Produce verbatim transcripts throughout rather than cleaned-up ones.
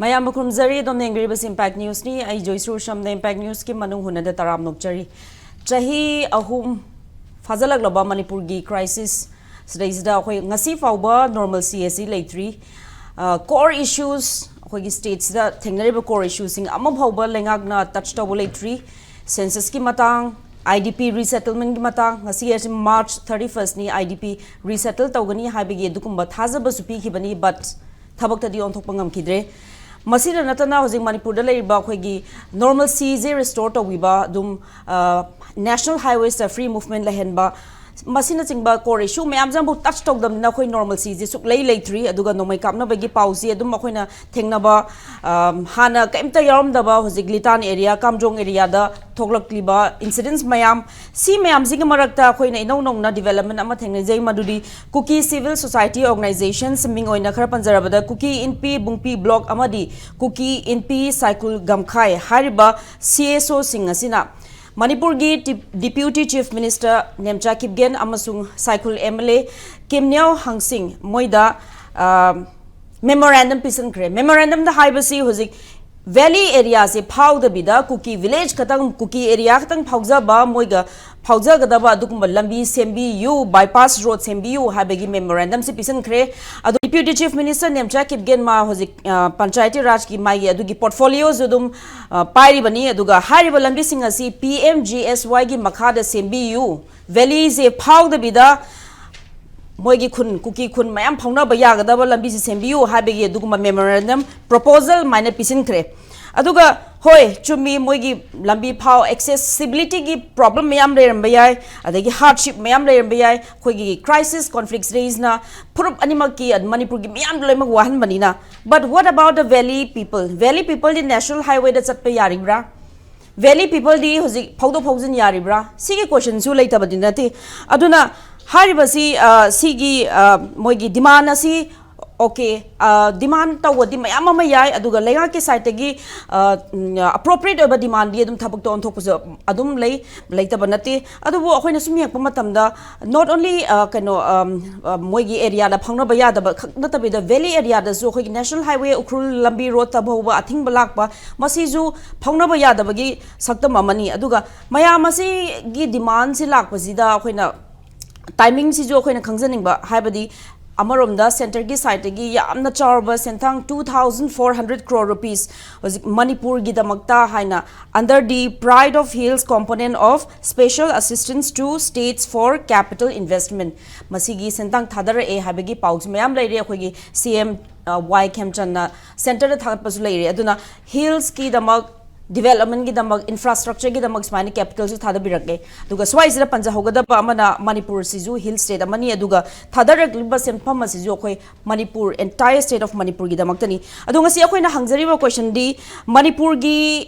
ꯃꯌꯥꯝꯕꯨ ꯈꯨꯔꯨꯝꯖꯔꯤ꯫ ꯑꯗꯣꯝꯅ ꯌꯦꯡꯕꯤꯔꯤꯕꯁꯤ ꯏꯝꯄꯦꯛ ꯅ꯭ꯌꯨꯁꯅꯤ꯫ ꯑꯩ ꯖꯣꯏꯁꯨꯔ ꯁꯝꯅ ꯏꯝꯄꯦꯛ ꯅ꯭ꯌꯨꯁꯀꯤ ꯃꯅꯨꯡ ꯍꯨꯟꯅꯗ ꯇꯔꯥꯝ ꯅꯣꯛꯆꯔꯤ꯫ ꯆꯍꯤ ꯑꯍꯨꯝ ꯐꯥꯖꯤꯜꯂꯛꯂꯕ ꯃꯅꯤꯄꯨꯔꯒꯤ ꯀ꯭ꯔꯥꯏꯁꯤꯁ ꯁꯤꯗꯩꯁꯤꯗ ꯑꯩꯈꯣꯏ ꯉꯁꯤ ꯐꯥꯎꯕ ꯅꯣꯔꯃꯦꯜꯁꯤ ꯑꯁꯤ ꯂꯩꯇ꯭ꯔꯤ꯫ ꯀꯣꯔ ꯏꯁꯨꯁ, ꯑꯩꯈꯣꯏꯒꯤ ꯁ꯭ꯇꯦꯠꯁꯤꯗ ꯊꯦꯡꯅꯔꯤꯕ ꯀꯣꯔ ꯏꯁꯨꯁꯤꯡ ꯑꯃ ꯐꯥꯎꯕ ꯂꯩꯉꯥꯛꯅ ꯇꯆ ꯇꯧꯕ ꯂꯩꯇ꯭ꯔꯤ꯫ ꯁꯦꯟꯁꯁꯀꯤ ꯃꯇꯥꯡ, ꯑꯥꯏ ꯗꯤ ꯄꯤ ꯔꯤꯁꯦꯇꯜꯃꯦꯟꯒꯤ ꯃꯇꯥꯡ, ꯉꯁꯤ ꯑꯁꯤ ꯃꯥꯔꯆ ꯊꯥꯔꯇꯤ ꯐꯥꯔꯁꯅꯤ, ꯑꯥꯏ ꯗꯤ ꯄꯤ ꯔꯤꯁꯦꯇꯜ ꯇꯧꯒꯅꯤ ꯍꯥꯏꯕꯒꯤ ꯑꯗꯨꯒꯨꯝꯕ ꯊꯥꯖꯕꯁꯨ ꯄꯤꯈꯤꯕꯅꯤ, ꯕꯠ ꯊꯕꯛꯇꯗꯤ ꯑꯣꯟꯊꯣꯛꯄ ꯉꯝꯈꯤꯗ꯭ꯔꯦ꯫ ꯃꯁꯤꯗ ꯅꯠꯇꯅ ꯍꯧꯖꯤꯛ ꯃꯅꯤꯄꯨꯔꯗ ꯂꯩꯔꯤꯕ ꯑꯩꯈꯣꯏꯒꯤ ꯅꯣꯔꯃꯦꯜꯁꯤꯁꯦ ꯔꯤꯁꯇꯣꯔ ꯇꯧꯕꯤꯕ, ꯑꯗꯨꯝ ꯅꯦꯁꯅꯦꯜ ꯍꯥꯏꯋꯦꯁꯇ ꯐ꯭ꯔꯤ ꯃꯨꯚꯃꯦꯟ ꯂꯩꯍꯟꯕ, ꯃꯁꯤꯅꯆꯤꯡꯕ ꯀꯣꯔ ꯏꯁꯨ ꯃꯌꯥꯝꯁꯦ ꯑꯃꯨꯛ ꯇꯆ ꯇꯧꯗꯕꯅꯤꯅ ꯑꯩꯈꯣꯏ ꯅꯣꯔꯃꯦꯜꯁꯤꯁꯦ ꯁꯨꯛꯂꯩ ꯂꯩꯇ꯭ꯔꯤ꯫ ꯑꯗꯨꯒ ꯅꯣꯡꯃꯩ ꯀꯥꯞꯅꯕꯒꯤ ꯄꯥꯎꯁꯤ ꯑꯗꯨꯝ ꯑꯩꯈꯣꯏꯅ ꯊꯦꯡꯅꯕ, ꯑꯝ, ꯍꯥꯟꯅ ꯀꯩꯝꯇ ꯌꯥꯎꯔꯝꯗꯕ ꯍꯧꯖꯤꯛ ꯂꯤꯇꯥꯟ ꯑꯦꯔꯤꯌꯥ, ꯀꯥꯝꯖꯣꯡ ꯑꯦꯔꯤꯌꯥꯗ ꯊꯣꯛꯂꯛꯂꯤꯕ ꯏꯟꯁꯤꯗꯦꯟꯁ ꯃꯌꯥꯝ, ꯁꯤ ꯃꯌꯥꯝꯁꯤꯒꯤ ꯃꯔꯛꯇ ꯑꯩꯈꯣꯏꯅ ꯏꯅꯧ ꯅꯧꯅ ꯗꯤꯕꯦꯂꯞꯃꯦꯟ ꯑꯃ ꯊꯦꯡꯅꯖꯩ, ꯃꯗꯨꯗꯤ ꯀꯨꯀꯤ ꯁꯤꯚꯤꯜ ꯁꯣꯁꯥꯏꯇꯤ ꯑꯣꯔꯒꯅꯥꯏꯖꯦꯁꯟꯁ, ꯃꯤꯡ ꯑꯣꯏꯅ ꯈꯔ ꯄꯟꯖꯔꯕꯗ ꯀꯨꯀꯤ ꯏꯟꯄꯤ ꯕꯨꯡꯄꯤ ꯕ꯭ꯂꯣꯛ ꯑꯃꯗꯤ ꯀꯨꯀꯤ ꯏꯟꯄꯤ ꯁꯥꯏꯀꯨꯜ ꯒꯝꯈꯥꯏ ꯍꯥꯏꯔꯤꯕ ꯁꯤ ꯑꯦꯁ ꯑꯣꯁꯤꯡ ꯑꯁꯤꯅ ꯃꯅꯤꯄꯨꯔꯒꯤ ꯗꯤ-, deputy chief minister Nemcha Kipgen ꯑꯃꯁꯨꯡ ꯁꯥꯏꯀꯨꯜ ꯑꯦꯝ ꯑꯦꯜ ꯑꯦ ꯀꯤꯝꯅ꯭ꯌꯥꯎ ꯍꯪꯁꯤꯡ ꯃꯣꯏꯗ, ꯑ, ꯃꯦꯃꯣꯔꯦꯟꯗꯝ ꯄꯤꯁꯤꯟꯈ꯭ꯔꯦ꯫ ꯃꯦꯃꯣꯔꯦꯟꯗꯝꯗ ꯍꯥꯏꯕꯁꯤ ꯍꯧꯖꯤꯛ ꯚꯦꯂꯤ ꯑꯦꯔꯤꯌꯥꯁꯦ ꯐꯥꯎꯗꯕꯤꯗ ꯀꯨꯀꯤ ꯚꯤꯂꯦꯖ ꯈꯛꯇꯪ, ꯀꯨꯀꯤ ꯑꯦꯔꯤꯌꯥ ꯈꯛꯇꯪ ꯐꯥꯎꯖꯕ, ꯃꯣꯏꯒ ꯐꯥꯎꯖꯒꯗꯕ ꯑꯗꯨꯒꯨꯝꯕ ꯂꯝꯕꯤ ꯁꯦꯝꯕꯤꯌꯨ, ꯕꯥꯏꯄꯥꯁ ꯔꯣꯗ ꯁꯦꯝꯕꯤꯌꯨ ꯍꯥꯏꯕꯒꯤ ꯃꯦꯃꯣꯔꯦꯟꯗꯝꯁꯤ ꯄꯤꯁꯤꯟꯈ꯭ꯔꯦ꯫ ꯑꯗꯣ deputy chief minister Nemcha Kipgen ꯃꯥ ꯍꯧꯖꯤꯛ, ꯑ, ꯄꯟꯆꯥꯌꯇꯤ ꯔꯥꯖꯀꯤ ꯃꯥꯒꯤ ꯑꯗꯨꯒꯤ ꯄꯣꯔꯠꯐꯣꯂꯤꯌꯣꯁꯨ ꯑꯗꯨꯝ, ꯑ, ꯄꯥꯏꯔꯤꯕꯅꯤ꯫ ꯑꯗꯨꯒ ꯍꯥꯏꯔꯤꯕ ꯂꯝꯕꯤꯁꯤꯡ ꯑꯁꯤ ꯄꯤ ꯑꯦꯝ ꯖꯤ ꯑꯦꯁ ꯋꯥꯏꯒꯤ ꯃꯈꯥꯗ ꯁꯦꯝꯕꯤꯌꯨ, ꯚꯦꯂꯤꯁꯦ ꯐꯥꯎꯗꯕꯤꯗ ꯃꯣꯏꯒꯤ ꯈꯨꯟ, ꯀꯨꯀꯤ ꯈꯨꯟ ꯃꯌꯥꯝ ꯐꯥꯎꯅꯕ ꯌꯥꯒꯗꯕ ꯂꯝꯕꯤꯁꯦ ꯁꯦꯝꯕꯤꯌꯨ ꯍꯥꯏꯕꯒꯤ ꯑꯗꯨꯒꯨꯝꯕ ꯃꯦꯃꯣꯔꯦꯟꯗꯝ ꯄ꯭ꯔꯣꯄꯣꯖꯜ ꯑꯗꯨꯃꯥꯏꯅ ꯄꯤꯁꯤꯟꯈ꯭ꯔꯦ꯫ ꯑꯗꯨꯒ ꯍꯣꯏ, ꯆꯨꯝꯃꯤ, ꯃꯣꯏꯒꯤ ꯂꯝꯕꯤ ꯐꯥꯎ ꯑꯦꯛꯁꯦꯁꯤꯕꯤꯂꯤꯇꯤꯒꯤ ꯄ꯭ꯔꯣꯕ꯭ꯂꯦꯝ ꯃꯌꯥꯝ ꯂꯩꯔꯝꯕ ꯌꯥꯏ, ꯑꯗꯒꯤ ꯍꯥꯔꯗꯁꯤꯞ ꯃꯌꯥꯝ ꯂꯩꯔꯝꯕ ꯌꯥꯏ꯫ ꯑꯩꯈꯣꯏꯒꯤ ꯀ꯭ꯔꯥꯏꯁꯤꯁ ꯀꯣꯟꯐ꯭ꯂꯤꯛꯁ ꯔꯦꯟꯖꯅ ꯐꯨꯔꯨꯞ ꯑꯅꯤꯃꯛꯀꯤ, ꯃꯅꯤꯄꯨꯔꯒꯤ ꯃꯤꯌꯥꯝ ꯂꯣꯏꯅꯃꯛ ꯋꯥꯍꯟꯕꯅꯤꯅ꯫ But what about the valley people? Valley ꯄꯤꯄꯜꯗꯤ ꯅꯦꯁꯅꯦꯜ ꯍꯥꯏꯋꯦꯗ ꯆꯠꯄ ꯌꯥꯔꯤꯕ꯭ꯔꯥ? ꯚꯦꯂꯤ ꯄꯤꯄꯜꯗꯤ ꯍꯧꯖꯤꯛ ꯐꯥꯎꯗꯣꯛ ꯐꯥꯎꯖꯤꯟ ꯌꯥꯔꯤꯕ꯭ꯔꯥ? ꯁꯤꯒꯤ ꯀꯣꯏꯁꯟꯁꯨ ꯂꯩꯇꯕꯗꯤ ꯅꯠꯇꯦ꯫ ꯑꯗꯨꯅ ꯍꯥꯏꯔꯤꯕꯁꯤ, ꯑ, ꯁꯤꯒꯤ, ꯑ, ꯃꯣꯏꯒꯤ ꯗꯤꯃꯥꯟ ꯑꯁꯤ ꯑꯣꯀꯦ, ꯗꯤꯃꯥꯟ ꯇꯧꯕꯗꯤ ꯃꯌꯥꯝ ꯑꯃ ꯌꯥꯏ, ꯑꯗꯨꯒ ꯂꯩꯉꯥꯛꯀꯤ ꯁꯥꯏꯠꯇꯒꯤ ꯑꯦꯄ꯭ꯔꯣꯄ꯭ꯔꯤꯌꯦꯠ ꯑꯣꯏꯕ ꯗꯤꯃꯥꯟꯗꯤ ꯑꯗꯨꯝ ꯊꯕꯛꯇ ꯑꯣꯟꯊꯣꯛꯄꯁꯨ ꯑꯗꯨꯝ ꯂꯩ, ꯂꯩꯇꯕ ꯅꯠꯇꯦ꯫ ꯑꯗꯨꯕꯨ ꯑꯩꯈꯣꯏꯅ ꯁꯨꯝ ꯌꯦꯡꯉꯛꯄ ꯃꯇꯝꯗ, not only ꯀꯩꯅꯣ, ꯃꯣꯏꯒꯤ ꯑꯦꯔꯤꯌꯥꯗ ꯐꯥꯎꯅꯕ ꯌꯥꯗꯕ ꯈꯛ ꯅꯠꯇꯕꯤꯗ, ꯚꯦꯂꯤ ꯑꯦꯔꯤꯌꯥꯗ ꯁꯨ ꯑꯩꯈꯣꯏꯒꯤ ꯅꯦꯁꯅꯦꯜ ꯍꯥꯏꯋꯦ ꯎꯈ꯭ꯔꯨꯜ ꯂꯝꯕꯤ ꯔꯣꯗꯇ ꯐꯥꯎꯕ ꯑꯊꯤꯡꯕ ꯂꯥꯛꯄ, ꯃꯁꯤꯁꯨ ꯐꯥꯎꯅꯕ ꯌꯥꯗꯕꯒꯤ ꯁꯛꯇꯝ ꯑꯃꯅꯤ꯫ ꯑꯗꯨꯒ ꯃꯌꯥꯝ ꯑꯁꯤꯒꯤ ꯗꯤꯃꯥꯟꯁꯤ ꯂꯥꯛꯄꯁꯤꯗ ꯑꯩꯈꯣꯏꯅ ꯇꯥꯏꯃꯤꯡꯁꯤꯁꯨ ꯑꯩꯈꯣꯏꯅ ꯈꯪꯖꯅꯤꯡꯕ, ꯍꯥꯏꯕꯗꯤ ꯑꯃꯔꯣꯝꯗ ꯁꯦꯟꯇꯔꯒꯤ ꯁꯥꯏꯠꯇꯒꯤ ꯌꯥꯝꯅ ꯆꯥꯎꯔꯕ ꯁꯦꯟꯊꯥꯡ two thousand four hundred crore rupees ꯍꯧꯖꯤꯛ ꯃꯅꯤꯄꯨꯔꯒꯤꯗꯃꯛꯇ ꯍꯥꯏꯅ under the Pride of Hills component of Special Assistance to States for Capital Investment, ꯃꯁꯤꯒꯤ ꯁꯦꯟꯊꯥꯡ ꯊꯥꯗꯔꯛꯑꯦ ꯍꯥꯏꯕꯒꯤ ꯄꯥꯎꯁꯨ ꯃꯌꯥꯝ ꯂꯩꯔꯦ꯫ ꯑꯩꯈꯣꯏꯒꯤ ꯁꯤ ꯑꯦꯝ ꯋꯥꯏ ꯈꯦꯝꯆꯟꯅ ꯁꯦꯟꯇꯔꯗ ꯊꯥꯒꯠꯄꯁꯨ ꯂꯩꯔꯦ꯫ ꯑꯗꯨꯅ ꯍꯤꯜꯁꯀꯤꯗꯃꯛ, ꯗꯤꯕꯦꯂꯞꯃꯦꯟꯒꯤꯗꯃꯛ, ꯏꯟꯐ꯭ꯔꯥꯁ꯭ꯇ꯭ꯔꯛꯆꯔꯒꯤꯗꯃꯛ ꯁꯨꯃꯥꯏꯅ ꯀꯦꯄꯤꯇꯦꯜꯁꯨ ꯊꯥꯗꯕꯤꯔꯛꯂꯦ꯫ ꯑꯗꯨꯒ ꯁ꯭ꯋꯥꯏꯁꯤꯗ ꯄꯟꯖꯍꯧꯒꯗꯕ ꯑꯃꯅ, ꯃꯅꯤꯄꯨꯔꯁꯤꯁꯨ ꯍꯤꯜ ꯁ꯭ꯇꯦꯠ ꯑꯃꯅꯤ, ꯑꯗꯨꯒ ꯊꯥꯗꯔꯛꯂꯤꯕ ꯁꯦꯟꯐꯝ ꯑꯁꯤꯁꯨ ꯑꯩꯈꯣꯏ ꯃꯅꯤꯄꯨꯔ, entire state of ꯃꯅꯤꯄꯨꯔꯒꯤꯗꯃꯛꯇꯅꯤ꯫ ꯑꯗꯣ ꯉꯁꯤ ꯑꯩꯈꯣꯏꯅ ꯍꯪꯖꯔꯤꯕ ꯀꯣꯏꯁꯟꯗꯤ ꯃꯅꯤꯄꯨꯔꯒꯤ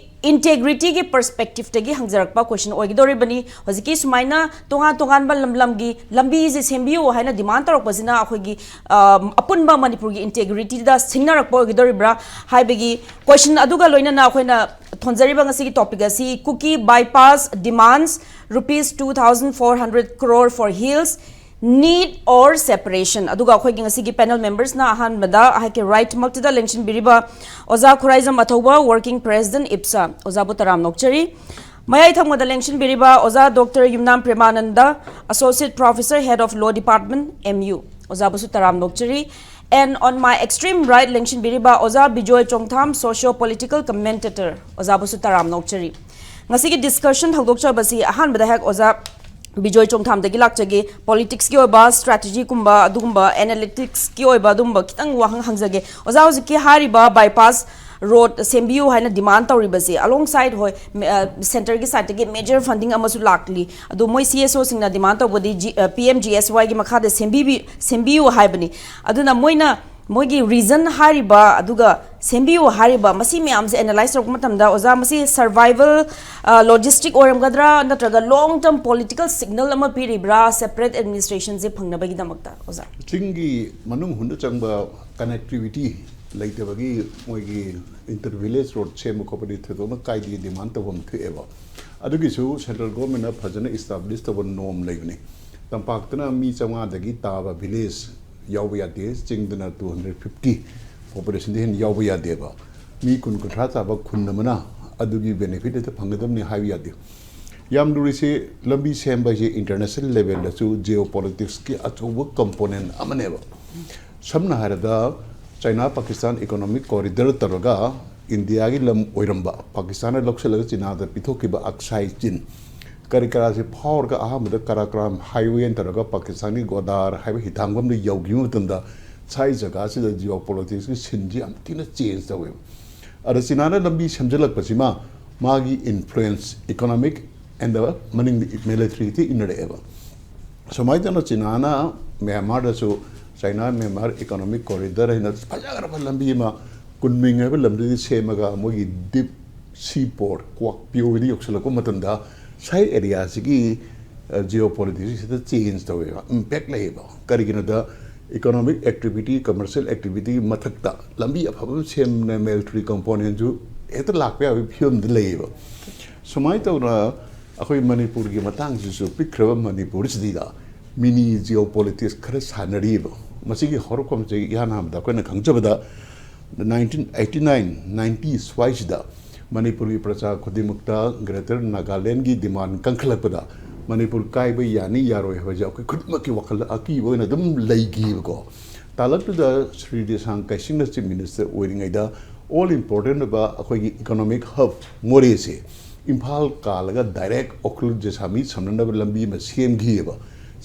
ꯏꯟꯇꯦꯒ꯭ꯔꯤꯇꯤꯒꯤ ꯄꯔꯁꯄꯦꯛꯇꯤꯞꯇꯒꯤ ꯍꯪꯖꯔꯛꯄ ꯀꯣꯏꯁꯟ ꯑꯣꯏꯒꯗꯧꯔꯤꯕꯅꯤ꯫ ꯍꯧꯖꯤꯛꯀꯤ ꯁꯨꯃꯥꯏꯅ ꯇꯣꯉꯥꯟ ꯇꯣꯉꯥꯟꯕ ꯂꯝ ꯂꯝꯒꯤ ꯂꯝꯕꯤꯁꯦ ꯁꯦꯝꯕꯤꯌꯨ ꯍꯥꯏꯅ ꯗꯤꯃꯥꯟ ꯇꯧꯔꯛꯄꯁꯤꯅ ꯑꯩꯈꯣꯏꯒꯤ, ꯑ, ꯑꯄꯨꯟꯕ ꯃꯅꯤꯄꯨꯔꯒꯤ ꯏꯟꯇꯦꯒ꯭ꯔꯤꯇꯤꯗ ꯁꯤꯡꯅꯔꯛꯄ ꯑꯣꯏꯒꯗꯧꯔꯤꯕ꯭ꯔꯥ ꯍꯥꯏꯕꯒꯤ ꯀꯣꯏꯁꯟ ꯑꯗꯨꯒ ꯂꯣꯏꯅꯅ ꯑꯩꯈꯣꯏꯅ ꯊꯣꯟꯖꯔꯤꯕ ꯉꯁꯤꯒꯤ ꯇꯣꯄꯤꯛ ꯑꯁꯤ Kuki Bypass demands rupees two thousand four hundred crore for hills, need or separation꯫ ꯑꯗꯨꯒ ꯑꯩꯈꯣꯏꯒꯤ ꯉꯁꯤꯒꯤ ꯄꯦꯅꯦꯜ ꯃꯦꯝꯕꯔꯁꯅ ꯑꯍꯥꯟꯕꯗ ꯑꯩꯍꯥꯛꯀꯤ ꯔꯥꯏꯠꯃꯛꯇꯨꯗ ꯂꯦꯡꯁꯤꯟꯕꯤꯔꯤꯕ ꯑꯣꯖꯥ ꯈꯨꯔꯥꯏꯖꯝ ꯑꯊꯧꯕ, ꯋꯥꯔꯀꯤꯡ ꯄ꯭ꯔꯦꯁꯤꯗꯦꯟꯠ, ꯏꯞꯁꯥ, ꯑꯣꯖꯥꯕꯨ ꯇꯔꯥꯝꯅ ꯑꯣꯛꯆꯔꯤ꯫ ꯃꯌꯥꯏ ꯊꯪꯕꯗ ꯂꯦꯡꯁꯤꯟꯕꯤꯔꯤꯕ ꯑꯣꯖꯥ doctor Yumnam Premananda, Associate Professor, Head of Law Department, M U, ꯑꯣꯖꯥꯕꯨꯁꯨ ꯇꯔꯥꯝꯅ ꯑꯣꯛꯆꯔꯤ꯫ And on my extreme right ꯂꯦꯡꯁꯤꯟꯕꯤꯔꯤꯕ ꯑꯣꯖꯥ ꯕꯤꯖꯣꯏ ꯆꯣꯡꯊꯥꯝ, Socio Political Commentator, ꯑꯣꯖꯥꯕꯨꯁꯨ ꯇꯔꯥꯝꯅ ꯑꯣꯛꯆꯔꯤ꯫ ꯉꯁꯤꯒꯤ ꯗꯤꯁꯀꯁꯟ ꯍꯧꯗꯣꯛꯆꯕꯁꯤ ꯑꯍꯥꯟꯕꯗ ꯍꯦꯛ ꯑꯣꯖꯥ ꯕꯤꯖꯣꯏ ꯆꯣꯡꯊꯥꯝꯗꯒꯤ ꯂꯥꯛꯆꯒꯦ꯫ ꯄꯣꯂꯤꯇꯤꯛꯁꯀꯤ ꯑꯣꯏꯕ ꯁ꯭ꯇ꯭ꯔꯦꯇꯦꯖꯤꯒꯨꯝꯕ, ꯑꯗꯨꯒꯨꯝꯕ ꯑꯦꯅꯥꯂꯤꯇꯤꯛꯁꯀꯤ ꯑꯣꯏꯕ ꯑꯗꯨꯒꯨꯝꯕ ꯈꯤꯇꯪ ꯋꯥꯍꯪ ꯍꯪꯖꯒꯦ꯫ ꯑꯣꯖꯥ, ꯍꯧꯖꯤꯛꯀꯤ ꯍꯥꯏꯔꯤꯕ ꯕꯥꯏꯄꯥꯁ ꯔꯣꯗ ꯁꯦꯝꯕꯤꯌꯨ ꯍꯥꯏꯅ ꯗꯤꯃꯥꯟ ꯇꯧꯔꯤꯕꯁꯦ, ꯑꯂꯣꯡ ꯁꯥꯏꯗ, ꯍꯣꯏ, ꯃꯦ-, ꯑ, ꯁꯦꯟꯇꯔꯒꯤ ꯁꯥꯏꯗꯇꯒꯤ ꯃꯦꯖꯔ ꯐꯟꯗꯤꯡ ꯑꯃꯁꯨ ꯂꯥꯛꯂꯤ꯫ ꯑꯗꯣ ꯃꯣꯏ ꯁꯤ ꯑꯦꯁ ꯑꯣꯁꯤꯡꯅ ꯗꯤꯃꯥꯟ ꯇꯧꯕꯗꯤ ꯖꯤ-, ꯑ, ꯄꯤ ꯑꯦꯝ ꯖꯤ ꯑꯦꯁ ꯋꯥꯏꯒꯤ ꯃꯈꯥꯗ ꯁꯦꯝꯕꯤꯕꯤ-, ꯁꯦꯝꯕꯤꯌꯨ ꯍꯥꯏꯕꯅꯤ꯫ ꯑꯗꯨꯅ ꯃꯣꯏꯅ, ꯃꯣꯏꯒꯤ ꯔꯤꯖꯟ ꯍꯥꯏꯔꯤꯕ, ꯑꯗꯨꯒ ꯁꯦꯝꯕꯤꯌꯨ ꯍꯥꯏꯔꯤꯕ, ꯃꯁꯤ ꯃꯌꯥꯝꯁꯦ ꯑꯦꯅꯥꯂꯥꯏꯁ ꯇꯧꯔꯛꯄ ꯃꯇꯝꯗ, ꯑꯣꯖꯥ, ꯃꯁꯤ ꯁꯔꯚꯥꯏꯚꯦꯜ, ꯂꯣꯖꯤꯁꯇꯤꯛ ꯑꯣꯏꯔꯝꯒꯗ꯭ꯔꯥ, ꯅꯠꯇ꯭ꯔꯒ ꯂꯣꯡ ꯇꯔꯝ ꯄꯣꯂꯤꯇꯤꯀꯦꯜ ꯁꯤꯒꯅꯦꯜ ꯑꯃ ꯄꯤꯔꯤꯕ꯭ꯔꯥ ꯁꯦꯄꯔꯦꯠ ꯑꯦꯗꯃꯤꯅꯤꯁꯇ꯭ꯔꯦꯁꯟꯁꯦ ꯐꯪꯅꯕꯒꯤꯗꯃꯛꯇ, ꯑꯣꯖꯥ? ꯆꯤꯡꯒꯤ ꯃꯅꯨꯡ ꯍꯨꯟꯗ ꯆꯪꯕ ꯀꯅꯦꯛꯇꯤꯚꯤꯇꯤ ꯂꯩꯇꯕꯒꯤ ꯃꯣꯏꯒꯤ ꯏꯟꯇꯔ ꯚꯤꯂꯦꯖ ꯔꯣꯗ ꯁꯦꯝꯕ ꯈꯣꯠꯄꯗꯤ ꯊꯣꯏꯗꯣꯛꯅ ꯀꯥꯏꯗꯦ, ꯗꯤꯃꯥꯟ ꯇꯧꯐꯝ ꯊꯣꯛꯑꯦꯕ꯫ ꯑꯗꯨꯒꯤꯁꯨ ꯁꯦꯟꯇ꯭ꯔꯦꯜ ꯒꯣꯔꯃꯦꯟꯅ ꯐꯖꯅ ꯏꯁꯇꯥꯕ꯭ꯂꯤꯁ ꯇꯧꯕ ꯅꯣꯔꯝ ꯂꯩꯕꯅꯤ꯫ ꯇꯝꯄꯥꯛꯇꯅ ꯃꯤ ꯆꯥꯝꯃꯉꯥꯗꯒꯤ ꯇꯥꯕ ꯚꯤꯂꯦꯖ ꯌꯥꯎꯕ ꯌꯥꯗꯦ, ꯆꯤꯡꯗꯅ ꯇꯨ ꯍꯟꯗ꯭ꯔꯦꯠ ꯐꯤꯐꯇꯤ ꯄꯣꯄꯨꯂꯦꯁꯟꯗ ꯍꯦꯟꯅ ꯌꯥꯎꯕ ꯌꯥꯗꯦꯕ꯫ ꯃꯤ ꯀꯨꯟ ꯀꯨꯟꯊ꯭ꯔꯥ ꯇꯥꯕ ꯈꯨꯟ ꯑꯃꯅ ꯑꯗꯨꯒꯤ ꯕꯦꯅꯤꯐꯤꯠ ꯍꯦꯛꯇ ꯐꯪꯒꯗꯕꯅꯤ ꯍꯥꯏꯕ ꯌꯥꯗꯦ꯫ ꯌꯥꯝ ꯂꯨꯔꯤꯁꯦ, ꯂꯝꯕꯤ ꯁꯦꯝꯕ ꯍꯥꯏꯁꯦ ꯏꯟꯇꯔꯅꯦꯁꯅꯦꯜ ꯂꯦꯚꯦꯜꯗꯁꯨ ꯖꯤꯑꯣ ꯄꯣꯂꯤꯇꯤꯛꯁꯀꯤ ꯑꯆꯧꯕ ꯀꯝꯄꯣꯅꯦꯟ ꯑꯃꯅꯦꯕ꯫ ꯁꯝꯅ ꯍꯥꯏꯔꯕꯗ, ꯆꯥꯏꯅꯥ ꯄꯥꯀꯤꯁꯇꯥꯟ ꯏꯀꯣꯅꯣꯃꯤꯛ ꯀꯣꯔꯤꯗꯔ ꯇꯧꯔꯒ ꯏꯟꯗꯤꯌꯥꯒꯤ ꯂꯝ ꯑꯣꯏꯔꯝꯕ ꯄꯥꯀꯤꯁꯇꯥꯟꯅ ꯂꯧꯁꯤꯜꯂꯒ ꯆꯤꯅꯥꯗ ꯄꯤꯊꯣꯛꯈꯤꯕ ꯑꯛꯁꯥꯏ ꯆꯤꯟ ꯀꯔꯤ ꯀꯔꯥꯁꯦ ꯐꯥꯎꯔꯒ ꯑꯍꯥꯟꯕꯗ ꯀꯔꯥꯀ꯭ꯔꯥꯝ ꯍꯥꯏꯋꯦꯅ ꯇꯧꯔꯒ ꯄꯥꯀꯤꯁꯇꯥꯟꯒꯤ ꯒꯣꯗꯥꯔ ꯍꯥꯏꯕ ꯍꯤꯊꯥꯡꯐꯝꯗ ꯌꯧꯈꯤꯕ ꯃꯇꯝꯗ, ꯁ꯭ꯋꯥꯏ ꯖꯒꯥꯁꯤꯗ ꯖꯤꯑꯣ ꯄꯣꯂꯤꯇꯤꯛꯁꯀꯤ ꯁꯤꯟꯁꯤ ꯌꯥꯝ ꯊꯤꯅ ꯆꯦꯟꯖ ꯇꯧꯋꯦꯕ꯫ ꯑꯗ ꯆꯤꯅꯥꯅ ꯂꯝꯕꯤ ꯁꯦꯝꯖꯤꯜꯂꯛꯄꯁꯤꯃ ꯃꯥꯒꯤ ꯏꯟꯐ꯭ꯂꯨꯌꯦꯟꯁ ꯏꯀꯣꯅꯣꯃꯤꯛ ꯑꯦꯟ ꯗ ꯃꯅꯤꯡꯗ ꯃꯤꯂꯤꯇꯔꯤꯗ ꯏꯟꯅꯔꯛꯑꯦꯕ꯫ ꯁꯨꯃꯥꯏꯅ ꯇꯧꯅ ꯆꯤꯅꯥꯅ ꯃ꯭ꯌꯥꯟꯃꯥꯔꯗꯁꯨ, ꯆꯥꯏꯅꯥ ꯃ꯭ꯌꯥꯟꯃꯥꯔ ꯏꯀꯣꯅꯣꯃꯤꯛ ꯀꯣꯔꯤꯗꯔ ꯍꯥꯏꯅ ꯐꯖꯈ꯭ꯔꯕ ꯂꯝꯕꯤ ꯑꯃ, ꯀꯨꯟꯃꯤꯡ ꯍꯥꯏꯕ ꯂꯝꯗꯨꯗꯤ ꯁꯦꯝꯃꯒ ꯃꯣꯏꯒꯤ ꯗꯤꯞ ꯁꯤ ꯄꯣꯔꯠ ꯀ꯭ꯋꯥꯛꯄꯤꯌꯣꯒꯤꯗ ꯌꯧꯁꯤꯜꯂꯛꯄ ꯃꯇꯝꯗ ꯁꯥꯏ ꯑꯦꯔꯤꯌꯥꯁꯤꯒꯤ ꯖꯤꯑꯣ ꯄꯣꯂꯤꯇꯤꯛꯁꯁꯤꯗ ꯆꯦꯟꯖ ꯇꯧꯋꯦꯕ, ꯏꯝꯄꯦꯛ ꯂꯩꯌꯦꯕ꯫ ꯀꯔꯤꯒꯤꯅꯣꯗ, ꯏꯀꯣꯅꯣꯃꯤꯛ ꯑꯦꯛꯇꯤꯚꯤꯇꯤ, ꯀꯃꯔꯁꯤꯌꯦꯜ ꯑꯦꯛꯇꯤꯚꯤꯇꯤꯒꯤ ꯃꯊꯛꯇ ꯂꯝꯕꯤ ꯑꯐꯕ ꯑꯃ ꯁꯦꯝꯕꯅ ꯃꯤꯂꯤꯇꯔꯤ ꯀꯝꯄꯣꯅꯦꯟꯁꯨ ꯍꯦꯛꯇ ꯂꯥꯛꯄ ꯌꯥꯕꯒꯤ ꯐꯤꯕꯝꯗ ꯂꯩꯌꯦꯕ꯫ ꯁꯨꯃꯥꯏꯅ ꯇꯧꯅ ꯑꯩꯈꯣꯏ ꯃꯅꯤꯄꯨꯔꯒꯤ ꯃꯇꯥꯡꯁꯤꯁꯨ, ꯄꯤꯛꯈ꯭ꯔꯕ ꯃꯅꯤꯄꯨꯔꯁꯤꯗ ꯃꯤꯅꯤ ꯖꯤꯑꯣ ꯄꯣꯂꯤꯇꯤꯛꯁ ꯈꯔ ꯁꯥꯟꯅꯔꯤꯕ꯫ ꯃꯁꯤꯒꯤ ꯍꯧꯔꯛꯐꯝꯁꯦ ꯏꯍꯥꯟ ꯍꯥꯟꯕꯗ ꯑꯩꯈꯣꯏꯅ ꯈꯪꯖꯕꯗ ꯅꯥꯏꯟꯇꯤꯟ ꯑꯩꯠꯇꯤ ꯅꯥꯏꯟ ꯅꯥꯏꯟꯇꯤ ꯁ꯭ꯋꯥꯏꯁꯤꯗ ꯃꯅꯤꯄꯨꯔꯒꯤ ꯄ꯭ꯔꯖꯥ ꯈꯨꯗꯤꯡꯃꯛꯇ ꯒ꯭ꯔꯦꯇꯔ ꯅꯥꯒꯥꯂꯦꯟꯒꯤ ꯗꯤꯃꯥꯟ ꯀꯟꯈꯠꯂꯛꯄꯗ ꯃꯅꯤꯄꯨꯔ ꯀꯥꯏꯕ ꯌꯥꯅꯤ ꯌꯥꯔꯣꯏ ꯍꯥꯏꯕꯁꯦ ꯑꯩꯈꯣꯏ ꯈꯨꯗꯤꯡꯃꯛꯀꯤ ꯋꯥꯈꯜꯗ ꯑꯀꯤꯕ ꯑꯣꯏꯅ ꯑꯗꯨꯝ ꯂꯩꯈꯤꯕꯀꯣ꯫ ꯇꯥꯂꯛꯇꯨꯗ ꯁ꯭ꯔꯤ ꯗꯦꯁꯥꯡ ꯀꯩꯁꯤꯡꯅ ꯆꯤꯐ ꯃꯤꯅꯤꯁꯇꯔ ꯑꯣꯏꯔꯤꯉꯩꯗ ꯑꯣꯜ ꯏꯝꯄꯣꯔꯇꯦꯟ ꯑꯣꯏꯕ ꯑꯩꯈꯣꯏꯒꯤ ꯏꯀꯣꯅꯣꯃꯤꯛ ꯍꯕ ꯃꯣꯔꯦꯁꯦ ꯏꯝꯐꯥꯜ ꯀꯥꯜꯂꯒ ꯗꯥꯏꯔꯦꯛ ꯎꯈ꯭ꯔꯨꯜ ꯖꯦꯁꯥꯃꯤ ꯁꯝꯅꯅꯕ ꯂꯝꯕꯤ ꯑꯃ ꯁꯦꯝꯈꯤꯑꯕ꯫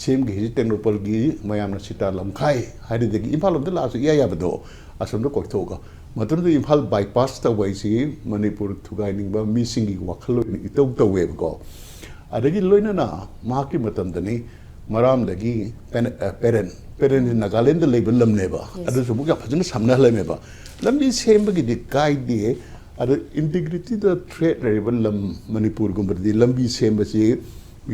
ꯁꯦꯝꯈꯤꯁꯤ ꯇꯦꯡꯅꯧꯄꯜꯒꯤ ꯃꯌꯥꯝꯅ ꯁꯤꯇꯥ ꯂꯝꯈꯥꯏ ꯍꯥꯏꯔꯗꯒꯤ ꯏꯝꯐꯥꯜ ꯂꯣꯝꯗ ꯂꯥꯛꯑꯁꯨ ꯏꯌꯥ ꯌꯥꯕꯗꯣ, ꯑꯁꯣꯝꯗ ꯀꯣꯏꯊꯣꯛꯑꯒ꯫ ꯃꯇꯝꯗꯨꯗ ꯏꯝꯐꯥꯜ ꯕꯥꯏꯄꯥꯁ ꯇꯧꯕ ꯍꯥꯏꯁꯤ ꯃꯅꯤꯄꯨꯔ ꯊꯨꯒꯥꯏꯅꯤꯡꯕ ꯃꯤꯁꯤꯡꯒꯤ ꯋꯥꯈꯜꯂꯣꯟ ꯏꯇꯧ ꯇꯧꯋꯦꯕꯀꯣ꯫ ꯑꯗꯒꯤ ꯂꯣꯏꯅꯅ ꯃꯍꯥꯛꯀꯤ ꯃꯇꯝꯗꯅꯤ ꯃꯔꯥꯝꯗꯒꯤ ꯄꯦꯔꯦꯟ, ꯄꯦꯔꯦꯟ ꯅꯥꯒꯥꯂꯦꯟꯗ ꯂꯩꯕ ꯂꯝꯅꯦꯕ꯫ ꯑꯗꯨꯁꯨ ꯑꯃꯨꯛ ꯌꯥꯝ ꯐꯖꯅ ꯁꯝꯅꯍꯜꯂꯝꯃꯦꯕ꯫ ꯂꯝꯕꯤ ꯁꯦꯝꯕꯒꯤꯗꯤ ꯀꯥꯏꯗꯦ, ꯑꯗꯣ ꯏꯟꯇꯤꯒ꯭ꯔꯤꯇꯤꯗ ꯊ꯭ꯔꯦꯠ ꯂꯩꯔꯤꯕ ꯂꯝ ꯃꯅꯤꯄꯨꯔꯒꯨꯝꯕꯗꯗꯤ ꯂꯝꯕꯤ ꯁꯦꯝꯕꯁꯤ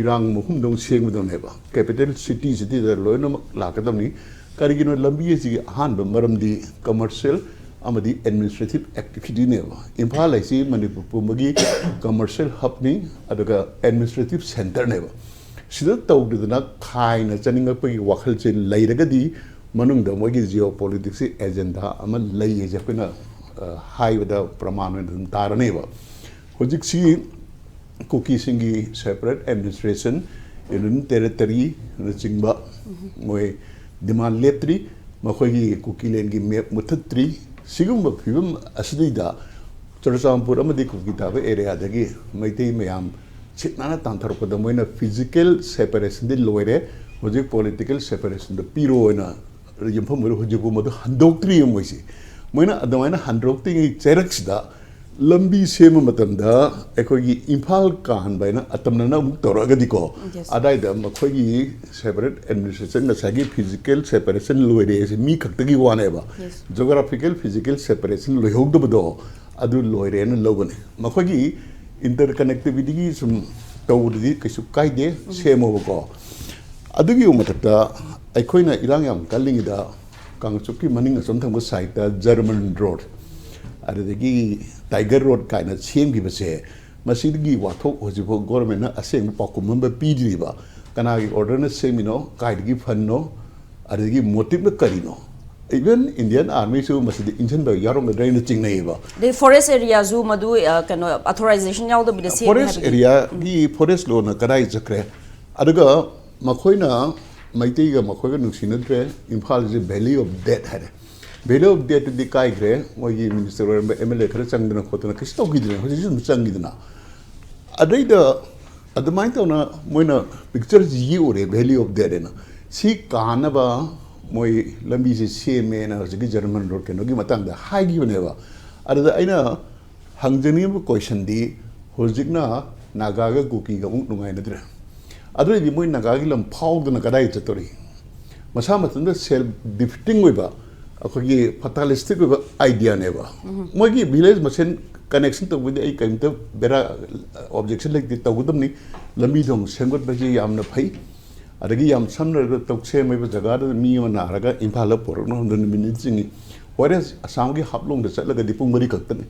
ꯏꯔꯥꯡ ꯃꯍꯨꯝꯗꯧ ꯁꯦꯝꯒꯗꯧꯅꯦꯕ꯫ ꯀꯦꯄꯤꯇꯦꯜ ꯁꯤꯇꯤꯁꯤꯗ ꯂꯣꯏꯅꯃꯛ ꯂꯥꯛꯀꯗꯕꯅꯤ꯫ ꯀꯔꯤꯒꯤꯅꯣ? ꯂꯝꯕꯤ ꯑꯁꯤꯒꯤ ꯑꯍꯥꯟꯕ ꯃꯔꯝꯗꯤ ꯀꯃꯔꯁꯤꯌꯦꯜ ꯑꯃꯗꯤ ꯑꯦꯗꯃꯤꯅꯤꯁꯇ꯭ꯔꯦꯇꯤꯞ ꯑꯦꯛꯇꯤꯚꯤꯇꯤꯅꯦꯕ꯫ ꯏꯝꯐꯥꯜ ꯍꯥꯏꯁꯤ ꯃꯅꯤꯄꯨꯔ ꯄꯨꯝꯕꯒꯤ ꯀꯃꯔꯁꯤꯌꯦꯜ ꯍꯕꯅꯤ, ꯑꯗꯨꯒ ꯑꯦꯗꯃꯤꯅꯤꯁꯇ꯭ꯔꯦꯇꯤꯞ ꯁꯦꯟꯇꯔꯅꯦꯕ꯫ ꯁꯤꯗ ꯇꯧꯗꯗꯅ ꯈꯥꯏꯅ ꯆꯠꯅꯤꯡꯉꯛꯄꯒꯤ ꯋꯥꯈꯜꯁꯦ ꯂꯩꯔꯒꯗꯤ ꯃꯅꯨꯡꯗ ꯃꯣꯏꯒꯤ ꯖꯤꯑꯣ ꯄꯣꯂꯤꯇꯤꯛꯁꯀꯤ ꯑꯦꯖꯦꯟꯗꯥ ꯑꯃ ꯂꯩ ꯍꯥꯏꯁꯦ ꯑꯩꯈꯣꯏꯅ, ꯑ, ꯍꯥꯏꯕꯗ ꯄ꯭ꯔꯃꯥꯟ ꯑꯣꯏꯅ ꯑꯗꯨꯝ ꯇꯥꯔꯅꯦꯕ꯫ ꯍꯧꯖꯤꯛꯁꯤ ꯀꯨꯀꯤꯁꯤꯡꯒꯤ ꯁꯦꯄꯔꯦꯠ ꯑꯦꯗꯃꯤꯅꯤꯁꯇ꯭ꯔꯦꯁꯟ, ꯌꯨꯅꯤꯌꯟ ꯇꯦꯔꯤꯇꯣꯔꯤꯅꯆꯤꯡꯕ ꯃꯣꯏ ꯗꯤꯃꯥꯟ ꯂꯦꯞꯇ꯭ꯔꯤ꯫ ꯃꯈꯣꯏꯒꯤ ꯀꯨꯀꯤꯂꯦꯟꯒꯤ ꯃꯦꯞ ꯃꯨꯠꯊꯠꯇ꯭ꯔꯤ꯫ ꯁꯤꯒꯨꯝꯕ ꯐꯤꯕꯝ ꯑꯁꯤꯗꯩꯗ ꯆꯨꯔꯆꯥꯟꯄꯨꯔ ꯑꯃꯗꯤ ꯀꯨꯀꯤ ꯇꯥꯕ ꯑꯦꯔꯤꯌꯥꯗꯒꯤ ꯃꯩꯇꯩ ꯃꯌꯥꯝ ꯁꯤꯠ ꯅꯥꯟꯅ ꯇꯥꯟꯊꯣꯔꯛꯄꯗ ꯃꯣꯏꯅ ꯐꯤꯖꯤꯀꯦꯜ ꯁꯦꯄꯔꯦꯁꯟꯗꯤ ꯂꯣꯏꯔꯦ, ꯍꯧꯖꯤꯛ ꯄꯣꯂꯤꯇꯤꯀꯦꯜ ꯁꯦꯄꯔꯦꯁꯟꯗꯣ ꯄꯤꯔꯣꯅ ꯌꯨꯝꯐꯝ ꯑꯣꯏꯔꯣ, ꯍꯧꯖꯤꯛꯐꯥꯎ ꯃꯗꯨ ꯍꯟꯗꯣꯛꯇ꯭ꯔꯤꯌꯦ ꯃꯣꯏꯁꯦ꯫ ꯃꯣꯏꯅ ꯑꯗꯨꯃꯥꯏꯅ ꯍꯟꯗꯣꯛꯇ꯭ꯔꯤꯉꯩ ꯆꯩꯔꯛꯁꯤꯗ ꯂꯝꯕꯤ ꯁꯦꯝꯕ ꯃꯇꯝꯗ ꯑꯩꯈꯣꯏꯒꯤ ꯏꯝꯐꯥꯜ ꯀꯥꯍꯟꯕ ꯍꯥꯏꯅ ꯑꯇꯝꯅꯅ ꯑꯃꯨꯛ ꯇꯧꯔꯛꯑꯒꯗꯤꯀꯣ, Yes. ꯑꯗꯥꯏꯗ ꯃꯈꯣꯏꯒꯤ ꯁꯦꯄꯔꯦꯠ ꯑꯦꯗꯃꯤꯅꯤꯁꯇ꯭ꯔꯦꯁꯟ, ꯉꯁꯥꯏꯒꯤ ꯐꯤꯖꯤꯀꯦꯜ ꯁꯦꯄꯔꯦꯁꯟ ꯂꯣꯏꯔꯦ ꯍꯥꯏꯁꯦ ꯃꯤ ꯈꯛꯇꯒꯤ ꯋꯥꯅꯦꯕ꯫ Yes. ꯖꯣꯒ꯭ꯔꯥꯐꯤꯀꯦꯜ ꯐꯤꯖꯤꯀꯦꯜ ꯁꯦꯄꯔꯦꯁꯟ ꯂꯣꯏꯍꯧꯗꯕꯗꯣ ꯑꯗꯨ ꯂꯣꯏꯔꯦꯅ ꯂꯧꯒꯅꯤ꯫ ꯃꯈꯣꯏꯒꯤ ꯏꯟꯇꯔꯀꯅꯦꯛꯇꯤꯕꯤꯇꯤꯒꯤ ꯁꯨꯝ ꯇꯧꯕꯗꯗꯤ ꯀꯩꯁꯨ ꯀꯥꯏꯗꯦ, ꯁꯦꯝꯃꯣꯕꯀꯣ꯫ ꯑꯗꯨꯒꯤ ꯃꯊꯛꯇ ꯑꯩꯈꯣꯏꯅ ꯏꯔꯥꯡ ꯌꯥꯝ ꯀꯜꯂꯤꯉꯩꯗ ꯀꯥꯡꯆꯨꯞꯀꯤ ꯃꯅꯤꯡ ꯑꯁꯣꯝ ꯊꯪꯕ ꯁꯥꯏꯠꯇ ꯖꯔꯃꯟ ꯔꯣꯗ, ꯑꯗꯨꯗꯒꯤ ꯇꯥꯏꯒꯔ ꯔꯣꯗ ꯀꯥꯏꯅ ꯁꯦꯝꯈꯤꯕꯁꯦ, ꯃꯁꯤꯒꯤ ꯋꯥꯊꯣꯛ ꯍꯧꯖꯤꯛꯐꯥꯎ ꯒꯣꯔꯃꯦꯟꯅ ꯑꯁꯦꯡꯕ ꯄꯥꯎꯈꯨꯝ ꯑꯃ ꯄꯤꯗ꯭ꯔꯤꯕ꯫ ꯀꯅꯥꯒꯤ ꯑꯣꯔꯗꯔꯅ ꯁꯦꯝꯃꯤꯅꯣ, ꯀꯥꯏꯗꯒꯤ ꯐꯟꯅꯣ, ꯑꯗꯒꯤ ꯃꯣꯇꯤꯞꯅ ꯀꯔꯤꯅꯣ? ꯏꯚꯟ ꯏꯟꯗꯤꯌꯟ ꯑꯥꯔꯃꯤꯁꯨ ꯃꯁꯤꯗ ꯏꯟꯁꯤꯟꯕ ꯌꯥꯎꯔꯝꯒꯗ꯭ꯔꯥ ꯍꯥꯏꯅ ꯆꯤꯡꯅꯩꯌꯦꯕ꯫ ꯑꯗꯩ ꯐꯣꯔꯦꯁ ꯑꯦꯔꯤꯌꯥꯁꯨ ꯃꯗꯨ, ꯑ, ꯀꯩꯅꯣ, ꯑꯣꯊꯣꯔꯥꯏꯖꯦꯁꯟ ꯌꯥꯎꯗꯕꯤꯗ ꯁꯦꯝꯃꯦ ꯐꯣꯔꯦꯁ ꯍꯥꯏꯕꯒꯤ꯫ ꯑꯦꯔꯤꯌꯥꯒꯤ ꯐꯣꯔꯦꯁ ꯂꯣꯅ ꯀꯗꯥꯏ ꯆꯠꯈ꯭ꯔꯦ? ꯑꯗꯨꯒ ꯃꯈꯣꯏꯅ ꯃꯩꯇꯩꯒ ꯃꯈꯣꯏꯒ ꯅꯨꯡꯁꯤꯅꯗ꯭ꯔꯦ, ꯏꯝꯐꯥꯜꯁꯦ ꯚꯦꯂꯤ ꯑꯣꯐ ꯗꯦꯠ ꯍꯥꯏꯔꯦ꯫ ꯚꯦꯂꯤ ꯑꯣꯐ ꯗꯦꯠꯇꯨꯗꯤ ꯀꯥꯏꯈ꯭ꯔꯦ, ꯃꯣꯏꯒꯤ ꯃꯤꯅꯤꯁꯇꯔ ꯑꯣꯏꯔꯝꯕ ꯑꯦꯝ ꯑꯦꯜ ꯑꯦ ꯈꯔ ꯆꯪꯗꯅ ꯈꯣꯠꯇꯅ ꯀꯩꯁꯨ ꯇꯧꯈꯤꯗ꯭ꯔꯦ, ꯍꯧꯖꯤꯛꯁꯨ ꯑꯗꯨꯝ ꯆꯪꯈꯤꯗꯅ꯫ ꯑꯗꯩꯗ ꯑꯗꯨꯃꯥꯏꯅ ꯇꯧꯅ ꯃꯣꯏꯅ ꯄꯤꯛꯆꯔꯁꯤ ꯌꯦꯛꯎꯔꯦ, ꯚꯦꯂꯤ ꯑꯣꯐ ꯗꯦꯠ ꯍꯥꯏꯅ꯫ ꯁꯤ ꯀꯥꯟꯅꯕ ꯃꯣꯏ ꯂꯝꯕꯤꯁꯦ ꯁꯦꯝꯃꯦꯅ ꯍꯧꯖꯤꯛꯀꯤ ꯖꯔꯃꯟ ꯔꯣꯗ ꯀꯩꯅꯣꯒꯤ ꯃꯇꯥꯡꯗ ꯍꯥꯏꯈꯤꯕꯅꯦꯕ꯫ ꯑꯗꯨꯗ ꯑꯩꯅ ꯍꯪꯖꯅꯤꯡꯉꯤꯕ ꯀꯣꯏꯁꯟꯗꯤ, ꯍꯧꯖꯤꯛꯅ ꯅꯥꯒꯥꯒ ꯀꯨꯀꯤꯒ ꯑꯃꯨꯛ ꯅꯨꯡꯉꯥꯏꯅꯗ꯭ꯔꯦ, ꯑꯗꯨ ꯑꯣꯏꯔꯗꯤ ꯃꯣꯏ ꯅꯥꯒꯥꯒꯤ ꯂꯝ ꯐꯥꯎꯗꯅ ꯀꯗꯥꯏꯗ ꯆꯠꯇꯧꯔꯤ? ꯃꯁꯥ ꯃꯊꯟꯇ ꯁꯦꯜꯐ ꯗꯤꯐꯤꯇꯤꯡ ꯑꯣꯏꯕ, ꯑꯩꯈꯣꯏꯒꯤ ꯐꯇꯥꯂꯤꯁꯇꯤꯛ ꯑꯣꯏꯕ ꯑꯥꯏꯗꯤꯌꯥꯅꯦꯕ꯫ ꯃꯣꯏꯒꯤ ꯚꯤꯂꯦꯖ ꯃꯁꯦꯟ ꯀꯅꯦꯛꯁꯟ ꯇꯧꯕꯗꯤ ꯑꯩ ꯀꯔꯤꯝꯇ ꯕꯦꯔꯥ, ꯑꯣꯕꯖꯦꯛꯁꯟ ꯂꯩꯇꯦ, ꯇꯧꯒꯗꯕꯅꯤ꯫ ꯂꯝꯕꯤ ꯊꯣꯡ ꯁꯦꯝꯒꯠꯄꯁꯤ ꯌꯥꯝꯅ ꯐꯩ꯫ ꯑꯗꯒꯤ ꯌꯥꯝ ꯁꯝꯅ ꯍꯥꯏꯔꯕꯗ ꯇꯧꯁꯦꯝ ꯍꯥꯏꯕ ꯖꯒꯥꯗꯨꯗ ꯃꯤ ꯑꯃ ꯅꯥꯔꯒ ꯏꯝꯐꯥꯜꯗ ꯄꯨꯔꯛꯅꯕ ꯍꯣꯠꯅꯕꯗ ꯅꯨꯃꯤꯠ ꯅꯤꯅꯤ ꯆꯤꯡꯏ꯫ ꯋꯦꯔꯦꯁ ꯑꯁꯥꯝꯒꯤ ꯍꯥꯐꯂꯣꯡꯗ ꯆꯠꯂꯒꯗꯤ ꯄꯨꯡ ꯃꯔꯤ ꯈꯛꯇꯅꯤ꯫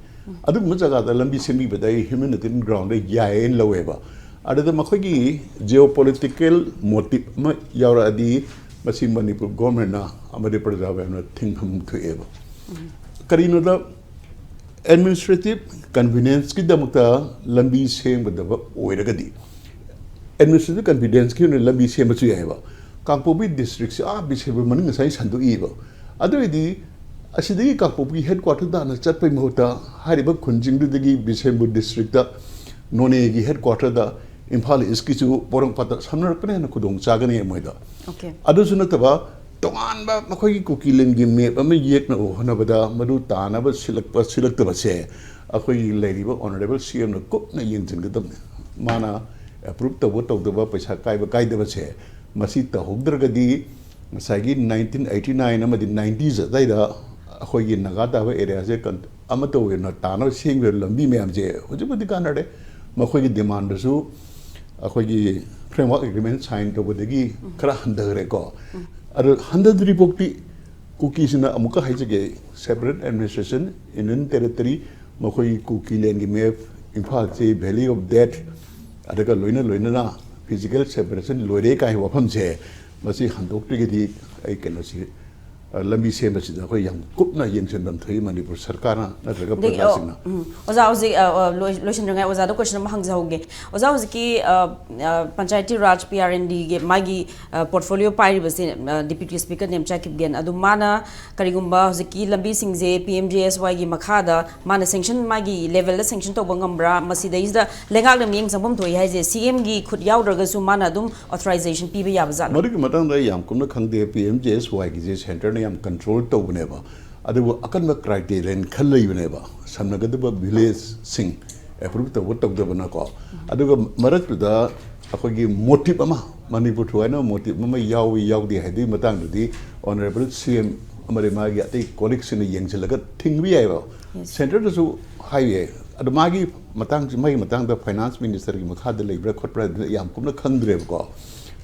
ꯑꯗꯨꯒꯨꯝꯕ ꯖꯒꯥꯗ ꯂꯝꯕꯤ ꯁꯦꯝꯕꯤꯕꯗ ꯑꯩ ꯍ꯭ꯌꯨꯃꯦꯅꯤꯇꯦꯔꯤꯌꯟ ꯒ꯭ꯔꯥꯎꯟꯗ ꯌꯥꯏꯌꯦꯅ ꯂꯧꯋꯦꯕ꯫ ꯑꯗꯨꯗ ꯃꯈꯣꯏꯒꯤ ꯖꯤꯑꯣ ꯄꯣꯂꯤꯇꯤꯀꯦꯜ ꯃꯣꯇꯤꯞ ꯑꯃ ꯌꯥꯎꯔꯛꯑꯗꯤ ꯃꯁꯤ ꯃꯅꯤꯄꯨꯔ ꯒꯣꯔꯃꯦꯟꯅ ꯑꯃꯗꯤ ꯄ꯭ꯔꯖꯥ ꯃꯌꯥꯝꯅ ꯊꯤꯡꯐꯝ ꯊꯣꯛꯑꯦꯕ꯫ ꯀꯔꯤꯅꯣꯗ, ꯑꯦꯗꯃꯤꯅꯤꯁꯇ꯭ꯔꯦꯇꯤꯚ ꯀꯟꯚꯤꯅꯦꯟꯁꯀꯤꯗꯃꯛꯇ ꯂꯝꯕꯤ ꯁꯦꯝꯒꯗꯕ ꯑꯣꯏꯔꯒꯗꯤ, ꯑꯦꯗꯃꯤꯅꯤꯁꯇ꯭ꯔꯦꯇꯤꯚ ꯀꯟꯚꯤꯅꯦꯟꯁꯀꯤ ꯑꯣꯏꯅ ꯂꯝꯕꯤ ꯁꯦꯝꯕꯁꯨ ꯌꯥꯏꯑꯕ꯫ ꯀꯥꯡꯄꯣꯛꯄꯤ ꯗꯤꯁꯇ꯭ꯔꯤꯛꯁꯦ ꯑꯥ ꯕꯤꯁꯦꯝꯄꯨꯔ ꯃꯅꯨꯡ ꯉꯁꯥꯏ ꯁꯟꯗꯣꯛꯏꯕ꯫ ꯑꯗꯨ ꯑꯣꯏꯔꯗꯤ ꯑꯁꯤꯗꯒꯤ ꯀꯥꯡꯄꯣꯛꯄꯤ ꯍꯦꯗ ꯀ꯭ꯋꯥꯇꯔ ꯇꯥꯟꯅ ꯆꯠꯄꯩ ꯃꯍꯨꯠꯇ ꯍꯥꯏꯔꯤꯕ ꯈꯨꯟꯁꯤꯡꯗꯨꯗꯒꯤ ꯕꯤꯁꯦꯝꯄꯨꯔ ꯗꯤꯁꯇ꯭ꯔꯤꯛꯇ ꯅꯣꯅꯦꯒꯤ ꯍꯦꯗ ꯀ꯭ꯋꯥꯇꯔꯗ, ꯏꯝꯐꯥꯜ ꯏꯁꯀꯤꯁꯨ ꯄꯣꯔꯣꯝꯄꯥꯠꯇ ꯁꯝꯅꯔꯛꯄꯅ ꯍꯦꯟꯅ ꯈꯨꯗꯣꯡ ꯆꯥꯒꯅꯤ ꯃꯣꯏꯗ꯫ Okay. ꯑꯗꯨꯁꯨ ꯅꯠꯇꯕ, ꯇꯣꯉꯥꯟꯕ ꯃꯈꯣꯏꯒꯤ ꯀꯨꯀꯤꯂꯦꯟꯒꯤ ꯃꯦꯞ ꯑꯃ ꯌꯦꯛꯅꯕ ꯍꯣꯠꯅꯕꯗ ꯃꯗꯨ ꯇꯥꯅꯕ ꯁꯤꯜꯂꯛꯄ ꯁꯤꯜꯂꯛꯇꯕꯁꯦ ꯑꯩꯈꯣꯏꯒꯤ ꯂꯩꯔꯤꯕ ꯑꯣꯅꯔꯦꯕꯜ ꯁꯤ ꯑꯦꯝꯅ ꯀꯨꯞꯅ ꯌꯦꯡꯁꯤꯟꯒꯗꯕꯅꯤ꯫ ꯃꯥꯅ ꯑꯦꯄ꯭ꯔꯨꯞ ꯇꯧꯕ ꯇꯧꯗꯕ, ꯄꯩꯁꯥ ꯀꯥꯏꯕ ꯀꯥꯏꯗꯕꯁꯦ, ꯃꯁꯤ ꯇꯧꯍꯧꯗ꯭ꯔꯒꯗꯤ ꯉꯁꯥꯏꯒꯤ ꯅꯥꯏꯟꯇꯤꯟ ꯑꯩꯠꯇꯤ ꯅꯥꯏꯟ ꯑꯃꯗꯤ ꯅꯥꯏꯟꯇꯤꯁ ꯑꯗꯨꯋꯥꯏꯗ ꯑꯩꯈꯣꯏꯒꯤ ꯅꯥꯒꯥ ꯇꯥꯕ ꯑꯦꯔꯤꯌꯥꯁꯦ ꯀꯟ-, ꯑꯃꯠꯇ ꯑꯣꯏꯅ ꯇꯥꯅꯕ ꯁꯦꯝꯈꯤꯕ ꯂꯝꯕꯤ ꯃꯌꯥꯝꯁꯦ ꯍꯧꯖꯤꯛꯄꯨꯗꯤ ꯀꯥꯟꯅꯔꯦ꯫ ꯃꯈꯣꯏꯒꯤ ꯗꯤꯃꯥꯟꯗꯁꯨ ꯑꯩꯈꯣꯏꯒꯤ ꯐ꯭ꯔꯦꯝꯋꯥꯔꯛ ꯑꯦꯒ꯭ꯔꯤꯃꯦꯟ ꯁꯥꯏꯟ ꯇꯧꯕꯗꯒꯤ ꯈꯔ ꯍꯟꯊꯈ꯭ꯔꯦꯀꯣ꯫ ꯑꯗꯣ ꯍꯟꯊꯗ꯭ꯔꯤ ꯐꯥꯎꯗꯤ ꯀꯨꯀꯤꯁꯤꯅ, ꯑꯃꯨꯛꯀ ꯍꯥꯏꯖꯒꯦ, ꯁꯦꯄꯔꯦꯠ ꯑꯦꯗꯃꯤꯅꯤꯁꯇ꯭ꯔꯦꯁꯟ, ꯌꯨꯅꯤꯌꯟ ꯇꯦꯔꯤꯇꯣꯔꯤ, ꯃꯈꯣꯏꯒꯤ ꯀꯨꯀꯤꯂꯦꯟꯒꯤ ꯃꯦꯞ, ꯏꯝꯐꯥꯜꯁꯤ ꯚꯦꯂꯤ ꯑꯣꯐ ꯗꯦꯠ, ꯑꯗꯨꯒ ꯂꯣꯏꯅ ꯂꯣꯏꯅꯅ ꯐꯤꯖꯤꯀꯦꯜ ꯁꯦꯄꯔꯦꯁꯟ ꯂꯣꯏꯔꯦ ꯀꯥꯏ ꯋꯥꯐꯝꯁꯦ, ꯃꯁꯤ ꯍꯟꯗꯣꯛꯇ꯭ꯔꯤꯒꯗꯤ ꯑꯩ ꯀꯩꯅꯣꯁꯤ, ꯑ, ꯂꯝꯕꯤ ꯁꯦꯝꯕꯁꯤꯗ ꯑꯩꯈꯣꯏ ꯌꯥꯝ ꯀꯨꯞꯅ ꯌꯦꯡꯁꯤꯟꯐꯝ ꯊꯣꯛꯏ ꯃꯅꯤꯄꯨꯔ ꯁꯔꯀꯥꯔꯅ ꯅꯠꯇ꯭ꯔꯒ ꯑꯗꯒꯤ, ꯄ꯭ꯔꯖꯥꯁꯤꯡꯅ꯫ ꯎꯝ, ꯑꯣꯖꯥ, ꯍꯧꯖꯤꯛ, ꯑ, ꯑ, ꯂꯣꯏ-, ꯂꯣꯏꯁꯤꯟꯗ꯭ꯔꯤꯉꯩ ꯑꯣꯖꯥꯗ ꯀꯣꯏꯁꯟ ꯑꯃ ꯍꯪꯖꯍꯧꯒꯦ꯫ ꯑꯣꯖꯥ, ꯍꯧꯖꯤꯛꯀꯤ, ꯑ, ꯑ, ꯄꯟꯆꯥꯌꯇꯤ ꯔꯥꯖ, ꯄꯤ ꯑꯥꯔ ꯑꯦꯟ ꯗꯤꯒꯤ ꯃꯥꯒꯤ, ꯑ, ꯄꯣꯔꯠꯐꯣꯂꯤꯑꯣ ꯄꯥꯏꯔꯤꯕꯁꯦ, ꯑ, ꯗꯤꯄ꯭ꯌꯨꯇꯤ ꯁ꯭ꯄꯤꯀꯔ ꯅꯦꯝꯆꯥ ꯀꯤꯞꯒꯦꯟ, ꯑꯗꯨ ꯃꯥꯅ ꯀꯔꯤꯒꯨꯝꯕ ꯍꯧꯖꯤꯛꯀꯤ ꯂꯝꯕꯤꯁꯤꯡꯁꯦ ꯄꯤ ꯑꯦꯝ ꯖꯤ ꯑꯦꯁ ꯋꯥꯏꯒꯤ ꯃꯈꯥꯗ ꯃꯥꯅ ꯁꯦꯡꯁꯟ, ꯃꯥꯒꯤ ꯂꯦꯚꯦꯜꯗ ꯁꯦꯡꯁꯟ ꯇꯧꯕ ꯉꯝꯕ꯭ꯔꯥ? ꯃꯁꯤꯗꯩꯁꯤꯗ ꯂꯩꯉꯥꯛꯅ ꯃꯤꯠꯌꯦꯡ ꯆꯪꯐꯝ ꯊꯣꯛꯏ ꯍꯥꯏꯁꯦ, ꯁꯤ ꯑꯦꯝꯒꯤ ꯈꯨꯠ ꯌꯥꯎꯗ꯭ꯔꯒꯁꯨ ꯃꯥꯅ ꯑꯗꯨꯝ ꯑꯣꯊꯣꯔꯥꯏꯖꯦꯁꯟ ꯄꯤꯕ ꯌꯥꯕ ꯖꯥꯠꯂꯣ? ꯃꯗꯨꯒꯤ ꯃꯇꯥꯡꯗ ꯑꯩ ꯌꯥꯝ ꯀꯨꯞꯅ ꯈꯪꯗꯦ꯫ ꯄꯤ ꯑꯦꯝ ꯖꯤ ꯑꯦꯁ ꯋꯥꯏꯒꯤꯁꯦ ꯁꯦꯟꯇꯔꯅ ꯌꯥꯝ ꯀꯟꯇ꯭ꯔꯣꯜ ꯇꯧꯕꯅꯦꯕ, ꯑꯗꯨꯕꯨ ꯑꯀꯟꯕ ꯀ꯭ꯔꯥꯏꯇꯦꯔꯤꯌꯟ ꯈꯔ ꯂꯩꯕꯅꯦꯕ, ꯁꯝꯅꯒꯗꯕ ꯚꯤꯂꯦꯖꯁꯤꯡ ꯑꯦꯄ꯭ꯔꯨꯞ ꯇꯧꯕ ꯇꯧꯗꯕꯅꯀꯣ꯫ ꯑꯗꯨꯒ ꯃꯔꯛꯇꯨꯗ ꯑꯩꯈꯣꯏꯒꯤ ꯃꯣꯇꯤꯞ ꯑꯃ, ꯃꯅꯤꯄꯨꯔ ꯊꯨꯒꯥꯏꯅꯕ ꯃꯣꯇꯤꯞ ꯑꯃ ꯌꯥꯎꯏ ꯌꯥꯎꯗꯦ ꯍꯥꯏꯗꯨꯒꯤ ꯃꯇꯥꯡꯗꯨꯗꯤ ꯑꯣꯅꯔꯦꯕꯜ ꯁꯤ ꯑꯦꯝ ꯑꯃꯗꯤ ꯃꯥꯒꯤ ꯑꯇꯩ ꯀꯣꯂꯤꯛꯁꯤꯡꯅ ꯌꯦꯡꯁꯤꯜꯂꯒ ꯊꯤꯡꯕ ꯌꯥꯏꯑꯕ꯫ ꯁꯦꯟꯇꯔꯗꯁꯨ ꯍꯥꯏꯕ ꯌꯥꯏ꯫ ꯑꯗꯣ ꯃꯥꯒꯤ ꯃꯇꯥꯡꯁꯤ, ꯃꯥꯒꯤ ꯃꯇꯥꯡꯗ ꯐꯥꯏꯅꯥꯟꯁ ꯃꯤꯅꯤꯁꯇꯔꯒꯤ ꯃꯈꯥꯗ ꯂꯩꯕ꯭ꯔꯥ ꯈꯣꯠꯄ꯭ꯔꯥ ꯍꯥꯏꯗꯨꯅ ꯌꯥꯝ ꯀꯨꯞꯅ ꯈꯪꯗ꯭ꯔꯦꯕꯀꯣ꯫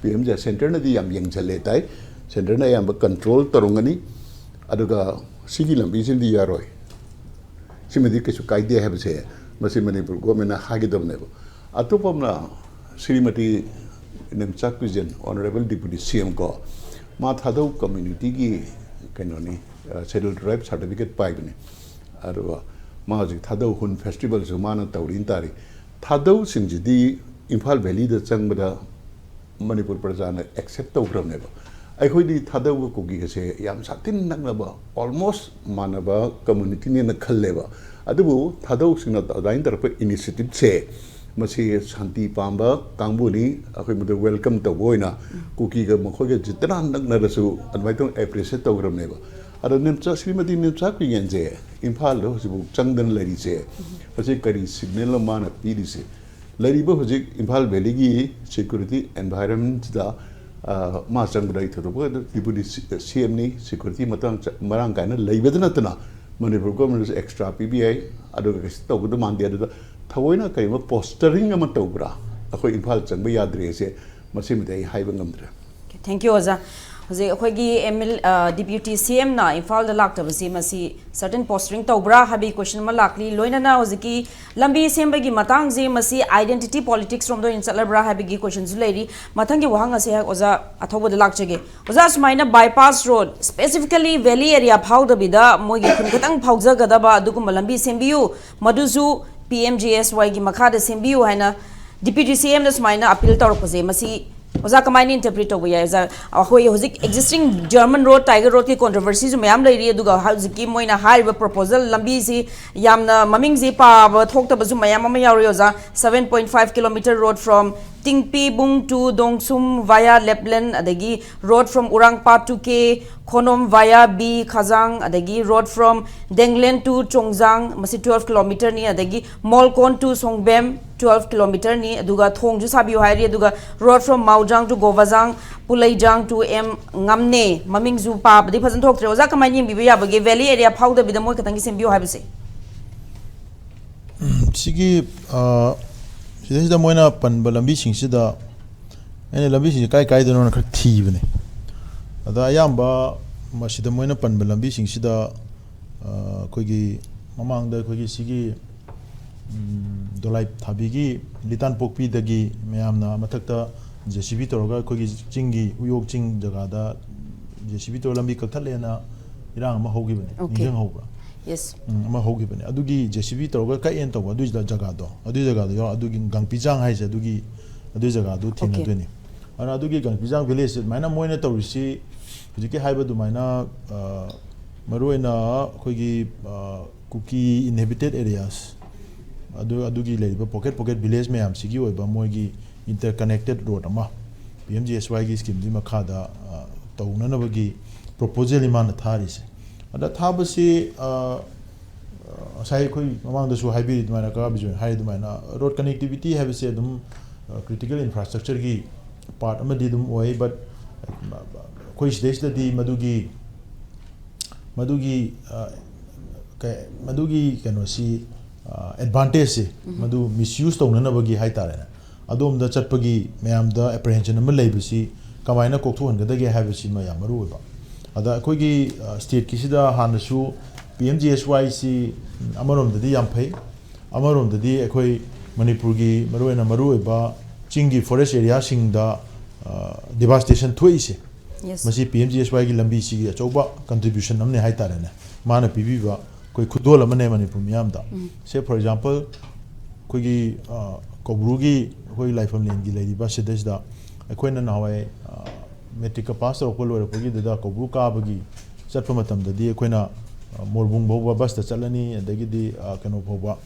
ꯄꯤ ꯑꯦꯝꯁꯦ ꯁꯦꯟꯇꯔꯅꯗꯤ ꯌꯥꯝ ꯌꯦꯡꯁꯤꯜꯂꯦ ꯇꯥꯏ, ꯁꯦꯟꯇꯔꯅ ꯑꯌꯥꯝꯕ ꯀꯟꯇ꯭ꯔꯣꯜ ꯇꯧꯔꯝꯒꯅꯤ꯫ ꯑꯗꯨꯒ ꯁꯤꯒꯤ ꯂꯝꯕꯤꯁꯤꯃꯗꯤ ꯌꯥꯔꯣꯏ, ꯁꯤꯃꯗꯤ ꯀꯩꯁꯨ ꯀꯥꯏꯗꯦ ꯍꯥꯏꯕꯁꯦ ꯃꯁꯤ ꯃꯅꯤꯄꯨꯔ ꯒꯣꯔꯃꯦꯟꯅ ꯍꯥꯏꯒꯗꯕꯅꯦꯕ꯫ ꯑꯇꯣꯞꯄ ꯑꯃꯅ ꯁ꯭ꯔꯤꯃꯇꯤ ꯅꯦꯝꯆꯥꯛ ꯕꯤꯖꯦꯟ, ꯑꯣꯅꯔꯦꯕꯜ ꯗꯤꯄꯨꯇꯤ ꯁꯤ ꯑꯦꯝ ꯀꯣ, ꯃꯥ ꯊꯥꯗꯧ ꯀꯝꯃ꯭ꯌꯨꯅꯤꯇꯤꯒꯤ ꯀꯩꯅꯣꯅꯤ, ꯁꯦꯗ꯭ꯌꯨꯜ ꯇ꯭ꯔꯥꯏꯕ ꯁꯥꯔꯇꯤꯐꯤꯀꯦꯠ ꯄꯥꯏꯕꯅꯤ꯫ ꯑꯗꯨꯒ ꯃꯥ ꯍꯧꯖꯤꯛ ꯊꯥꯗꯧ ꯍꯨꯟ ꯐꯦꯁꯇꯤꯚꯦꯜꯁꯨ ꯃꯥꯅ ꯇꯧꯔꯤꯅ ꯇꯥꯔꯤ꯫ ꯊꯥꯗꯧꯁꯤꯡꯁꯤꯗꯤ ꯏꯝꯐꯥꯜ ꯚꯦꯂꯤꯗ ꯆꯪꯕꯗ ꯃꯅꯤꯄꯨꯔ ꯄ꯭ꯔꯖꯥꯅ ꯑꯦꯛꯁꯦꯞ ꯇꯧꯈ꯭ꯔꯕꯅꯦꯕ꯫ ꯑꯩꯈꯣꯏꯗꯤ ꯊꯥꯗꯧꯒ ꯀꯨꯀꯤꯒꯁꯦ ꯌꯥꯝ ꯁꯥꯊꯤꯅ ꯅꯛꯅꯕ, ꯑꯣꯜꯃꯣꯁ ꯃꯥꯟꯅꯕ ꯀꯝꯃ꯭ꯌꯨꯅꯤꯇꯤꯅꯦꯅ ꯈꯜꯂꯦꯕ꯫ ꯑꯗꯨꯕꯨ ꯊꯥꯗꯧꯁꯤꯡꯅ ꯑꯗꯨꯃꯥꯏꯅ ꯇꯧꯔꯛꯄ ꯏꯅꯤꯁꯤꯌꯦꯇꯤꯚꯁꯦ, ꯃꯁꯤ ꯁꯥꯟꯇꯤ ꯄꯥꯝꯕ ꯀꯥꯡꯕꯨꯅꯤ꯫ ꯑꯩꯈꯣꯏ ꯃꯗꯨ ꯋꯦꯜꯀꯝ ꯇꯧꯕ ꯑꯣꯏꯅ ꯀꯨꯀꯤꯒ ꯃꯈꯣꯏꯒ ꯖꯤꯇꯅ ꯅꯛꯅꯔꯁꯨ ꯑꯗꯨꯃꯥꯏꯅ ꯇꯧꯅ ꯑꯦꯄ꯭ꯔꯤꯁꯤꯌꯦꯠ ꯇꯧꯈ꯭ꯔꯕꯅꯦꯕ꯫ ꯑꯗꯣ ꯅꯦꯝꯆꯥ-, ꯁ꯭ꯔꯤꯃꯇꯤ ꯅꯦꯝꯆꯥꯛ ꯕꯤꯖꯦꯟꯁꯦ ꯏꯝꯐꯥꯜꯗ ꯍꯧꯖꯤꯛꯐꯥꯎ ꯆꯪꯗꯅ ꯂꯩꯔꯤꯁꯦ, ꯃꯁꯤ ꯀꯔꯤ ꯁꯤꯒꯅꯦꯜꯅꯣ ꯃꯥꯅ ꯄꯤꯔꯤꯁꯦ? ꯂꯩꯔꯤꯕ ꯍꯧꯖꯤꯛ ꯏꯝꯐꯥꯜ ꯚꯦꯂꯤꯒꯤ ꯁꯦꯀ꯭ꯌꯨꯔꯤꯇꯤ ꯑꯦꯟꯚꯥꯏꯔꯟꯃꯦꯟꯁꯤꯗ, ꯑ, ꯃꯥ ꯆꯪꯕꯗ ꯑꯩ ꯊꯣꯏꯗꯣꯛꯄ ꯗꯤꯄꯨꯇꯤ ꯁꯤ-, ꯁꯤ ꯑꯦꯝꯅꯤ, ꯁꯦꯀ꯭ꯌꯨꯔꯤꯇꯤ ꯃꯇꯥꯡ ꯆ-, ꯃꯔꯥꯡ ꯀꯥꯏꯅ ꯂꯩꯕꯗ ꯅꯠꯇꯅ ꯃꯅꯤꯄꯨꯔ ꯒꯣꯔꯃꯦꯟꯅꯁꯨ ꯑꯦꯛꯁꯇ꯭ꯔꯥ ꯄꯤꯕ ꯌꯥꯏ꯫ ꯑꯗꯨꯒ ꯀꯩꯁꯨ ꯇꯧꯒꯗꯧ ꯃꯥꯟꯗꯦ꯫ ꯑꯗꯨꯗ ꯊꯑꯣꯏꯅ ꯀꯔꯤꯒꯨꯝꯕ ꯄꯣꯁꯇꯔꯤꯡ ꯑꯃ ꯇꯧꯕ꯭ꯔꯥ ꯑꯩꯈꯣꯏ ꯏꯝꯐꯥꯜ ꯆꯪꯕ ꯌꯥꯗ꯭ꯔꯦꯁꯦ, ꯃꯁꯤꯃꯗꯤ ꯑꯩ ꯍꯥꯏꯕ ꯉꯝꯗ꯭ꯔꯦ꯫ Thank you, ꯑꯣꯖꯥ꯫ ꯍꯧꯖꯤꯛ ꯑꯩꯈꯣꯏꯒꯤ ꯑꯦꯝ ꯑꯦꯜ, ꯑ, ꯗꯤꯄ꯭ꯌꯨꯇꯤ ꯁꯤ ꯑꯦꯝꯅ ꯏꯝꯐꯥꯜꯗ ꯂꯥꯛꯇꯕꯁꯤ ꯃꯁꯤ certain posturing ꯇꯧꯕ꯭ꯔꯥ ꯍꯥꯏꯕꯒꯤ ꯀꯣꯏꯁꯟ ꯑꯃ ꯂꯥꯛꯂꯤ꯫ ꯂꯣꯏꯅꯅ ꯍꯧꯖꯤꯛꯀꯤ ꯂꯝꯕꯤ ꯁꯦꯝꯕꯒꯤ ꯃꯇꯥꯡꯁꯤ ꯃꯁꯤ identity politics ꯔꯣꯝꯗ ꯑꯣꯏꯅ ꯆꯠꯂꯕ꯭ꯔꯥ ꯍꯥꯏꯕꯒꯤ ꯀꯣꯏꯁꯟꯁꯨ ꯂꯩꯔꯤ꯫ ꯃꯊꯪꯒꯤ ꯋꯥꯍꯪ ꯑꯁꯤ ꯑꯣꯖꯥ ꯑꯊꯧꯕꯗ ꯂꯥꯛꯆꯒꯦ꯫ ꯑꯣꯖꯥ, ꯁꯨꯃꯥꯏꯅ bypass road, specifically valley area ꯐꯥꯎꯗꯕꯤꯗ ꯃꯣꯏꯒꯤ ꯈꯨꯟ ꯈꯛꯇꯪ ꯐꯥꯎꯖꯒꯗꯕ ꯑꯗꯨꯒꯨꯝꯕ ꯂꯝꯕꯤ ꯁꯦꯝꯕꯤꯌꯨ, ꯃꯗꯨꯁꯨ ꯄꯤ ꯑꯦꯝ ꯖꯤ ꯑꯦꯁ ꯋꯥꯏꯒꯤ ꯃꯈꯥꯗ ꯁꯦꯝꯕꯤꯌꯨ ꯍꯥꯏꯅ ꯗꯤꯄ꯭ꯌꯨꯇꯤ ꯁꯤ ꯑꯦꯝꯅ ꯁꯨꯃꯥꯏꯅ ꯑꯄꯤꯜ ꯇꯧꯔꯛꯄꯁꯦ, ꯃꯁꯤ ꯑꯣꯖꯥ ꯀꯃꯥꯏꯅ interpret ꯇꯧꯕ ꯌꯥꯏ? ꯑꯣꯖꯥ, ꯑꯩꯈꯣꯏ ꯍꯧꯖꯤꯛ existing German road, Tiger road ꯀꯤ controversy ꯁꯨ ꯃꯌꯥꯝ ꯂꯩꯔꯤ, ꯑꯗꯨꯒ ꯍꯧꯖꯤꯛꯀꯤ ꯃꯣꯏꯅ ꯍꯥꯏꯔꯤꯕ proposal ꯂꯝꯕꯤꯁꯤ ꯌꯥꯝꯅ ꯃꯃꯤꯡꯁꯤ ꯄꯥꯕ ꯊꯣꯛꯇꯕꯁꯨ ꯃꯌꯥꯝ ꯑꯃ ꯌꯥꯎꯔꯤ ꯑꯣꯖꯥ꯫ Seven point five kilometer road from ꯇꯤꯡꯄꯤꯕꯨꯡ to ꯗꯣꯡꯁꯨꯝ via ꯂꯦꯞꯂꯦꯟ, ꯑꯗꯒꯤ road from ꯎꯔꯥꯡꯄꯥꯠ to K ꯈꯣꯅꯣꯝ via B ꯈꯥꯖꯥꯡ, ꯑꯗꯒꯤ road from ꯗꯦꯡꯂꯦꯟ to ꯆꯣꯡꯖꯥꯡ, ꯃꯁꯤ twelve kilometerꯅꯤ, ꯑꯗꯒꯤ ꯃꯣꯜꯀꯣꯟ to ꯁꯣꯡꯕꯦꯝ twelve kilometerꯅꯤ, ꯑꯗꯨꯒ ꯊꯣꯡꯁꯨ ꯁꯥꯕꯤꯌꯨ ꯍꯥꯏꯔꯤ, ꯑꯗꯨꯒ road from ꯃꯥꯎꯖꯥꯡ to ꯒꯣꯕꯥꯖꯥꯡ, ꯄꯨꯂꯩꯖꯥꯡ to M ꯉꯝꯅꯦ꯫ ꯃꯃꯤꯡꯁꯨ ꯄꯥꯕꯗꯤ ꯐꯖꯅ ꯊꯣꯛꯇ꯭ꯔꯦ꯫ ꯑꯣꯖꯥ, ꯀꯃꯥꯏꯅ ꯌꯦꯡꯕꯤꯕ ꯌꯥꯕꯒꯦ? Valley area ꯐꯥꯎꯗꯕꯤꯗ ꯃꯣꯏ ꯈꯛꯇꯪꯒꯤ ꯁꯦꯝꯕꯤꯌꯨ ꯍꯥꯏꯕꯁꯦ? ꯁꯤꯒꯤ ꯑ, ꯁꯤꯗꯩꯁꯤꯗ ꯃꯣꯏꯅ ꯄꯟꯕ ꯂꯝꯕꯤꯁꯤꯡꯁꯤꯗ ꯑꯩꯅ ꯂꯝꯕꯤꯁꯤꯡꯁꯦ ꯀꯥꯏ ꯀꯥꯏꯗꯅꯣꯅ ꯈꯔ ꯊꯤꯕꯅꯦ꯫ ꯑꯗ ꯑꯌꯥꯝꯕ ꯃꯁꯤꯗ ꯃꯣꯏꯅ ꯄꯟꯕ ꯂꯝꯕꯤꯁꯤꯡꯁꯤꯗ ꯑ, ꯑꯩꯈꯣꯏꯒꯤ ꯃꯃꯥꯡꯗ ꯑꯩꯈꯣꯏꯒꯤ ꯁꯤꯒꯤ ꯎꯝ, ꯗꯣꯂꯥꯏ ꯊꯥꯕꯤꯒꯤ ꯂꯤꯇꯥꯟ ꯄꯣꯛꯄꯤꯗꯒꯤ ꯃꯌꯥꯝꯅ ꯃꯊꯛꯇ ꯖꯦ ꯁꯤ ꯕꯤ ꯇꯧꯔꯒ ꯑꯩꯈꯣꯏꯒꯤ ꯆꯤꯡꯒꯤ ꯎꯌꯣꯛ ꯆꯤꯡ ꯖꯒꯥꯗ ꯖꯦ ꯁꯤ ꯕꯤ ꯇꯧꯔꯒ ꯂꯝꯕꯤ ꯀꯛꯊꯠꯂꯦꯅ ꯏꯔꯥꯡ ꯑꯃ ꯍꯧꯈꯤꯕꯅꯦ꯫ Okay. ꯅꯤꯡꯁꯤꯡꯍꯧꯕ꯭ꯔꯥ? Yes. ꯎꯝ, ꯑꯃ ꯍꯧꯈꯤꯕꯅꯦ꯫ ꯑꯗꯨꯒꯤ ꯖꯦ ꯁꯤ ꯕꯤ ꯇꯧꯔꯒ ꯀꯛꯑꯦꯅ ꯇꯧꯕ ꯑꯗꯨꯏ ꯖꯒꯥꯗꯣ, ꯑꯗꯨꯏ ꯖꯒꯥꯗꯣ ꯌꯥꯎ-, ꯑꯗꯨꯒꯤ ꯒꯥꯡꯄꯤꯖꯥꯡ ꯍꯥꯏꯁꯦ ꯑꯗꯨꯒꯤ, ꯑꯗꯨꯏ ꯖꯒꯥꯗꯨ ꯊꯦꯡꯅꯗꯣꯏꯅꯤ꯫ ꯑꯗꯨꯅ ꯑꯗꯨꯒꯤ ꯒꯥꯡꯄꯤꯖꯥꯡ village ꯑꯗꯨꯃꯥꯏꯅ ꯃꯣꯏꯅ ꯇꯧꯔꯤꯁꯤ ꯍꯧꯖꯤꯛꯀꯤ ꯍꯥꯏꯕ ꯑꯗꯨꯃꯥꯏꯅ, ꯑ, ꯃꯔꯨꯑꯣꯏꯅ ꯑꯩꯈꯣꯏꯒꯤ, ꯑ, ꯀꯨꯀꯤ inhabited areas ꯑꯗꯨ, ꯑꯗꯨꯒꯤ ꯂꯩꯔꯤꯕ pocket pocket village ꯃꯌꯥꯝꯁꯤꯒꯤ ꯑꯣꯏꯕ ꯃꯣꯏꯒꯤ interconnected road ꯑꯃ P M G S Yꯒꯤ schemeꯗꯨꯒꯤ ꯃꯈꯥꯗ, ꯑ, ꯇꯧꯅꯅꯕꯒꯤ proposal ꯃꯥꯅ ꯊꯥꯔꯤꯁꯦ꯫ ꯑꯗ ꯊꯥꯕꯁꯤ, ꯑ, ꯉꯁꯥꯏ ꯑꯩꯈꯣꯏ ꯃꯃꯥꯡꯗꯁꯨ ꯍꯥꯏꯕꯤꯔꯤ ꯑꯗꯨꯃꯥꯏꯅ, ꯀꯀꯥ ꯕꯤꯖꯣꯏꯅ ꯍꯥꯏꯔꯤ ꯑꯗꯨꯃꯥꯏꯅ, road connectivity ꯍꯥꯏꯕꯁꯦ ꯑꯗꯨꯝ, ꯑ, critical infrastructureꯒꯤ part ꯑꯃꯗꯤ ꯑꯗꯨꯝ ꯑꯣꯏ, but ꯑꯩꯈꯣꯏ ꯁꯤꯗꯩꯁꯤꯗꯗꯤ ꯃꯗꯨꯒꯤ, ꯃꯗꯨꯒꯤ, ꯑ, ꯀꯩ-, ꯃꯗꯨꯒꯤ ꯀꯩꯅꯣꯁꯤ, ꯑ, advantageꯁꯦ ꯃꯗꯨ misuse ꯇꯧꯅꯅꯕꯒꯤ ꯍꯥꯏꯇꯥꯔꯦꯅꯦ, ꯑꯗꯣꯝꯗ ꯆꯠꯄꯒꯤ ꯃꯌꯥꯝꯗ apprehension ꯑꯃ ꯂꯩꯕꯁꯤ ꯀꯃꯥꯏꯅ ꯀꯣꯛꯊꯣꯛꯍꯟꯒꯗꯒꯦ ꯍꯥꯏꯕꯁꯤꯃ ꯌꯥꯝ ꯃꯔꯨ ꯑꯣꯏꯕ꯫ ꯑꯗ ꯑꯩꯈꯣꯏꯒꯤ, ꯑ, stateꯀꯤꯁꯤꯗ ꯍꯥꯟꯅꯁꯨ P M G S Yꯁꯤ, ꯎꯝ, ꯑꯃꯔꯣꯝꯗꯗꯤ ꯌꯥꯝ ꯐꯩ, ꯑꯃꯔꯣꯝꯗꯗꯤ ꯑꯩꯈꯣꯏ ꯃꯅꯤꯄꯨꯔꯒꯤ ꯃꯔꯨꯑꯣꯏꯅ ꯃꯔꯨꯑꯣꯏꯕ ꯆꯤꯡꯒꯤ forest areaꯁꯤꯡꯗ, ꯑ, devastation ꯊꯣꯛꯏꯁꯦ, Yes. ꯃꯁꯤ P M G S Yꯒꯤ ꯂꯝꯕꯤꯁꯤꯒꯤ ꯑꯆꯧꯕ contribution ꯑꯃꯅꯦ ꯍꯥꯏꯇꯥꯔꯦꯅꯦ꯫ ꯃꯥꯅ ꯄꯤꯕꯤꯕ ꯑꯩꯈꯣꯏ ꯈꯨꯗꯣꯜ ꯑꯃꯅꯦ ꯃꯅꯤꯄꯨꯔ ꯃꯤꯌꯥꯝꯗ꯫ Say for example, ꯑꯩꯈꯣꯏꯒꯤ, ꯑ, ꯀꯧꯕ꯭ꯔꯨꯒꯤ ꯑꯩꯈꯣꯏ ꯂꯥꯏꯐꯝꯂꯦꯟꯒꯤ ꯂꯩꯔꯤꯕ ꯁꯤꯗꯩꯁꯤꯗ ꯑꯩꯈꯣꯏꯅ ꯅꯍꯥꯟꯋꯥꯏ, ꯑ, matricꯀ pass ꯇꯧꯔꯛꯄ ꯂꯣꯏꯔꯛꯄꯒꯤꯗꯨꯗ ꯀꯧꯕ꯭ꯔꯨ ꯀꯥꯕꯒꯤ ꯆꯠꯄ ꯃꯇꯝꯗꯗꯤ ꯑꯩꯈꯣꯏꯅ, ꯑ, ꯃꯣꯔꯕꯨꯡ ꯐꯥꯎꯕ busꯇ ꯆꯠꯂꯅꯤ, ꯑꯗꯒꯤꯗꯤ, ꯑ, ꯀꯩꯅꯣ ꯐꯥꯎꯕ,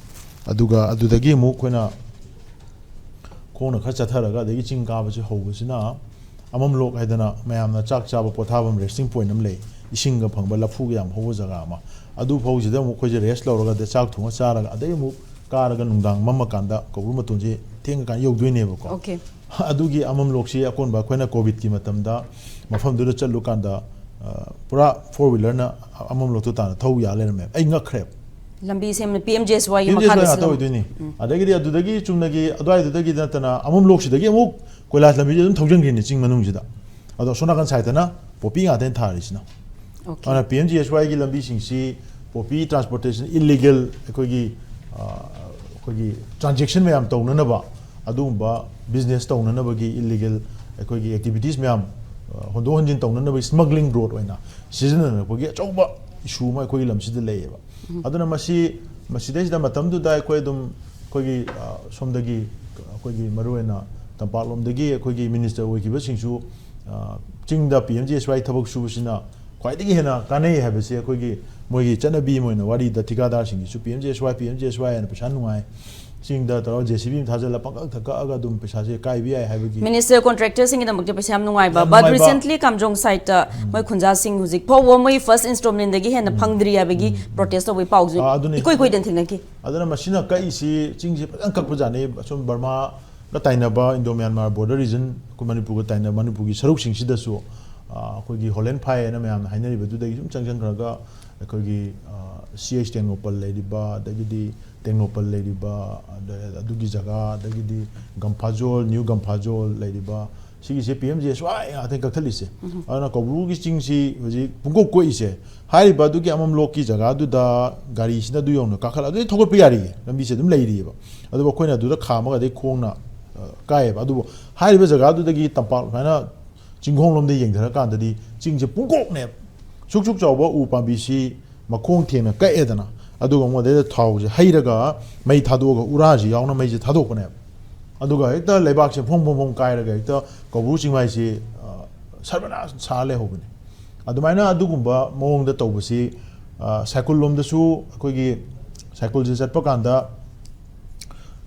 ꯑꯗꯨꯒ ꯑꯗꯨꯗꯒꯤ ꯑꯃꯨꯛ ꯑꯩꯈꯣꯏꯅ ꯈꯣꯡꯅ ꯈꯔ ꯆꯠꯊꯔꯒ ꯑꯗꯒꯤ ꯆꯤꯡ ꯀꯥꯕꯁꯤ ꯍꯧꯕꯁꯤꯅ ꯑꯃꯝꯂꯣꯛ ꯍꯥꯏꯗꯅ ꯃꯌꯥꯝꯅ ꯆꯥꯛ ꯆꯥꯕ ꯄꯣꯊꯥꯐꯝ resting point ꯑꯃ ꯂꯩ, ꯏꯁꯤꯡꯒ ꯐꯪꯕ ꯂꯐꯨꯒ ꯌꯥꯝ ꯍꯧꯕ ꯖꯒꯥ ꯑꯃ꯫ ꯑꯗꯨ ꯐꯥꯎꯁꯤꯗ ꯑꯃꯨꯛ ꯑꯩꯈꯣꯏꯁꯦ rest ꯂꯧꯔꯒ ꯑꯗꯩ ꯆꯥꯛ ꯊꯣꯡꯉ ꯆꯥꯔꯒ ꯑꯗꯩ ꯑꯃꯨꯛ ꯀꯥꯔꯒ ꯅꯨꯡꯗꯥꯡ ꯃꯝꯃꯀꯥꯟꯗ ꯀꯧꯕ꯭ꯔꯨ ꯃꯇꯣꯟꯁꯦ ꯊꯦꯡꯉꯀꯥꯟꯗ ꯌꯧꯗꯣꯏꯅꯦꯕꯀꯣ꯫ Okay. ꯑꯗꯨꯒꯤ ꯑꯃꯝꯂꯣꯛꯁꯤ ꯑꯀꯣꯟꯕ ꯑꯩꯈꯣꯏꯅ COVIDꯀꯤ ꯃꯇꯝꯗ ꯃꯐꯝꯗꯨꯗ ꯆꯠꯂꯨꯀꯥꯟꯗ ꯑ, ꯄꯨꯔꯥ four wheelerꯅ ꯑꯃꯝꯂꯣꯛꯇꯣ ꯇꯥꯅ ꯊꯧ ꯌꯥ ꯂꯩꯔꯝꯃꯦ꯫ ꯑꯩ ꯉꯛꯈ꯭ꯔꯦ꯫ ꯂꯝꯕꯤ ꯁꯦꯝꯕ ꯄꯤ ꯑꯦꯝ ꯖꯤ ꯑꯦꯁ ꯋꯥꯏꯒꯤ ꯄꯤ ꯑꯦꯝ ꯖꯤ ꯑꯦꯁ ꯋꯥꯏ ꯃꯈꯥꯗ ꯉꯥꯛꯇ ꯁꯤꯜꯂꯝ- ꯑꯣꯏꯗꯣꯏꯅꯤ꯫ ꯑꯗꯒꯤꯗꯤ ꯑꯗꯨꯗꯒꯤ ꯆꯨꯝꯅꯒꯤ ꯑꯗꯨꯋꯥꯏꯗꯨꯗꯒꯤ ꯅꯠꯇꯅ ꯑꯃꯝꯂꯣꯛꯁꯤꯗꯒꯤ ꯑꯃꯨꯛ ꯀꯣꯏꯂꯥꯁ ꯂꯝꯕꯤꯁꯦ ꯑꯗꯨꯝ ꯊꯧꯖꯤꯟꯈ꯭ꯔꯤꯅꯤ ꯆꯤꯡ ꯃꯅꯨꯡꯁꯤꯗ꯫ ꯑꯗꯣ ꯑꯁꯣꯝ ꯅꯥꯀꯟ sideꯇꯅ ꯄꯣꯄꯤ ꯉꯥꯛꯇꯅꯤ ꯊꯥꯔꯤꯁꯤꯅ꯫ Okay. ꯑꯗꯨꯅ ꯄꯤ ꯑꯦꯝ ꯖꯤ ꯑꯦꯁ ꯋꯥꯏꯒꯤ ꯂꯝꯕꯤꯁꯤꯡꯁꯤ poppy transportation illegal ꯑꯩꯈꯣꯏꯒꯤ ꯑ, ꯑꯩꯈꯣꯏꯒꯤ transaction ꯃꯌꯥꯝ ꯇꯧꯅꯅꯕ, ꯑꯗꯨꯒꯨꯝꯕ business ꯇꯧꯅꯅꯕꯒꯤ illegal ꯑꯩꯈꯣꯏꯒꯤ activities ꯃꯌꯥꯝ ꯑ, ꯍꯣꯟꯗꯣꯛ ꯍꯣꯟꯖꯤꯟ ꯇꯧꯅꯅꯕꯒꯤ smuggling road ꯑꯣꯏꯅ ꯁꯤꯖꯤꯟꯅꯔꯛꯄꯒꯤ ꯑꯆꯧꯕ issue ꯑꯃ ꯑꯩꯈꯣꯏꯒꯤ ꯂꯝꯁꯤꯗ ꯂꯩꯌꯦꯕ꯫ ꯑꯗꯨꯅ ꯃꯁꯤ ꯃꯁꯤꯗꯩꯁꯤꯗ ꯃꯇꯝꯗꯨꯗ ꯑꯩꯈꯣꯏ ꯑꯗꯨꯝ ꯑꯩꯈꯣꯏꯒꯤ ꯑ, ꯁꯣꯝꯗꯒꯤ ꯑꯩꯈꯣꯏꯒꯤ ꯃꯔꯨꯑꯣꯏꯅ ꯇꯝꯄꯥꯛꯂꯣꯝꯗꯒꯤ ꯑꯩꯈꯣꯏꯒꯤ minister ꯑꯣꯏꯈꯤꯕꯁꯤꯡꯁꯨ ꯑ, ꯆꯤꯡꯗ ꯄꯤ ꯑꯦꯝ ꯖꯤ ꯑꯦꯁ ꯋꯥꯏ ꯊꯕꯛ ꯁꯨꯕꯁꯤꯅ ꯈ꯭ꯋꯥꯏꯗꯒꯤ ꯍꯦꯟꯅ ꯀꯥꯟꯅꯩ ꯍꯥꯏꯕꯁꯤ ꯑꯩꯈꯣꯏꯒꯤ ꯃꯣꯏꯒꯤ ꯆꯠꯅꯕꯤ ꯑꯃ ꯑꯣꯏꯅ ꯋꯥꯔꯤꯗ ꯊꯤꯀꯥꯗꯥꯔꯁꯤꯡꯒꯤꯁꯨ ꯄꯤ ꯑꯦꯝ ꯖꯤ ꯑꯦꯁ ꯋꯥꯏ, ꯄꯤ ꯑꯦꯝ ꯖꯤ ꯑꯦꯁ ꯋꯥꯏ ꯍꯥꯏꯅ ꯄꯩꯁꯥ ꯅꯨꯡꯉꯥꯏ, ꯆꯤꯡꯗ ꯇꯧꯔꯒ ꯖꯦ ꯁꯤ ꯕꯤ ꯑꯃ ꯊꯥꯖꯤꯜꯂ ꯄꯪꯀꯛꯇ ꯀꯛꯑꯒ ꯑꯗꯨꯝ ꯄꯩꯁꯥꯁꯦ ꯀꯥꯏꯕ ꯌꯥꯏ ꯍꯥꯏꯕꯒꯤ꯫ Minister contractorꯁꯤꯡꯒꯤꯗꯃꯛꯇ ꯄꯩꯁꯥ ꯌꯥꯝ ꯅꯨꯡꯉꯥꯏꯕ꯫ ꯌꯥꯝ But ꯅꯨꯡꯉꯥꯏꯕ꯫ Recently ꯀꯥꯝꯖꯣꯡ sideꯇ ꯃꯣꯏ ꯈꯨꯟꯖꯥꯁꯤꯡ ꯍꯧꯖꯤꯛ ꯐꯥꯎꯕ ꯃꯣꯏ first installmentꯗꯒꯤ ꯍꯦꯟꯅ ꯐꯪꯗ꯭ꯔꯤ ꯍꯥꯏꯕꯒꯤ protest ꯇꯧꯕꯒꯤ ꯄꯥꯎꯁꯨ ꯑꯥ, ꯑꯗꯨꯅꯤ꯫ ꯏꯀꯨꯏ ꯀꯨꯏꯗꯅ ꯊꯦꯡꯅꯈꯤ꯫ ꯑꯗꯨꯅ ꯃꯁꯤꯅ ꯀꯛꯏꯁꯤ ꯆꯤꯡꯁꯤ ꯐꯖꯅ ꯀꯛꯄꯖꯥꯠꯅꯤ꯫ ꯑꯁꯨꯝ ꯕꯔꯃꯥꯒ ꯇꯥꯏꯅꯕ Indo Myanmar border region, ꯑꯩꯈꯣꯏ ꯃꯅꯤꯄꯨꯔꯒ ꯇꯥꯏꯅꯕ ꯃꯅꯤꯄꯨꯔꯒꯤ ꯁꯔꯨꯛꯁꯤꯡꯁꯤꯗꯁꯨ, ꯑ, ꯑꯩꯈꯣꯏꯒꯤ ꯍꯣꯂꯦꯟ ꯐꯥꯏ ꯍꯥꯏꯅ ꯃꯌꯥꯝꯅ ꯍꯥꯏꯅꯔꯤꯕꯗꯨꯗꯒꯤ ꯁꯨꯝ ꯆꯪꯁꯤꯟꯈ꯭ꯔꯒ ꯑꯩꯈꯣꯏꯒꯤ, ꯑ, ꯁꯤ ꯑꯩꯆ ꯇꯦꯡꯅꯧꯄꯜ ꯂꯩꯔꯤꯕ, ꯑꯗꯒꯤꯗꯤ ꯇꯦꯡꯅꯧꯄꯜ ꯂꯩꯔꯤꯕ, ꯑꯗ-, ꯑꯗꯨꯒꯤ ꯖꯒꯥ, ꯑꯗꯒꯤꯗꯤ ꯒꯝꯐꯥꯖꯣꯜ, ꯅ꯭ꯌꯨ ꯒꯝꯐꯥꯖꯣꯜ ꯂꯩꯔꯤꯕ, ꯁꯤꯒꯤꯁꯦ ꯄꯤ ꯑꯦꯝ ꯖꯤ ꯑꯦꯁ ꯋꯥꯏ ꯉꯥꯛꯇꯅꯤ ꯀꯛꯊꯠꯂꯤꯁꯦ꯫ ꯑꯗꯨꯅ ꯀꯧꯕ꯭ꯔꯨꯒꯤ ꯆꯤꯡꯁꯤ ꯍꯧꯖꯤꯛ ꯄꯨꯡꯀꯣꯛ ꯀꯣꯛꯏꯁꯦ, ꯍꯥꯏꯔꯤꯕ ꯑꯗꯨꯒꯤ ꯑꯃꯝꯂꯣꯛꯀꯤ ꯖꯒꯥꯗꯨꯗ ꯒꯥꯔꯤꯁꯤꯅ ꯑꯗꯨ ꯌꯧꯅ ꯀꯥꯈꯠꯂ ꯑꯗꯨꯗꯤ ꯊꯧꯒꯠꯄ ꯌꯥꯔꯤꯌꯦ, ꯂꯝꯕꯤꯁꯦ ꯑꯗꯨꯝ ꯂꯩꯔꯤꯑꯕ꯫ ꯑꯗꯨꯕꯨ ꯑꯩꯈꯣꯏꯅ ꯑꯗꯨꯗ ꯈꯥꯝꯃꯒ ꯑꯗꯩ ꯈꯣꯡꯅ, ꯑ, ꯀꯥꯏꯌꯦꯕ꯫ ꯑꯗꯨꯕꯨ ꯍꯥꯏꯔꯤꯕ ꯖꯒꯥꯗꯨꯗꯒꯤ ꯇꯝꯄꯥꯛ ꯁꯨꯃꯥꯏꯅ ꯆꯤꯡꯈꯣꯡꯂꯣꯝꯗ ꯌꯦꯡꯊꯔꯀꯥꯟꯗꯗꯤ ꯆꯤꯡꯁꯦ ꯄꯨꯡꯀꯣꯛꯅꯦꯕ꯫ ꯁꯨꯛ ꯁꯨꯛ ꯆꯥꯎꯕ ꯎ ꯄꯥꯝꯕꯤꯁꯤ ꯃꯈꯣꯡ ꯊꯦꯡꯅ ꯀꯛꯑꯦꯗꯅ, ꯑꯗꯨꯒ ꯑꯃꯨꯛ ꯑꯗꯩꯗ ꯊꯥꯎꯁꯦ ꯍꯩꯔꯒ ꯃꯩ ꯊꯥꯗꯣꯛꯑꯒ ꯎꯔꯥꯁꯤ ꯌꯥꯎꯅ ꯃꯩꯁꯦ ꯊꯥꯗꯣꯛꯄꯅꯦꯕ꯫ ꯑꯗꯨꯒ ꯍꯦꯛꯇ ꯂꯩꯕꯥꯛꯁꯦ ꯐꯣꯡ ꯐꯣꯡ ꯐꯣꯡ ꯀꯥꯏꯔꯒ ꯍꯦꯛꯇ ꯀꯧꯕ꯭ꯔꯨ ꯆꯤꯡꯃꯥꯏꯁꯤ, ꯑ, ꯁꯔꯕꯅꯥꯁ ꯁꯥ ꯂꯩꯍꯧꯕꯅꯤ꯫ ꯑꯗꯨꯃꯥꯏꯅ ꯑꯗꯨꯒꯨꯝꯕ ꯃꯑꯣꯡꯗ ꯇꯧꯕꯁꯤ, ꯑ, ꯁꯥꯏꯀꯨꯜ ꯂꯣꯝꯗꯁꯨ ꯑꯩꯈꯣꯏꯒꯤ ꯁꯥꯏꯀꯨꯜꯁꯦ ꯆꯠꯄ ꯀꯥꯟꯗ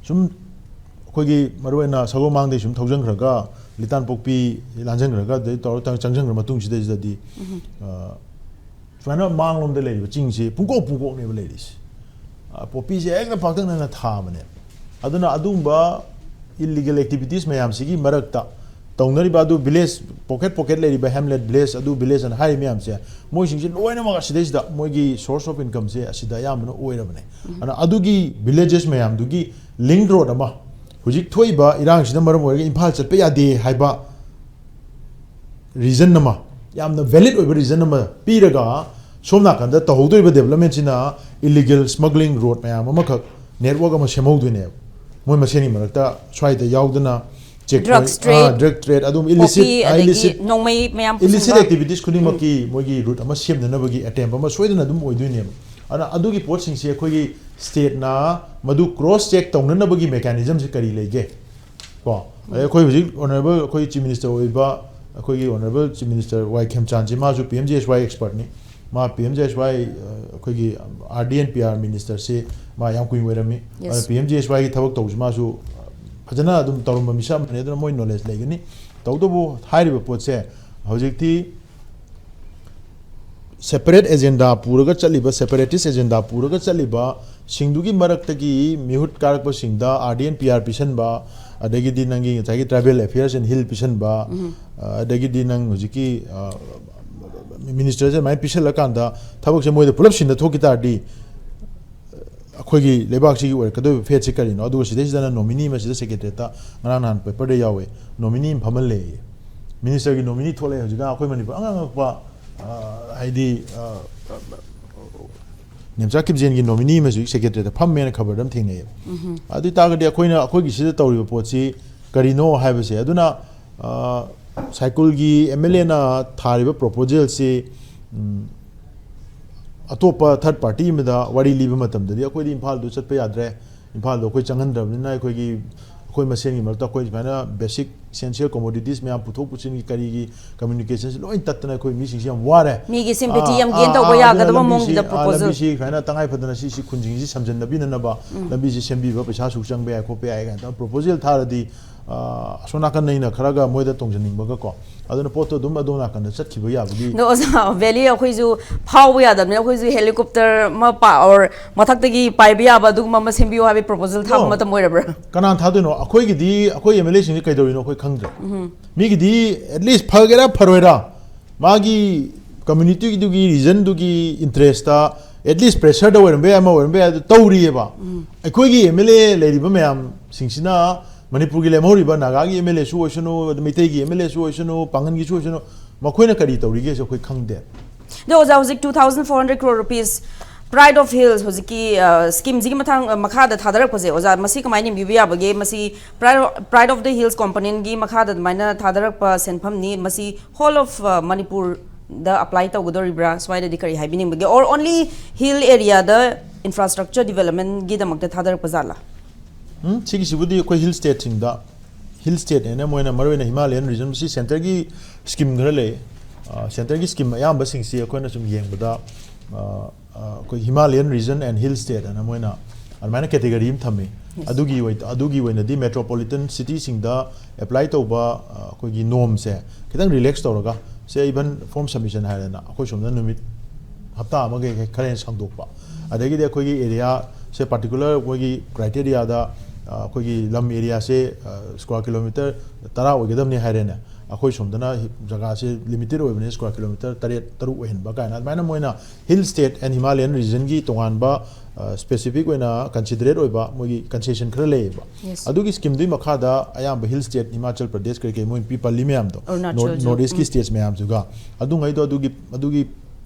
ꯁꯨꯝ ꯑꯩꯈꯣꯏꯒꯤ ꯃꯔꯨꯑꯣꯏꯅ ꯁꯒꯣꯜꯃꯥꯡꯗꯩ ꯁꯨꯝ ꯊꯧꯖꯟꯈ꯭ꯔꯒ, ꯂꯤꯇꯥꯟꯄꯣꯛꯄꯤ ꯂꯥꯟꯖꯟꯈ꯭ꯔꯒ, ꯑꯗꯩ ꯇꯧꯔ ꯇꯧꯔ ꯆꯪꯁꯤꯟꯈ꯭ꯔ ꯃꯇꯨꯡꯁꯤꯗꯩꯁꯤꯗꯗꯤ, ꯑ, ꯁꯨꯃꯥꯏꯅ ꯃꯥꯡꯂꯣꯝꯗ ꯂꯩꯔꯤꯕ ꯆꯤꯡꯁꯤ ꯄꯨꯡꯀꯣꯛ ꯄꯨꯡꯀꯣꯛꯅꯦꯕ ꯂꯩꯔꯤꯁꯦ꯫ ꯑ, ꯄꯣꯄꯤꯁꯦ ꯍꯦꯛꯇ ꯄꯥꯛꯇꯛꯅꯅ ꯊꯥꯕꯅꯦ꯫ ꯑꯗꯨꯅ ꯑꯗꯨꯒꯨꯝꯕ illegal activities ꯃꯌꯥꯝꯁꯤꯒꯤ ꯃꯔꯛꯇ ꯇꯧꯅꯔꯤꯕ ꯑꯗꯨ village, pocket pocket ꯂꯩꯔꯤꯕ hamlet, village, ꯑꯗꯨ village ꯑꯅ ꯍꯥꯏꯔꯤꯕ ꯃꯌꯥꯝꯁꯦ, ꯃꯣꯏꯁꯤꯡꯁꯦ ꯂꯣꯏꯅꯃꯛ ꯑꯁꯤꯗꯩꯁꯤꯗ ꯃꯣꯏꯒꯤ source of incomeꯁꯦ ꯑꯁꯤꯗ ꯑꯌꯥꯝꯕꯅ ꯑꯣꯏꯔꯕꯅꯦ꯫ ꯑꯗꯨꯅ ꯑꯗꯨꯒꯤ villages ꯃꯌꯥꯝꯗꯨꯒꯤ link road ꯑꯃ, ꯍꯧꯖꯤꯛ ꯊꯣꯛꯏꯕ ꯏꯔꯥꯡꯁꯤꯅ ꯃꯔꯝ ꯑꯣꯏꯔꯒ ꯏꯝꯐꯥꯜ ꯆꯠꯄ ꯌꯥꯗꯦ ꯍꯥꯏꯕ reason ꯑꯃ, ꯌꯥꯝꯅ valid ꯑꯣꯏꯕ reason ꯑꯃ ꯄꯤꯔꯒ, ꯁꯣꯝ ꯅꯥꯀꯟꯗ ꯇꯧꯍꯧꯗꯣꯔꯤꯕ developmentꯁꯤꯅ illegal smuggling road ꯃꯌꯥꯝ ꯑꯃꯈꯛ network ꯑꯃ ꯁꯦꯝꯍꯧꯗꯣꯏꯅꯦꯕ꯫ ꯃꯣꯏ ꯃꯁꯦꯟꯒꯤ ꯃꯔꯛꯇ ꯁ꯭ꯋꯥꯏꯗ ꯌꯥꯎꯗꯅ check drugs point, trade, ꯑꯥ, drug trade, ꯑꯗꯨꯝ illicit, poppy, ꯑꯥ, ꯑꯗꯒꯤ illicit, ꯅꯣꯡꯃꯩ ꯃꯌꯥꯝ illicit ꯄꯨꯁꯤꯟꯕ꯫ Activities ꯈꯨꯗꯤꯡꯃꯛꯀꯤ ꯃꯣꯏꯒꯤ route ꯑꯃ ꯁꯦꯝꯅꯅꯕꯒꯤ attempt ꯑꯃ ꯁꯣꯏꯗꯅ ꯑꯗꯨꯝ ꯑꯣꯏꯗꯣꯏꯅꯦꯕ꯫ ꯑꯗꯨꯅ ꯑꯗꯨꯒꯤ ꯄꯣꯠꯁꯤꯡꯁꯦ ꯑꯩꯈꯣꯏꯒꯤ stateꯅ ꯃꯗꯨ cross check ꯇꯧꯅꯅꯕꯒꯤ mechanismꯁꯦ ꯀꯔꯤ ꯂꯩꯒꯦ? ꯀꯣ, ꯑꯗꯩ ꯑꯩꯈꯣꯏ ꯍꯧꯖꯤꯛ honourable ꯑꯩꯈꯣꯏ Chief Minister ꯑꯣꯏꯕ, ꯑꯩꯈꯣꯏꯒꯤ honourable Chief Minister ꯋꯥꯏ ꯈꯦꯝꯆꯥꯟꯁꯤ, ꯃꯥꯁꯨ P M J S Y expertꯅꯤ꯫ ꯃꯥ P M J S Y, ꯑ, ꯑꯩꯈꯣꯏꯒꯤ R D and P R ministerꯁꯤ ꯃꯥ ꯌꯥꯝ ꯀꯨꯏꯅ ꯑꯣꯏꯔꯝꯃꯤ꯫ Yes. ꯑꯗꯨꯅ P M J S Yꯒꯤ ꯊꯕꯛ ꯇꯧꯕꯁꯤ ꯃꯥꯁꯨ ꯐꯖꯅ ꯑꯗꯨꯝ ꯇꯧꯔꯝꯕ ꯃꯤꯁꯛ ꯑꯃꯅꯤ, ꯑꯗꯨꯅ ꯃꯣꯏ knowledge ꯂꯩꯒꯅꯤ꯫ ꯇꯧꯕꯇꯕꯨ ꯍꯥꯏꯔꯤꯕ ꯄꯣꯠꯁꯦ ꯍꯧꯖꯤꯛꯇꯤ separate agenda ꯄꯨꯔꯒ ꯆꯠꯂꯤꯕ, separatist agenda ꯄꯨꯔꯒ ꯆꯠꯂꯤꯕ ꯁꯤꯡꯗꯨꯒꯤ ꯃꯔꯛꯇꯒꯤ ꯃꯤꯍꯨꯠ ꯀꯥꯔꯛꯄꯁꯤꯡꯗ R D and P R ꯄꯤꯁꯟꯕ, ꯑꯗꯒꯤꯗꯤ ꯅꯪꯒꯤ ꯉꯁꯥꯏꯒꯤ tribal affairs and hill ꯄꯤꯁꯟꯕ, ꯑ, ꯑꯗꯒꯤꯗꯤ ꯅꯪ ꯍꯧꯖꯤꯛꯀꯤ, ꯑ, ministerꯁꯦ ꯑꯗꯨꯃꯥꯏꯅ ꯄꯤꯁꯜꯂꯀꯥꯟꯗ ꯊꯕꯛꯁꯦ ꯃꯣꯏꯗ ꯄꯨꯂꯞ ꯁꯤꯟꯅ ꯊꯣꯛꯈꯤ ꯇꯥꯔꯗꯤ, ꯑꯩꯈꯣꯏꯒꯤ ꯂꯩꯕꯥꯛꯁꯤꯒꯤ ꯑꯣꯏꯔꯛꯀꯗꯧꯔꯤꯕ fateꯁꯤ ꯀꯔꯤꯅꯣ? ꯑꯗꯨꯒ ꯁꯤꯗꯩꯁꯤꯗꯅ nominee ꯑꯃ ꯁꯤꯗ secretariatꯇ ꯉꯔꯥꯡ ꯅꯍꯥꯟ paperꯗ ꯌꯥꯎꯋꯦ, nominee ꯑꯃ ꯐꯝꯍꯜꯂꯦꯌꯦ꯫ Ministerꯒꯤ nominee ꯊꯣꯛꯂꯛꯑꯦ ꯍꯧꯖꯤꯛꯀꯥꯟ ꯑꯩꯈꯣꯏ ꯃꯅꯤꯄꯨꯔ ꯑꯉꯛ ꯑꯉꯛꯄ, ꯑ, ꯍꯥꯏꯗꯤ, ꯑ, ꯅꯦꯝꯆꯥ ꯀꯤꯞꯖꯦꯟꯒꯤ nominee ꯑꯃꯁꯨ secretariatꯇ ꯐꯝꯃꯦꯅ ꯈꯕꯔꯗ ꯑꯃ ꯊꯦꯡꯅꯩꯌꯦꯕ꯫ ꯑꯗꯨ ꯑꯣꯏꯇꯥꯔꯒꯗꯤ ꯑꯩꯈꯣꯏꯅ ꯑꯩꯈꯣꯏꯒꯤ ꯁꯤꯗ ꯇꯧꯔꯤꯕ ꯄꯣꯠꯁꯤ ꯀꯔꯤꯅꯣ ꯍꯥꯏꯕꯁꯦ, ꯑꯗꯨꯅ, ꯑ, ꯁꯥꯏꯀꯨꯜꯒꯤ MLAꯅ ꯊꯥꯔꯤꯕ proposalꯁꯤ, ꯎꯝ, ꯑꯇꯣꯞꯄ third party ꯑꯃꯗ ꯋꯥꯔꯤ ꯂꯤꯕ ꯃꯇꯝꯗꯗꯤ ꯑꯩꯈꯣꯏꯗꯤ ꯏꯝꯐꯥꯜꯗꯨ ꯆꯠꯄ ꯌꯥꯗ꯭ꯔꯦ, ꯏꯝꯐꯥꯜꯗꯣ ꯑꯩꯈꯣꯏ ꯆꯪꯍꯟꯗ꯭ꯔꯕꯅꯤꯅ ꯑꯩꯈꯣꯏꯒꯤ ꯑꯩꯈꯣꯏ ꯃꯁꯦꯟꯒꯤ ꯃꯔꯛꯇ ꯑꯩꯈꯣꯏ ꯁꯨꯃꯥꯏꯅ basic essential commodities ꯃꯌꯥꯝ ꯄꯨꯊꯣꯛ ꯄꯨꯁꯤꯟꯒꯤ ꯀꯔꯤꯒꯤ communication ꯁꯦ ꯂꯣꯏ ꯇꯠꯇꯅ ꯑꯩꯈꯣꯏ ꯃꯤꯁꯤꯡꯁꯦ ꯌꯥꯝ ꯋꯥꯔꯦ꯫ ꯃꯤꯒꯤ sympathy ꯌꯥꯝ gain ꯇꯧꯕ ꯌꯥꯒꯗꯕ ꯃꯑꯣꯡꯒꯤꯗ proposal꯫ ꯂꯝꯕꯤꯁꯤ ꯁꯨꯃꯥꯏꯅ ꯇꯉꯥꯏ ꯐꯗꯅ ꯁꯤ ꯁꯤ ꯈꯨꯟꯁꯤꯡꯁꯤ ꯁꯝꯖꯟꯅꯕꯤꯅꯅꯕ ꯂꯝꯕꯤꯁꯤ ꯁꯦꯝꯕꯤꯕ ꯄꯩꯁꯥ ꯁꯨꯛ ꯆꯪꯕ ꯌꯥꯏ ꯈꯣꯠꯄ ꯌꯥꯏ ꯀꯥꯏꯅ proposal ꯊꯥꯔꯗꯤ, ꯑ, ꯑꯁꯣꯝ ꯅꯥꯀꯟ ꯑꯩꯅ ꯈꯔꯒ ꯃꯣꯏꯗ ꯇꯣꯡꯖꯅꯤꯡꯕꯒꯀꯣ, ꯑꯗꯨꯅ ꯄꯣꯠꯇꯣ ꯑꯗꯨꯝ ꯑꯗꯣꯝ ꯅꯥꯀꯟꯗ ꯆꯠꯈꯤꯕ ꯌꯥꯕꯒꯤ꯫ ꯑꯗꯣ ꯑꯣꯖꯥ, valley ꯑꯩꯈꯣꯏꯁꯨ ꯐꯥꯎꯕ ꯌꯥꯗꯕꯅꯤꯅ ꯑꯩꯈꯣꯏꯁꯨ helicopter ꯑꯃ ꯄꯥ or ꯃꯊꯛꯇꯒꯤ ꯄꯥꯏꯕ ꯌꯥꯕ ꯑꯗꯨꯒꯨꯝꯕ ꯑꯃ ꯁꯦꯝꯕꯤꯌꯨ ꯍꯥꯏꯕꯒꯤ proposal ꯊꯥꯕ No. ꯃꯇꯝ ꯑꯣꯏꯔꯕ꯭ꯔꯥ? ꯀꯅꯥꯅ ꯊꯥꯗꯣꯏꯅꯣ? ꯑꯩꯈꯣꯏꯒꯤꯗꯤ, ꯑꯩꯈꯣꯏ M L A ꯁꯤꯡꯁꯦ ꯀꯩꯗꯧꯔꯤꯅꯣ ꯑꯩꯈꯣꯏ ꯈꯪꯗ꯭ꯔꯦ꯫ ꯃꯤꯒꯤꯗꯤ at least ꯐꯒꯦꯔꯥ ꯐꯔꯣꯏꯔꯥ, ꯃꯥꯒꯤ community ꯗꯨꯒꯤ, region ꯗꯨꯒꯤ interest ꯇ at least pressure ꯗ ꯑꯣꯏꯔꯝꯕ ꯌꯥꯏ, ꯑꯃ ꯑꯣꯏꯔꯝꯕ ꯌꯥꯏ, ꯑꯗꯨ ꯇꯧꯔꯤꯑꯕ꯫ ꯑꯩꯈꯣꯏꯒꯤ M L A ꯂꯩꯔꯤꯕ ꯃꯌꯥꯝꯁꯤꯡꯁꯤꯅ, ꯃꯅꯤꯄꯨꯔꯒꯤ ꯂꯦꯝꯍꯧꯔꯤꯕ ꯅꯥꯒꯥꯒꯤ M L A ꯁꯨ ꯑꯣꯏꯁꯅꯨ, ꯑꯗ ꯃꯩꯇꯩꯒꯤ M L A ꯁꯨ ꯑꯣꯏꯁꯅꯨ, ꯄꯥꯡꯒꯟꯒꯤꯁꯨ ꯑꯣꯏꯁꯅꯨ, ꯃꯈꯣꯏꯅ ꯀꯔꯤ ꯇꯧꯔꯤꯒꯦꯁꯦ ꯑꯩꯈꯣꯏ ꯈꯪꯗꯦ꯫ ꯑꯗꯣ ꯑꯣꯖꯥ, ꯍꯧꯖꯤꯛ two thousand four hundred crore rupees Pride of Hills ꯍꯧꯖꯤꯛꯀꯤ scheme ꯁꯤꯒꯤ ꯃꯊꯪ, ꯑ, ꯃꯈꯥꯗ ꯊꯥꯗꯔꯛꯄꯁꯦ, ꯑꯣꯖꯥ, ꯃꯁꯤ ꯀꯃꯥꯏꯅ ꯌꯦꯡꯕꯤꯕ ꯌꯥꯕꯒꯦ? ꯃꯁꯤ Pride of, Pride of the Hills component ꯀꯤ ꯃꯈꯥꯗ ꯑꯗꯨꯃꯥꯏꯅ ꯊꯥꯗꯔꯛꯄ ꯁꯦꯟꯐꯝꯅꯤ, ꯃꯁꯤ whole of, ꯑ, ꯃꯅꯤꯄꯨꯔꯗ apply ꯇꯧꯒꯗꯧꯔꯤꯕ꯭ꯔꯥ? ꯁ꯭ꯋꯥꯏꯗꯗꯤ ꯀꯔꯤ ꯍꯥꯏꯕꯤꯅꯤꯡꯕꯒꯦ? Or only hill area the infrastructure development ꯒꯤꯗꯃꯛꯇ ꯊꯥꯗꯔꯛꯄ ꯖꯥꯠꯂꯥ? ꯎꯝ, ꯁꯤꯒꯤꯁꯤꯕꯨꯗꯤ ꯑꯩꯈꯣꯏ hill state ꯁꯤꯡꯗ, hill state ꯍꯥꯏꯅ ꯃꯣꯏꯅ ꯃꯔꯨꯑꯣꯏꯅ Himalayan region, ꯃꯁꯤ centre ꯒꯤ scheme ꯈꯔ ꯂꯩ꯫ ꯑ, centre ꯒꯤ scheme ꯑꯌꯥꯝꯕꯁꯤꯡꯁꯤ ꯑꯩꯈꯣꯏꯅ ꯁꯨꯝ ꯌꯦꯡꯕꯗ, ꯑ, ꯑ, ꯑꯩꯈꯣꯏ Himalayan region and hill state ꯍꯥꯏꯅ ꯃꯣꯏꯅ ꯑꯗꯨꯃꯥꯏꯅ category ꯑꯃ ꯊꯝꯃꯤ꯫ ꯑꯗꯨꯒꯤ ꯑꯣꯏ-, ꯑꯗꯨꯒꯤ ꯑꯣꯏꯅꯗꯤ metropolitan city ꯁꯤꯡꯗ apply ꯇꯧꯕ, ꯑ, ꯑꯩꯈꯣꯏꯒꯤ norm ꯁꯦ ꯈꯤꯇꯪ relax ꯇꯧꯔꯒ, say even form submission ꯍꯥꯏꯔꯦꯅ, ꯑꯩꯈꯣꯏ ꯁꯣꯝꯗ ꯅꯨꯃꯤꯠ ꯍꯞꯇꯥ ꯑꯃꯒꯤ ꯈꯔ ꯍꯦꯟꯅ ꯁꯥꯡꯗꯣꯛꯄ, ꯑꯗꯒꯤꯗꯤ ꯑꯩꯈꯣꯏꯒꯤ area ꯁꯦ particular ꯃꯣꯏꯒꯤ criteria ꯗ, ꯑ, ꯑꯩꯈꯣꯏꯒꯤ ꯂꯝ area ꯁꯦ, ꯑ, square kilometre ꯇꯔꯥ ꯑꯣꯏꯒꯗꯕꯅꯤ ꯍꯥꯏꯔꯦꯅꯦ, ꯑꯩꯈꯣꯏ ꯁꯣꯝꯗꯅ ꯖꯒꯥꯁꯦ limited ꯑꯣꯏꯕꯅꯤꯅ square kilometre ꯇꯔꯦꯠ, ꯇꯔꯨꯛ ꯑꯣꯏꯍꯟꯕ ꯀꯥꯏꯅ, ꯑꯗꯨꯃꯥꯏꯅ ꯃꯣꯏꯅ hill state and Himalayan region ꯒꯤ ꯇꯣꯉꯥꯟꯕ, ꯑ, specific ꯑꯣꯏꯅ considerate ꯑꯣꯏꯕ ꯃꯣꯏꯒꯤ concession ꯈꯔ ꯂꯩꯌꯦꯕ꯫ Yes. ꯑꯗꯨꯒꯤ scheme ꯗꯨꯒꯤ ꯃꯈꯥꯗ ꯑꯌꯥꯝꯕ hill state, ꯍꯤꯃꯥꯆꯜ ꯄ꯭ꯔꯗꯦꯁ, ꯀꯔꯤ ꯀꯔꯤ ꯃꯣꯏ ꯄꯤ ꯄꯜꯂꯤ ꯃꯌꯥꯝꯗꯣ, ꯑꯔꯨꯅꯥꯆꯜ North, ꯁꯨ, North East ꯀꯤ ꯎꯝ꯫ States ꯃꯌꯥꯝꯁꯤꯒ, ꯑꯗꯨꯉꯩꯗꯣ ꯑꯗꯨꯒꯤ, ꯑꯗꯨꯒꯤ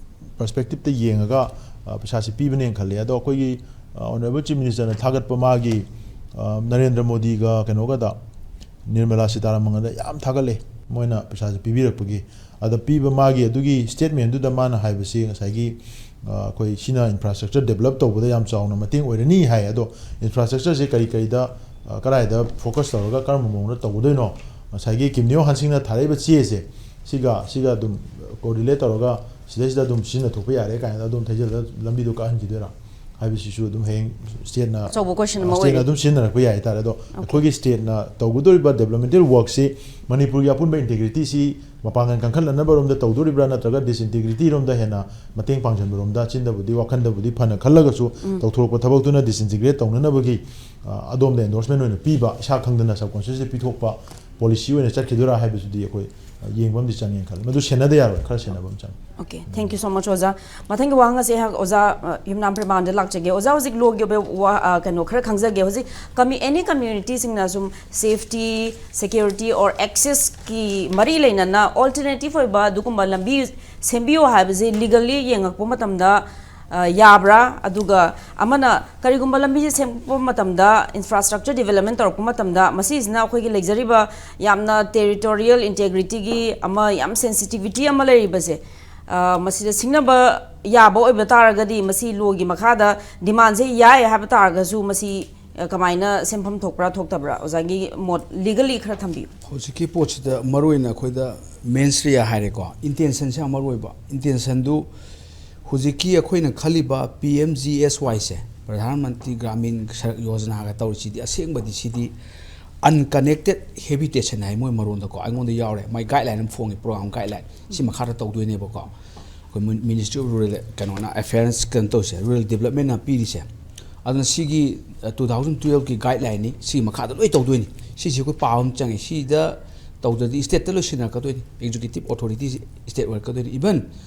perspective ꯇ ꯌꯦꯡꯉꯒ, ꯑ, ꯄꯩꯁꯥꯁꯤ ꯄꯤꯕꯅꯦꯅ ꯈꯜꯂꯤ꯫ ꯑꯗꯣ ꯑꯩꯈꯣꯏꯒꯤ, ꯑ, Honourable Chief Minister ꯅ ꯊꯥꯒꯠꯄ ꯃꯥꯒꯤ, ꯑ, ꯅꯔꯦꯟꯗ꯭ꯔ ꯃꯣꯗꯤꯒ ꯀꯩꯅꯣꯒꯗ, ꯅꯤꯔꯃꯂꯥ ꯁꯤꯇꯥꯔꯥꯃꯟꯒꯗ ꯌꯥꯝ ꯊꯥꯒꯠꯂꯦ ꯃꯣꯏꯅ ꯄꯩꯁꯥꯁꯤ ꯄꯤꯕꯤꯔꯛꯄꯒꯤ꯫ ꯑꯗ ꯄꯤꯕ ꯃꯥꯒꯤ ꯑꯗꯨꯒꯤ statement ꯗꯨꯗ ꯃꯥꯅ ꯍꯥꯏꯕꯁꯤ ꯉꯁꯥꯏꯒꯤ, ꯑ, ꯑꯩꯈꯣꯏ ꯁꯤꯅ infrastructure develop ꯇꯧꯕꯗ ꯌꯥꯝ ꯆꯥꯎꯅ ꯃꯇꯦꯡ ꯑꯣꯏꯔꯅꯤ ꯍꯥꯏ꯫ ꯑꯗꯣ infrastructure ꯁꯦ ꯀꯔꯤ ꯀꯔꯤꯗ ꯑ, ꯀꯗꯥꯏꯗ ꯐꯣꯀꯁ ꯇꯧꯔꯒ ꯀꯔꯝꯕ ꯃꯑꯣꯡꯗ ꯇꯧꯒꯗꯣꯏꯅꯣ, ꯉꯁꯥꯏꯒꯤ ꯀꯤꯝꯅꯤꯌꯣ ꯍꯟꯁꯤꯡꯅ ꯊꯥꯔꯛꯏꯕ ꯆꯦꯁꯦ ꯁꯤꯒ ꯁꯤꯒ ꯑꯗꯨꯝ ꯀꯣꯔꯤꯂꯦꯠ ꯇꯧꯔꯒ ꯁꯤꯗꯩꯁꯤꯗ ꯑꯗꯨꯝ ꯁꯤꯖꯤꯟꯅꯊꯣꯛꯄ ꯌꯥꯔꯦ ꯀꯥꯏꯅ ꯑꯗꯨꯝ ꯊꯩꯖꯤꯜꯂꯒ ꯂꯝꯕꯤꯗꯣ ꯀꯛꯍꯟꯈꯤꯗꯣꯏꯔꯥ ꯍꯥꯏꯕꯁꯤꯁꯨ ꯑꯗꯨꯝ ꯍꯌꯦꯡ ꯁ꯭ꯇꯦꯠꯅ ꯑꯆꯧꯕ ꯀꯣꯏꯁꯟ ꯑꯃ ꯁ꯭ꯇꯦꯠꯅ ꯑꯣꯏꯔꯤ꯫ ꯑꯗꯨꯝ ꯁꯤꯖꯤꯟꯅꯔꯛꯄ ꯌꯥꯏ ꯍꯥꯏꯇꯥꯔꯦ꯫ ꯑꯗꯣ ꯑꯩꯈꯣꯏꯒꯤ ꯁ꯭ꯇꯦꯠꯅ ꯇꯧꯒꯗꯧꯔꯤꯕ ꯗꯦꯕꯂꯞꯃꯦꯟꯇꯦꯜ ꯋꯥꯔꯛꯁꯤ ꯃꯅꯤꯄꯨꯔꯒꯤ ꯑꯄꯨꯟꯕ ꯏꯟꯇꯦꯒ꯭ꯔꯤꯇꯤꯁꯤ ꯃꯄꯥꯡꯒꯜ ꯀꯟꯈꯠꯅꯅꯕꯔꯣꯝꯗ ꯇꯧꯗꯣꯔꯤꯕ꯭ꯔꯥ ꯅꯠꯇ꯭ꯔꯒ ꯗꯤꯁꯏꯟꯇꯦꯒ꯭ꯔꯤꯇꯤꯔꯣꯝꯗ ꯍꯦꯟꯅ ꯃꯇꯦꯡ ꯄꯥꯡꯁꯤꯟꯕꯔꯣꯝꯗ? ꯆꯤꯟꯗꯕꯨꯗꯤ ꯋꯥꯈꯟꯗꯕꯨꯗꯤ ꯐꯅ ꯈꯜꯂꯒꯁꯨ ꯎꯝ꯫ ꯇꯧꯊꯣꯔꯛꯄ ꯊꯕꯛꯇꯨꯅ ꯗꯤꯁꯏꯟꯇꯤꯒ꯭ꯔꯦꯠ ꯇꯧꯅꯅꯕꯒꯤ, ꯑ, ꯑꯗꯣꯝꯗ ꯑꯦꯟꯗꯣꯔꯁꯃꯦꯟ ꯑꯣꯏꯅ ꯄꯤꯕ, ꯏꯁꯥ ꯈꯪꯗꯅ ꯁꯕꯀꯣꯟꯁꯤꯌꯁꯂꯤ ꯄꯤꯊꯣꯛꯄ ꯄꯣꯂꯤꯁꯤ ꯑꯣꯏꯅ ꯆꯠꯈꯤꯗꯣꯏꯔꯥ ꯍꯥꯏꯕꯁꯤꯗꯤ ꯑꯩꯈꯣꯏ, ꯑ, ꯌꯦꯡꯕ ꯑꯃꯗꯤ ꯆꯪꯉꯦꯅ ꯈꯜꯂꯤ꯫ ꯃꯗꯨ ꯁꯦꯟꯅꯗ ꯌꯥꯔꯣꯏ, ꯈꯔ ꯁꯦꯟꯅꯕ ꯑꯃ ꯆꯪꯉꯤ꯫ Okay, thank you so much, ꯑꯣꯖꯥ꯫ ꯃꯊꯪꯒꯤ ꯋꯥꯍꯪ ꯑꯁꯦ ꯑꯩꯍꯥꯛ ꯑꯣꯖꯥ, ꯑ, ꯌꯨꯝꯅꯥꯝ ꯄ꯭ꯔꯦꯃꯥꯅꯟꯗ ꯂꯥꯛꯆꯒꯦ꯫ ꯑꯣꯖꯥ, ꯍꯧꯖꯤꯛ ꯂꯣꯒꯤ ꯑꯣꯏꯕ ꯋꯥ-, ꯑ, ꯀꯩꯅꯣ ꯈꯔ ꯈꯪꯖꯒꯦ꯫ ꯍꯧꯖꯤꯛ ꯀꯝꯃꯤ-, any ꯀꯝꯃ꯭ꯌꯨꯅꯤꯇꯤꯁꯤꯡꯅ ꯁꯨꯝ ꯁꯦꯐꯇꯤ, ꯁꯦꯀ꯭ꯌꯨꯔꯤꯇꯤ ꯑꯣꯔ ꯑꯦꯛꯁꯦꯁꯀꯤ ꯃꯔꯤ ꯂꯩꯅꯅ ꯑꯣꯜꯇꯔꯅꯦꯇꯤꯚ ꯑꯣꯏꯕ ꯑꯗꯨꯒꯨꯝꯕ ꯂꯝꯕꯤ ꯁꯦꯝꯕꯤꯌꯨ ꯍꯥꯏꯕꯁꯦ ꯂꯤꯒꯜꯂꯤ ꯌꯦꯡꯉꯛꯄ ꯃꯇꯝꯗ, ꯑ, ꯌꯥꯕ꯭ꯔꯥ? ꯑꯗꯨꯒ ꯑꯃꯅ ꯀꯔꯤꯒꯨꯝꯕ ꯂꯝꯕꯤꯁꯦ ꯁꯦꯝꯕ ꯃꯇꯝꯗ, ꯏꯟꯐ꯭ꯔꯥꯁ꯭ꯇ꯭ꯔꯛꯆꯔ ꯗꯤꯕꯦꯂꯞꯃꯦꯟ ꯇꯧꯔꯛꯄ ꯃꯇꯝꯗ, ꯃꯁꯤꯁꯤꯅ ꯑꯩꯈꯣꯏꯒꯤ ꯂꯩꯖꯔꯤꯕ ꯌꯥꯝꯅ ꯇꯦꯔꯤꯇꯣꯔꯤꯌꯦꯜ ꯏꯟꯇꯦꯒ꯭ꯔꯤꯇꯤꯒꯤ ꯑꯃ ꯌꯥꯝ ꯁꯦꯟꯁꯤꯇꯤꯚꯤꯇꯤ ꯑꯃ ꯂꯩꯔꯤꯕꯁꯦ, ꯑ, ꯃꯁꯤꯗ ꯁꯤꯡꯅꯕ ꯌꯥꯕ ꯑꯣꯏꯕ ꯇꯥꯔꯒꯗꯤ, ꯃꯁꯤ ꯂꯣꯒꯤ ꯃꯈꯥꯗ ꯗꯤꯃꯥꯟꯁꯦ ꯌꯥꯏ ꯍꯥꯏꯕ ꯇꯥꯔꯒꯁꯨ, ꯃꯁꯤ, ꯑ, ꯀꯃꯥꯏꯅ ꯁꯦꯝꯐꯝ ꯊꯣꯛꯄ꯭ꯔꯥ ꯊꯣꯛꯇꯕ꯭ꯔꯥ? ꯑꯣꯖꯥꯒꯤ ꯃꯣꯠ ꯂꯤꯒꯜꯂꯤ ꯈꯔ ꯊꯝꯕꯤꯌꯨ꯫ ꯍꯧꯖꯤꯛꯀꯤ ꯄꯣꯠꯁꯤꯗ ꯃꯔꯨꯑꯣꯏꯅ ꯑꯩꯈꯣꯏꯗ ꯃꯦꯟꯁ ꯔꯤꯌꯥ ꯍꯥꯏꯔꯦꯀꯣ, ꯏꯟꯇꯦꯟꯁꯟꯁꯦ ꯌꯥꯝ ꯃꯔꯨ ꯑꯣꯏꯕ꯫ ꯏꯟꯇꯦꯟꯁꯟꯗꯨ ꯍꯧꯖꯤꯛꯀꯤ ꯑꯩꯈꯣꯏꯅ ꯈꯜꯂꯤꯕ ꯄꯤ ꯑꯦꯝ ꯖꯤ ꯑꯦꯁ ꯋꯥꯏꯁꯦ, ꯄ꯭ꯔꯙꯥꯟ ꯃꯟꯇ꯭ꯔꯤ ꯒ꯭ꯔꯥꯃꯤꯟ ꯁꯔꯛ ꯌꯣꯖꯅꯥꯒ ꯇꯧꯔꯤꯁꯤꯗꯤ ꯑꯁꯦꯡꯕꯗꯤ ꯁꯤꯗꯤ ꯑꯟꯀꯅꯦꯛꯇꯦꯠ ꯍꯦꯕꯤꯇꯦꯁꯟ ꯍꯥꯏ ꯃꯣꯏ ꯃꯔꯣꯟꯗꯀꯣ, ꯑꯩꯉꯣꯟꯗ ꯌꯥꯎꯔꯦ꯫ ꯃꯥꯏ ꯒꯥꯏꯗꯂꯥꯏꯟ ꯑꯃ ꯐꯣꯡꯉꯤ, ꯄ꯭ꯔꯣꯒ꯭ꯔꯥꯝ ꯒꯥꯏꯗꯂꯥꯏꯟ꯫ ꯁꯤ ꯃꯈꯥꯗ ꯇꯧꯗꯣꯏꯅꯦꯕꯀꯣ꯫ ꯑꯩꯈꯣꯏ ꯃꯤꯅꯤꯁꯇ꯭ꯔꯤ ꯑꯣꯐ ꯔꯨꯔꯦꯜ ꯀꯩꯅꯣꯅ ꯑꯦꯐꯤꯌꯔꯁ ꯀꯩꯅꯣ ꯇꯧꯔꯤꯁꯦ, ꯔꯨꯔꯦꯜ ꯗꯤꯕꯂꯞꯃꯦꯟꯅ ꯄꯤꯔꯤꯁꯦ꯫ ꯑꯗꯨꯅ ꯁꯤꯒꯤ, ꯑ, ꯇꯨ ꯊꯥꯎꯖꯟ ꯇꯨꯌꯦꯜꯐꯀꯤ ꯒꯥꯏꯗꯂꯥꯏꯟꯅꯤ, ꯁꯤꯒꯤ ꯃꯈꯥꯗ ꯂꯣꯏ ꯇꯧꯗꯣꯏꯅꯤ꯫ ꯁꯤꯁꯦ ꯑꯩꯈꯣꯏ ꯄꯥꯕ ꯑꯃ ꯆꯪꯉꯤ꯫ ꯁꯤꯗ ꯇꯧꯗ꯭ꯔꯗꯤ ꯁ꯭ꯇꯦꯠꯇ ꯂꯣꯏ ꯁꯤꯟꯅꯔꯛꯀꯗꯣꯏꯅꯤ, ꯑꯦꯛꯖꯤꯀ꯭ꯌꯨꯇꯤꯚ ꯑꯣꯊꯣꯔꯤꯇꯤꯁꯤ ꯁ꯭ꯇꯦꯠ ꯑꯣꯏꯔꯛꯀꯗꯣꯏꯅꯤ꯫ ꯏꯚꯟ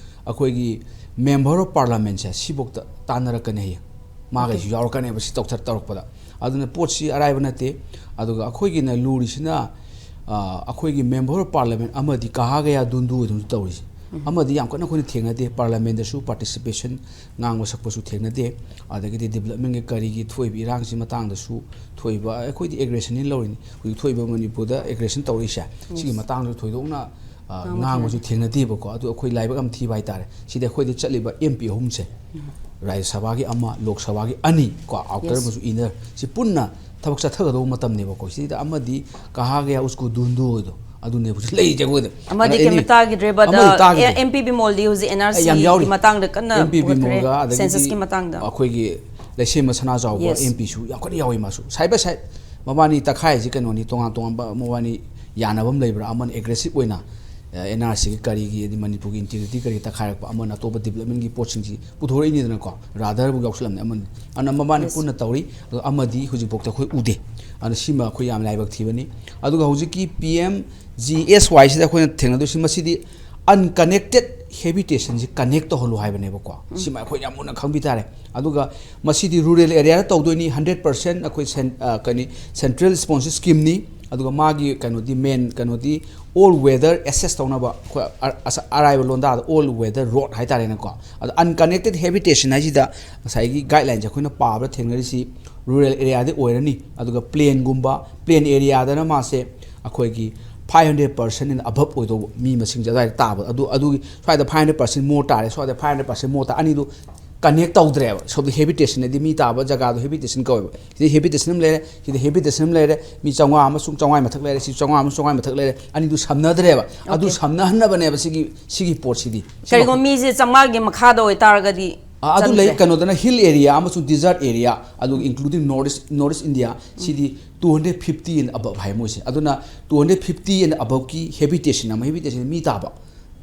ꯑꯩꯈꯣꯏꯒꯤ ꯃꯦꯝꯕꯔ ꯑꯣꯐ ꯄꯥꯔꯂꯥꯃꯦꯟꯁꯦ ꯁꯤꯐꯧꯗ ꯇꯥꯟꯅꯔꯛꯀꯅꯤ ꯍꯌꯦꯡ, ꯃꯥꯒꯩꯁꯨ ꯌꯥꯎꯔꯛꯀꯅꯦꯕ ꯁꯤ ꯇꯧꯊ-, ꯇꯧꯔꯛꯄꯗ꯫ ꯑꯗꯨꯅ ꯄꯣꯠꯁꯤ ꯑꯔꯥꯏꯕ ꯅꯠꯇꯦ꯫ ꯑꯗꯨꯒ ꯑꯩꯈꯣꯏꯒꯤꯅ ꯂꯨꯔꯤꯁꯤꯅ, ꯑ, ꯑꯩꯈꯣꯏꯒꯤ ꯃꯦꯝꯕꯔ ꯑꯣꯐ ꯄꯥꯔꯂꯥꯃꯦꯟ ꯑꯃꯗꯤ ꯀꯍꯥ ꯒꯌꯥ ꯗꯨꯟꯗꯨ ꯑꯗꯨꯝ ꯇꯧꯔꯤꯁꯦ꯫ ꯎꯝ꯫ ꯑꯃꯗꯤ ꯌꯥꯝ ꯀꯟꯅ ꯑꯩꯈꯣꯏꯅ ꯊꯦꯡꯅꯗꯦ, ꯄꯥꯔꯂꯥꯃꯦꯟꯗꯁꯨ ꯄꯥꯔꯇꯤꯁꯤꯄꯦꯁꯟ, ꯉꯥꯡꯕ ꯁꯛꯄꯁꯨ ꯊꯦꯡꯅꯗꯦ꯫ ꯑꯗꯒꯤꯗꯤ ꯗꯤꯕꯂꯞꯃꯦꯟꯒꯤ ꯀꯔꯤꯒꯤ ꯊꯣꯛꯏꯕ ꯏꯔꯥꯡꯁꯤ ꯃꯇꯥꯡꯗꯁꯨ ꯊꯣꯛꯏꯕ, ꯑꯩꯈꯣꯏꯗꯤ ꯑꯦꯒ꯭ꯔꯦꯁꯟꯅꯤ ꯂꯧꯔꯤꯅꯤ꯫ ꯍꯧꯖꯤꯛ ꯊꯣꯛꯏꯕ ꯃꯅꯤꯄꯨꯔꯗ ꯑꯦꯒ꯭ꯔꯦꯁꯟ ꯇꯧꯔꯛꯏꯁꯦ, ꯁꯤꯒꯤ ꯃꯇꯥꯡꯗ ꯊꯣꯏꯗꯣꯛꯅ ꯑ, ꯉꯥꯡꯕꯁꯨ ꯊꯦꯡꯅꯗꯦꯕꯀꯣ꯫ ꯑꯗꯨ ꯑꯩꯈꯣꯏ ꯂꯥꯏꯕꯛ ꯌꯥꯝ ꯊꯤꯕ ꯍꯥꯏꯇꯥꯔꯦ꯫ ꯁꯤꯗ ꯑꯩꯈꯣꯏꯗ ꯆꯠꯂꯤꯕ ꯑꯦꯝ ꯄꯤ ꯑꯍꯨꯝꯁꯦ, ꯔꯥꯖ꯭ꯌ ꯁꯚꯥꯒꯤ ꯑꯃ, ꯂꯣꯛ ꯁꯚꯥꯒꯤ ꯑꯅꯤ ꯀꯣ, ꯑꯥꯎꯇꯔ ꯑꯃꯁꯨ ꯏꯅꯔ, ꯁꯤ ꯄꯨꯟꯅ ꯊꯕꯛ ꯆꯠꯊꯒꯗꯧꯕ ꯃꯇꯝꯅꯦꯕꯀꯣ꯫ ꯁꯤꯗ ꯑꯃꯗꯤ "ꯀꯍꯥ ꯒꯌꯥ ꯎꯁꯀꯣ ꯙꯨꯟ ꯗꯣ" ꯍꯥꯏꯗꯣ ꯑꯗꯨꯅꯦ ꯍꯧꯖꯤꯛ ꯂꯩꯔꯤꯁꯦ ꯑꯩꯈꯣꯏꯗ꯫ ꯑꯃꯗꯤ ꯑꯗꯨꯅ ꯀꯩꯝꯇ ꯑꯩꯅ ꯇꯥꯈꯤꯗ꯭ꯔꯦꯕ꯫ ꯑꯗ ꯑꯃꯗꯤ ꯇꯥꯈꯤꯗ꯭ꯔꯦ꯫ ꯑꯦ, ꯑꯦꯝ ꯄꯤ ꯕꯤꯃꯣꯜꯗꯤ ꯍꯧꯖꯤꯛ ꯑꯩ ꯌꯥꯝ ꯌꯥꯎꯔꯤ꯫ ꯑꯦꯟ ꯑꯥꯔ ꯁꯤ ꯃꯇꯥꯡꯗ ꯀꯟꯅ ꯑꯦꯝ ꯄꯤ ꯄꯨꯈꯠꯈ꯭ꯔꯦ, ꯕꯤꯃꯣꯜꯒ ꯑꯗꯒꯤꯗꯤ ꯁꯦꯟꯁꯁꯀꯤ ꯃꯇꯥꯡꯗ꯫ ꯑꯩꯈꯣꯏꯒꯤ ꯂꯩꯁꯦꯝꯕ ꯁꯅꯥꯖꯥꯎꯕ ꯌꯦꯁ꯫ ꯑꯦꯝ ꯄꯤꯁꯨ ꯌꯥꯝ ꯀꯟꯅ ꯌꯥꯎꯏ ꯃꯥꯁꯨ꯫ ꯁꯥꯏꯠ ꯕꯥꯏ ꯁꯥꯏꯠ ꯃꯕꯥꯅꯤ ꯇꯛꯈꯥꯏꯁꯤ ꯀꯩꯅꯣꯅꯤ, ꯇꯣꯉꯥꯟ ꯇꯣꯉꯥꯟꯕ ꯃꯕꯥꯅꯤ ꯌꯥꯅꯕ ꯑꯃ ꯂꯩꯕ꯭ꯔꯥ? ꯑꯃꯅ ꯑꯦꯒ꯭ꯔꯦꯁꯤꯞ ꯑꯣꯏꯅ ꯑꯦꯟ ꯑꯥꯔ ꯁꯤꯒꯤ ꯀꯔꯤꯒꯤ, ꯑꯗꯩ ꯃꯅꯤꯄꯨꯔꯒꯤ ꯏꯟꯇꯤꯒ꯭ꯔꯤꯇꯤ ꯀꯔꯤ ꯇꯛꯈꯥꯏꯔꯛꯄ, ꯑꯃꯅ ꯑꯇꯣꯞꯄ ꯗꯤꯕ꯭ꯂꯞꯃꯦꯟꯒꯤ ꯄꯣꯠꯁꯤꯡꯁꯤ ꯄꯨꯊꯣꯔꯛꯏꯅꯤꯗꯅꯀꯣ, ꯔꯥꯗꯔꯕꯨ ꯌꯥꯎꯁꯜꯂꯝꯅꯤ ꯑꯃꯅꯤ꯫ ꯑꯗꯨꯅ ꯃꯕꯥꯅꯤ ꯌꯦꯁ꯫ ꯄꯨꯟꯅ ꯇꯧꯔꯤ꯫ ꯑꯗꯣ ꯑꯃꯗꯤ ꯍꯧꯖꯤꯛꯐꯥꯎꯗ ꯑꯩꯈꯣꯏ ꯎꯗꯦ꯫ ꯑꯗꯨꯅ ꯁꯤꯃ ꯑꯩꯈꯣꯏ ꯌꯥꯝ ꯂꯥꯏꯕꯛ ꯊꯤꯕꯅꯤ꯫ ꯑꯗꯨꯒ ꯍꯧꯖꯤꯛꯀꯤ ꯄꯤ ꯑꯦꯝ ꯖꯤ ꯑꯦꯁ ꯋꯥꯏꯁꯤꯗ ꯑꯩꯈꯣꯏꯅ ꯊꯦꯡꯅꯗꯣꯏꯁꯤ, ꯃꯁꯤꯗꯤ ꯑꯟꯀꯅꯦꯛꯇꯦꯠ ꯍꯦꯕꯤꯇꯦꯁꯟꯁꯤ ꯀꯅꯦꯛ ꯇꯧꯍꯜꯂꯨ ꯍꯥꯏꯕꯅꯦꯕꯀꯣ꯫ ꯁꯤꯃ ꯑꯩꯈꯣꯏ ꯌꯥꯝ ꯃꯨꯟꯅ ꯈꯪꯕꯤ ꯇꯥꯔꯦ꯫ ꯑꯗꯨꯒ ꯃꯁꯤꯗꯤ ꯔꯨꯔꯦꯜ ꯑꯦꯔꯤꯌꯥꯗ ꯇꯧꯗꯣꯏꯅꯤ, ꯍꯟꯗ꯭ꯔꯦꯠ ꯄꯥꯔꯁꯦꯟ ꯑꯩꯈꯣꯏ ꯁꯦꯟ-, ꯑ, ꯀꯩꯅꯤ, ꯁꯦꯟꯇ꯭ꯔꯦꯜ ꯁ꯭ꯄꯣꯟꯁꯔ ꯁ꯭ꯀꯤꯝꯅꯤ꯫ ꯑꯗꯨꯒ ꯃꯥꯒꯤ ꯀꯩꯅꯣꯗꯤ, ꯃꯦꯟ ꯀꯩꯅꯣꯗꯤ, ꯑꯣꯜ ꯋꯦꯗꯔ ꯑꯦꯁꯦꯁ ꯇꯧꯅꯕ, ꯑꯩꯈꯣꯏ ꯑ-, ꯑꯁ-, ꯑꯔꯥꯏꯕ ꯂꯣꯟꯗꯥꯗ ꯑꯣꯜ ꯋꯦꯗꯔ ꯔꯣꯗ ꯍꯥꯏꯇꯥꯔꯦꯅꯦꯀꯣ꯫ ꯑꯗꯣ ꯑꯟꯀꯅꯦꯛꯇꯦꯠ ꯍꯦꯕꯤꯇꯦꯁꯟ ꯍꯥꯏꯁꯤꯗ ꯉꯁꯥꯏꯒꯤ ꯒꯥꯏꯗꯂꯥꯏꯟꯁꯦ ꯑꯩꯈꯣꯏꯅ ꯄꯥꯕꯗ ꯊꯦꯡꯅꯔꯤꯁꯤ ꯔꯨꯔꯦꯜ ꯑꯦꯔꯤꯌꯥꯗ ꯑꯣꯏꯔꯅꯤ, ꯑꯗꯨꯒ ꯄ꯭ꯂꯦꯟꯒꯨꯝꯕ, ꯄ꯭ꯂꯦꯟ ꯑꯦꯔꯤꯌꯥꯗꯅ ꯃꯥꯁꯦ ꯑꯩꯈꯣꯏꯒꯤ ꯐꯥꯏꯚ ꯍꯟꯗ꯭ꯔꯦꯠ ꯄꯥꯔꯁꯦꯟ ꯑꯦꯟ ꯑꯕꯞ ꯑꯣꯏꯗꯧꯕ, ꯃꯤ ꯃꯁꯤꯡꯁꯦ ꯑꯗꯨꯋꯥꯏꯗ ꯇꯥꯕ꯫ ꯑꯗꯨ, ꯑꯗꯨꯒꯤ ꯁ꯭ꯋꯥꯏꯗ ꯐꯥꯏꯚ ꯍꯟꯗ꯭ꯔꯦꯠ ꯄꯥꯔꯁꯦꯟ ꯃꯣꯔ ꯇꯥꯔꯦ, ꯁ꯭ꯋꯥꯏꯗ ꯐꯥꯏꯚ ꯍꯟꯗ꯭ꯔꯦꯠ ꯄꯥꯔꯁꯦꯟ ꯃꯣꯔ ꯇꯥꯔꯦ, ꯑꯅꯤꯗꯨ ꯀꯅꯦꯛ ꯇꯧꯗ꯭ꯔꯦꯕ꯫ ꯁꯣꯝꯗ ꯍꯦꯕꯤꯇꯦꯁꯟ ꯍꯥꯏꯗꯤ ꯃꯤ ꯇꯥꯕ ꯖꯒꯥꯗꯣ ꯍꯦꯕꯤꯇꯦꯁꯟ ꯀꯧꯋꯦꯕ꯫ ꯁꯤꯗ ꯍꯦꯕꯤꯇꯦꯁꯟ ꯑꯃ ꯂꯩꯔꯦ, ꯁꯤꯗ ꯍꯦꯕꯤꯇꯦꯁꯟ ꯑꯃ ꯂꯩꯔꯦ, ꯃꯤ ꯆꯥꯝꯃꯉꯥ ꯑꯃꯁꯨꯡ ꯆꯥꯝꯃꯉꯥ ꯃꯊꯛ ꯂꯩꯔꯦ, ꯁꯤ ꯆꯥꯝꯃꯉꯥ ꯑꯃꯁꯨꯡ ꯆꯥꯝꯃꯉꯥ ꯃꯊꯛ ꯂꯩꯔꯦ, ꯑꯅꯤꯗꯨ ꯁꯝꯅꯗ꯭ꯔꯦꯕ꯫ ꯑꯗꯨ ꯑꯣꯀꯦ꯫ ꯁꯝꯅꯍꯟꯅꯕꯅꯦꯕ ꯁꯤꯒꯤ, ꯁꯤꯒꯤ ꯄꯣꯠꯁꯤꯗꯤ꯫ ꯁꯤ ꯀꯔꯤꯒꯨꯝꯕ ꯃꯤꯁꯦ ꯆꯥꯝꯃꯉꯥꯒꯤ ꯃꯈꯥꯗ ꯑꯣꯏꯇꯥꯔꯒꯗꯤ ꯑꯥ, ꯑꯗꯨ ꯂꯩ꯫ ꯆꯟꯗ꯭ꯔꯦ꯫ ꯀꯩꯅꯣꯗꯅ ꯍꯤꯜ ꯑꯦꯔꯤꯌꯥ ꯑꯃꯁꯨꯡ ꯗꯤꯖꯔꯠ ꯑꯦꯔꯤꯌꯥ, ꯑꯗꯨꯒ including north east, north east India, ꯁꯤꯗꯤ two hundred fifty and above ꯍꯥꯏ ꯃꯣꯏꯁꯦ꯫ ꯑꯗꯨꯅ ꯇꯨ ꯍꯟꯗ꯭ꯔꯦꯠ ꯐꯤꯐꯇꯤ ꯑꯦꯟ ꯑꯕꯞꯀꯤ ꯍꯦꯕꯤꯇꯦꯁꯟ ꯑꯃ, ꯍꯦꯕꯤꯇꯦꯁꯟ ꯃꯤ ꯇꯥꯕ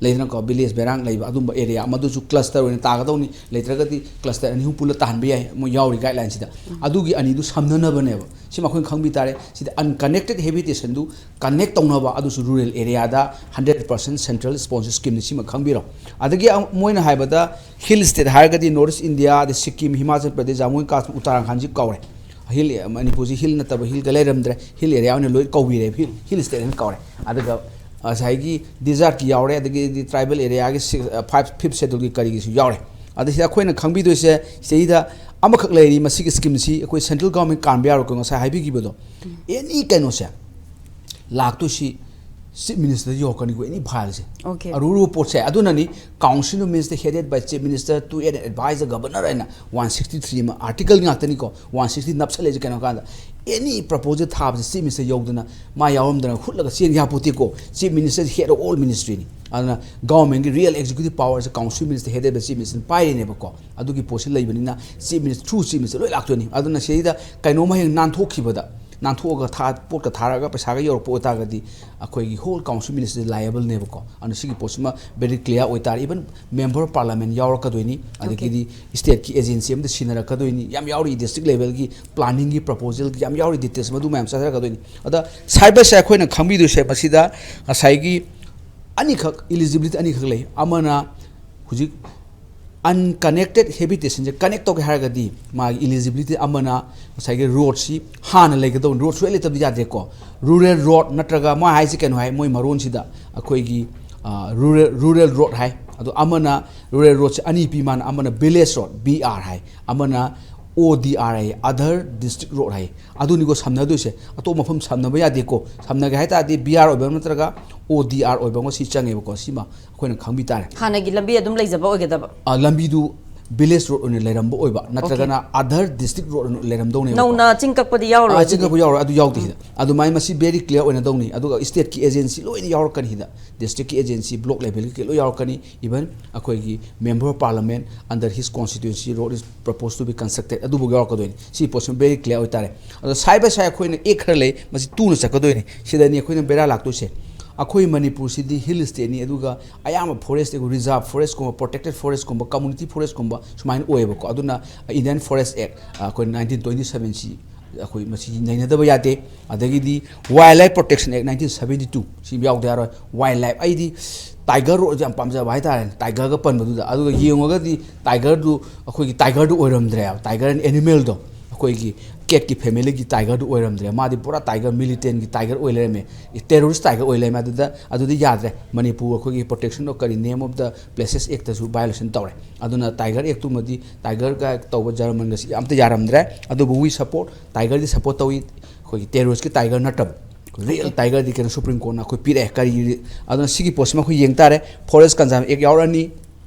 ꯂꯩꯗꯅꯀꯣ, ꯚꯤꯂꯦꯖ ꯕꯦꯔꯥꯡ ꯂꯩꯕ ꯑꯗꯨꯝꯕ ꯑꯦꯔꯤꯌꯥ, ꯃꯗꯨꯁꯨ ꯀ꯭ꯂꯁꯇꯔ ꯑꯣꯏꯅ ꯇꯥꯒꯗꯧꯅꯤ꯫ ꯂꯩꯇ꯭ꯔꯒꯗꯤ ꯀ꯭ꯂꯁꯇꯔ ꯑꯅꯤ ꯑꯍꯨꯝ ꯄꯨꯜꯂ ꯇꯥꯍꯟꯕ ꯌꯥꯏ, ꯃꯣꯏ ꯌꯥꯎꯔꯤ ꯒꯥꯏꯗꯂꯥꯏꯟꯁꯤꯗ꯫ ꯑꯗꯨꯒꯤ ꯑꯅꯤꯗꯨ ꯁꯝꯅꯅꯕꯅꯦꯕ꯫ ꯁꯤꯃ ꯑꯩꯈꯣꯏꯅ ꯈꯪꯕꯤ ꯇꯥꯔꯦ꯫ ꯁꯤꯗ ꯑꯟꯀꯅꯦꯛꯇꯦꯠ ꯍꯦꯕꯤꯇꯦꯁꯟꯗꯨ ꯀꯅꯦꯛ ꯇꯧꯅꯕ, ꯑꯗꯨꯁꯨ ꯔꯨꯔꯦꯜ ꯑꯦꯔꯤꯌꯥꯗ ꯍꯟꯗ꯭ꯔꯦꯠ ꯄꯥꯔꯁꯦꯟ ꯁꯦꯟꯇ꯭ꯔꯦꯜ ꯁ꯭ꯄꯣꯟꯁꯔ ꯁ꯭ꯀꯤꯝꯅꯤ꯫ ꯁꯤꯃ ꯈꯪꯕꯤꯔꯣ꯫ ꯑꯗꯒꯤ ꯑꯃ-, ꯃꯣꯏꯅ ꯍꯥꯏꯕꯗ ꯍꯤꯜ ꯁ꯭ꯇꯦꯠ ꯍꯥꯏꯔꯒꯗꯤ ꯅꯣꯔꯠ ꯏꯁ ꯏꯟꯗꯤꯌꯥ, ꯑꯗꯩ ꯁꯤꯛꯀꯤꯝ, ꯍꯤꯃꯥꯆꯜ ꯄ꯭ꯔꯗꯦꯁ, ꯖꯃꯨ ꯑꯦꯟ ꯀꯥꯁꯃꯤꯔ, ꯎꯠꯇꯔꯥꯈꯟꯁꯤ ꯀꯧꯔꯦ꯫ ꯍꯤꯜ, ꯃꯅꯤꯄꯨꯔꯁꯤ ꯍꯤꯜ ꯅꯠꯇꯕ ꯍꯤꯜꯒ ꯂꯩꯔꯝꯗ꯭ꯔꯦ, ꯍꯤꯜ ꯑꯦꯔꯤꯌꯥ ꯑꯣꯏꯅ ꯂꯣꯏ ꯀꯧꯕꯤꯔꯦ, ꯍꯤꯜ, ꯍꯤꯜ ꯁ꯭ꯇꯦꯠ ꯍꯥꯏꯅ ꯀꯧꯔꯦ꯫ ꯑꯗꯨꯒ ꯉꯁꯥꯏꯒꯤ ꯗꯤꯖꯥꯔꯠꯀꯤ ꯌꯥꯎꯔꯦ, ꯑꯗꯒꯤꯗꯤ ꯇ꯭ꯔꯥꯏꯕꯦꯜ ꯑꯦꯔꯤꯌꯥꯒꯤ ꯁꯤ-, ꯑ, ꯐꯥꯏꯚ, ꯐꯤꯐ ꯁꯦꯗꯨꯜꯒꯤ ꯀꯔꯤꯒꯤꯁꯨ ꯌꯥꯎꯔꯦ꯫ ꯑꯗ ꯁꯤꯗ ꯑꯩꯈꯣꯏꯅ ꯈꯪꯕꯤꯗꯣꯏꯁꯦ, ꯁꯤꯗꯩꯗ ꯑꯃꯈꯛ ꯂꯩꯔꯤ, ꯃꯁꯤꯒꯤ ꯁ꯭ꯀꯤꯝꯁꯤ ꯑꯩꯈꯣꯏ ꯁꯦꯟꯇ꯭ꯔꯦꯜ ꯒꯣꯔꯃꯦꯟ ꯀꯥꯟꯕ ꯌꯥꯔꯣꯏꯀꯣ, ꯉꯁꯥꯏ ꯍꯥꯏꯕꯤꯈꯤꯕꯗꯣ꯫ ꯑꯦꯅꯤ ꯀꯩꯅꯣꯁꯦ ꯂꯥꯛꯇꯣꯏꯁꯤ ꯆꯤꯐ ꯃꯤꯅꯤꯁꯇꯔ ꯌꯧꯔꯛꯀꯅꯤꯀꯣ ꯑꯦꯅꯤ ꯐꯥꯏꯜꯁꯦ꯫ Okay. ꯑꯔꯨ ꯑꯔꯨꯕ ꯄꯣꯠꯁꯦ ꯑꯗꯨꯅꯅꯤ, council minister headed by chief minister to an advisor governor ꯍꯥꯏꯅ ꯋꯥꯟ ꯁꯤꯛꯁꯇꯤ ꯊ꯭ꯔꯤ ꯑꯃ ꯑꯥꯔꯇꯤꯀꯜ ꯉꯥꯛꯇꯅꯤꯀꯣ, ꯋꯥꯟ ꯁꯤꯛꯁꯇꯤ ꯅꯞꯁꯜꯂꯛꯏꯁꯦ ꯀꯩꯅꯣ ꯍꯥꯏ ꯀꯥꯟꯗ ꯑꯦꯅꯤ ꯄ꯭ꯔꯄꯣꯖꯦꯜ ꯊꯥꯕꯁꯦ ꯆꯤꯐ ꯃꯤꯅꯤꯁꯇꯔ ꯌꯧꯗꯅ ꯃꯥ ꯌꯥꯎꯔꯝꯗꯅ ꯍꯨꯠꯂꯒ ꯆꯦꯟ ꯌꯥꯄꯣꯠꯇꯦꯀꯣ꯫ Chief minister head of all ministryꯅꯤ꯫ ꯑꯗꯨꯅ ꯒꯚꯔꯟꯃꯦꯟꯒꯤ real executive powerꯁꯦ council minister headed by chief minister ꯄꯥꯏꯔꯤꯅꯦꯕꯀꯣ꯫ ꯑꯗꯨꯒꯤ ꯄꯣꯠꯁꯤ ꯂꯩꯕꯅꯤꯅ chief minister through chief minister ꯂꯣꯏ ꯂꯥꯛꯇꯣꯏꯅꯤ꯫ ꯑꯗꯨꯅ ꯁꯤꯗꯩꯗ ꯀꯩꯅꯣꯝ ꯍꯌꯦꯡ ꯅꯥꯟꯊꯣꯛꯈꯤꯕꯗ, ꯅꯥꯟꯊꯣꯛꯑꯒ ꯊꯥ ꯄꯣꯠꯀ ꯊꯥꯔꯒ ꯄꯩꯁꯥꯒ ꯌꯧꯔꯛꯄ ꯑꯣꯏꯇꯥꯔꯒꯗꯤ ꯑꯩꯈꯣꯏꯒꯤ whole council minister liableꯅꯦꯕꯀꯣ꯫ ꯑꯗꯨꯅ ꯁꯤꯒꯤ ꯄꯣꯠꯁꯤꯃ very clear ꯑꯣꯏꯇꯥꯔꯦ꯫ Even member of parliament ꯌꯥꯎꯔꯛꯀꯗꯣꯏꯅꯤ, ꯑꯗꯒꯤꯗꯤ stateꯀꯤ agency ꯑꯃꯗ ꯁꯤꯟꯅꯔꯛꯀꯗꯣꯏꯅꯤ, ꯌꯥꯝ ꯌꯥꯎꯔꯤ district levelꯒꯤ planningꯒꯤ proposalꯒꯤ ꯌꯥꯝ ꯌꯥꯎꯔꯤ details ꯃꯗꯨ ꯃꯌꯥꯝ ꯆꯠꯊꯔꯛꯀꯗꯣꯏꯅꯤ꯫ ꯑꯗ side by side ꯑꯩꯈꯣꯏꯅ ꯈꯪꯕꯤꯗꯣꯏꯁꯦ ꯃꯁꯤꯗ ꯉꯁꯥꯏꯒꯤ ꯑꯅꯤꯈꯛ eligibility ꯑꯅꯤꯈꯛ ꯂꯩ꯫ ꯑꯃꯅ ꯍꯧꯖꯤꯛ unconnected habitationꯁꯦ connect ꯇꯧꯒꯦ ꯍꯥꯏꯔꯒꯗꯤ ꯃꯥꯒꯤ eligibility ꯑꯃꯅ ꯉꯁꯥꯏꯒꯤ roadꯁꯤ ꯍꯥꯟꯅ ꯂꯩꯒꯗꯧꯕꯅꯤ, road ꯁꯨꯡꯂꯩ ꯂꯩꯇꯕꯗꯤ ꯌꯥꯗꯦꯀꯣ꯫ Rural road ꯅꯠꯇ꯭ꯔꯒ ꯃꯥ ꯍꯥꯏꯁꯤ ꯀꯩꯅꯣ ꯍꯥꯏ ꯃꯣꯏ ꯃꯔꯣꯟꯁꯤꯗ ꯑꯩꯈꯣꯏꯒꯤ rural rural road ꯍꯥꯏ꯫ ꯑꯗꯣ ꯑꯃꯅ rural roadꯁꯦ ꯑꯅꯤ ꯄꯤ ꯃꯥꯅ, ꯑꯃꯅ village road V R ꯍꯥꯏ, ꯑꯃꯅ O D R ꯍꯥꯏ, other district road ꯍꯥꯏ꯫ ꯑꯗꯨꯅꯤꯀꯣ ꯁꯝꯅꯗꯣꯏꯁꯦ, ꯑꯇꯣꯞꯄ ꯃꯐꯝ ꯁꯝꯅꯕ ꯌꯥꯗꯦꯀꯣ꯫ ꯁꯝꯅꯒꯦ ꯍꯥꯏ ꯇꯥꯔꯗꯤ V R ꯑꯣꯏꯕ ꯑꯃ ꯅꯠꯇ꯭ꯔꯒ O D R ꯑꯣꯏꯕ ꯑꯃ ꯁꯤ ꯆꯪꯉꯦꯕꯀꯣ꯫ ꯁꯤꯃ ꯑꯩꯈꯣꯏꯅ ꯈꯪꯕꯤ ꯇꯥꯔꯦ꯫ ꯍꯥꯟꯅꯒꯤ ꯂꯝꯕꯤ ꯑꯗꯨꯝ ꯂꯩꯖꯕ ꯑꯣꯏꯒꯗꯕ꯫ ꯑ, ꯂꯝꯕꯤꯗꯨ village road ꯑꯣꯏꯅ ꯂꯩꯔꯝꯕ ꯑꯣꯏꯕ ꯅꯠꯇ꯭ꯔꯒꯅ other district road ꯑꯣꯏꯅ ꯂꯩꯔꯝꯗꯧꯅꯦꯕꯀꯣ꯫ ꯅꯧꯅ ꯆꯤꯡ ꯀꯛꯄꯗꯤ ꯌꯥꯎꯔꯣꯏ ꯑ, ꯑꯗꯨꯗꯤ? ꯆꯤꯡ ꯀꯛꯄ ꯌꯥꯎꯔꯣꯏ, ꯑꯗꯨ ꯌꯥꯎꯗꯦ ꯁꯤꯗ꯫ ꯑꯗꯨꯃꯥꯏꯅ ꯃꯁꯤ very clear ꯑꯣꯏꯅ ꯇꯧꯅꯤ꯫ ꯑꯗꯨꯒ stateꯀꯤ agency ꯂꯣꯏꯅ ꯌꯥꯎꯔꯛꯀꯅꯤ ꯁꯤꯗ, districtꯀꯤ agency, block levelꯒꯤ ꯂꯣꯏ ꯌꯥꯎꯔꯛꯀꯅꯤ꯫ Even ꯑꯩꯈꯣꯏꯒꯤ member of parliament under his constituency road is proposed to be constructed ꯑꯗꯨꯕꯨ ꯌꯥꯎꯔꯛꯀꯗꯣꯏꯅꯤ꯫ ꯁꯤ ꯄꯣꯠꯁꯤꯃ very clear ꯑꯣꯏꯇꯥꯔꯦ꯫ ꯑꯗꯣ side by side ꯑꯩꯈꯣꯏꯅ act ꯈꯔ ꯂꯩ, ꯃꯁꯤ ꯇꯨꯅ ꯆꯠꯀꯗꯣꯏꯅꯤ꯫ ꯁꯤꯗꯅꯤ ꯑꯩꯈꯣꯏꯅ ꯕꯦꯔꯥ ꯂꯥꯛꯇꯣꯏꯁꯦ꯫ ꯑꯩꯈꯣꯏ ꯃꯅꯤꯄꯨꯔꯁꯤꯗꯤ hill stateꯅꯤ, ꯑꯗꯨꯒ ꯑꯌꯥꯝꯕ forest, reserve forestꯀꯨꯝꯕ, protected forestꯀꯨꯝꯕ, community forestꯀꯨꯝꯕ ꯁꯨꯃꯥꯏꯅ ꯑꯣꯏꯌꯦꯕꯀꯣ꯫ ꯑꯗꯨꯅ Indian Forest Act, ꯑ, ꯑꯩꯈꯣꯏ nineteen twenty seven ꯁꯤ ꯑꯩꯈꯣꯏ ꯃꯁꯤ ꯅꯩꯅꯗꯕ ꯌꯥꯗꯦ꯫ ꯑꯗꯒꯤꯗꯤ Wildlife Protection Act nineteen seventy two ꯁꯤ ꯌꯥꯎꯗ ꯌꯥꯔꯣꯏ꯫ Wildlife, ꯑꯩꯗꯤ tiger ꯌꯥꯝ ꯄꯥꯝꯖꯕ ꯍꯥꯏꯇꯥꯔꯦꯅꯦ, tigerꯒ ꯄꯟꯕꯗꯨꯗ꯫ ꯑꯗꯨꯒ ꯌꯦꯡꯉꯨꯔꯒꯗꯤ tigerꯗꯨ ꯑꯩꯈꯣꯏꯒꯤ tigerꯗꯨ ꯑꯣꯏꯔꯝꯗ꯭ꯔꯦꯕ, tiger and animalꯗꯣ꯫ ꯑꯩꯈꯣꯏꯒꯤ catꯀꯤ familyꯒꯤ tigerꯗꯨ ꯑꯣꯏꯔꯝꯗ꯭ꯔꯦ꯫ ꯃꯥꯗꯤ ꯄꯨꯔꯥ tiger, militantꯒꯤ tiger ꯑꯣꯏ ꯂꯩꯔꯝꯃꯦ, terrorist tiger ꯑꯣꯏ ꯂꯩꯔꯝꯃꯦ꯫ ꯑꯗꯨꯗ, ꯑꯗꯨꯗꯤ ꯌꯥꯗ꯭ꯔꯦ꯫ ꯃꯅꯤꯄꯨꯔ ꯑꯩꯈꯣꯏꯒꯤ protection of ꯀꯔꯤ, name of the places actꯇꯁꯨ violation ꯇꯧꯔꯦ꯫ ꯑꯗꯨꯅ tiger actꯇꯨꯃꯗꯤ, tigerꯒ ꯇꯧꯕ ꯖꯔꯃꯟꯒꯁꯤ ꯑꯝꯇ ꯌꯥꯔꯝꯗ꯭ꯔꯦ꯫ ꯑꯗꯨꯕꯨ we support, tigerꯗꯤ support ꯇꯧꯏ, ꯑꯩꯈꯣꯏꯒꯤ terroristꯀꯤ tiger ꯅꯠꯇꯕ꯫ ꯔꯤꯌꯦꯜ ꯇꯥꯏꯒꯔꯗꯤ ꯀꯩꯅꯣ ꯁꯨꯄ꯭ꯔꯤꯝ ꯀꯣꯔꯠꯅ ꯑꯩꯈꯣꯏ ꯄꯤꯔꯛꯑꯦ꯫ ꯀꯔꯤ, ꯑꯗꯨꯅ ꯁꯤꯒꯤ ꯄꯣꯠꯁꯤꯃ ꯑꯩꯈꯣꯏ ꯌꯦꯡ ꯇꯥꯔꯦ꯫ ꯐꯣꯔꯦꯁ ꯀꯟꯖꯥꯔꯕꯦꯁꯟ ꯑꯦꯛ ꯌꯥꯎꯔꯛꯑꯅꯤ,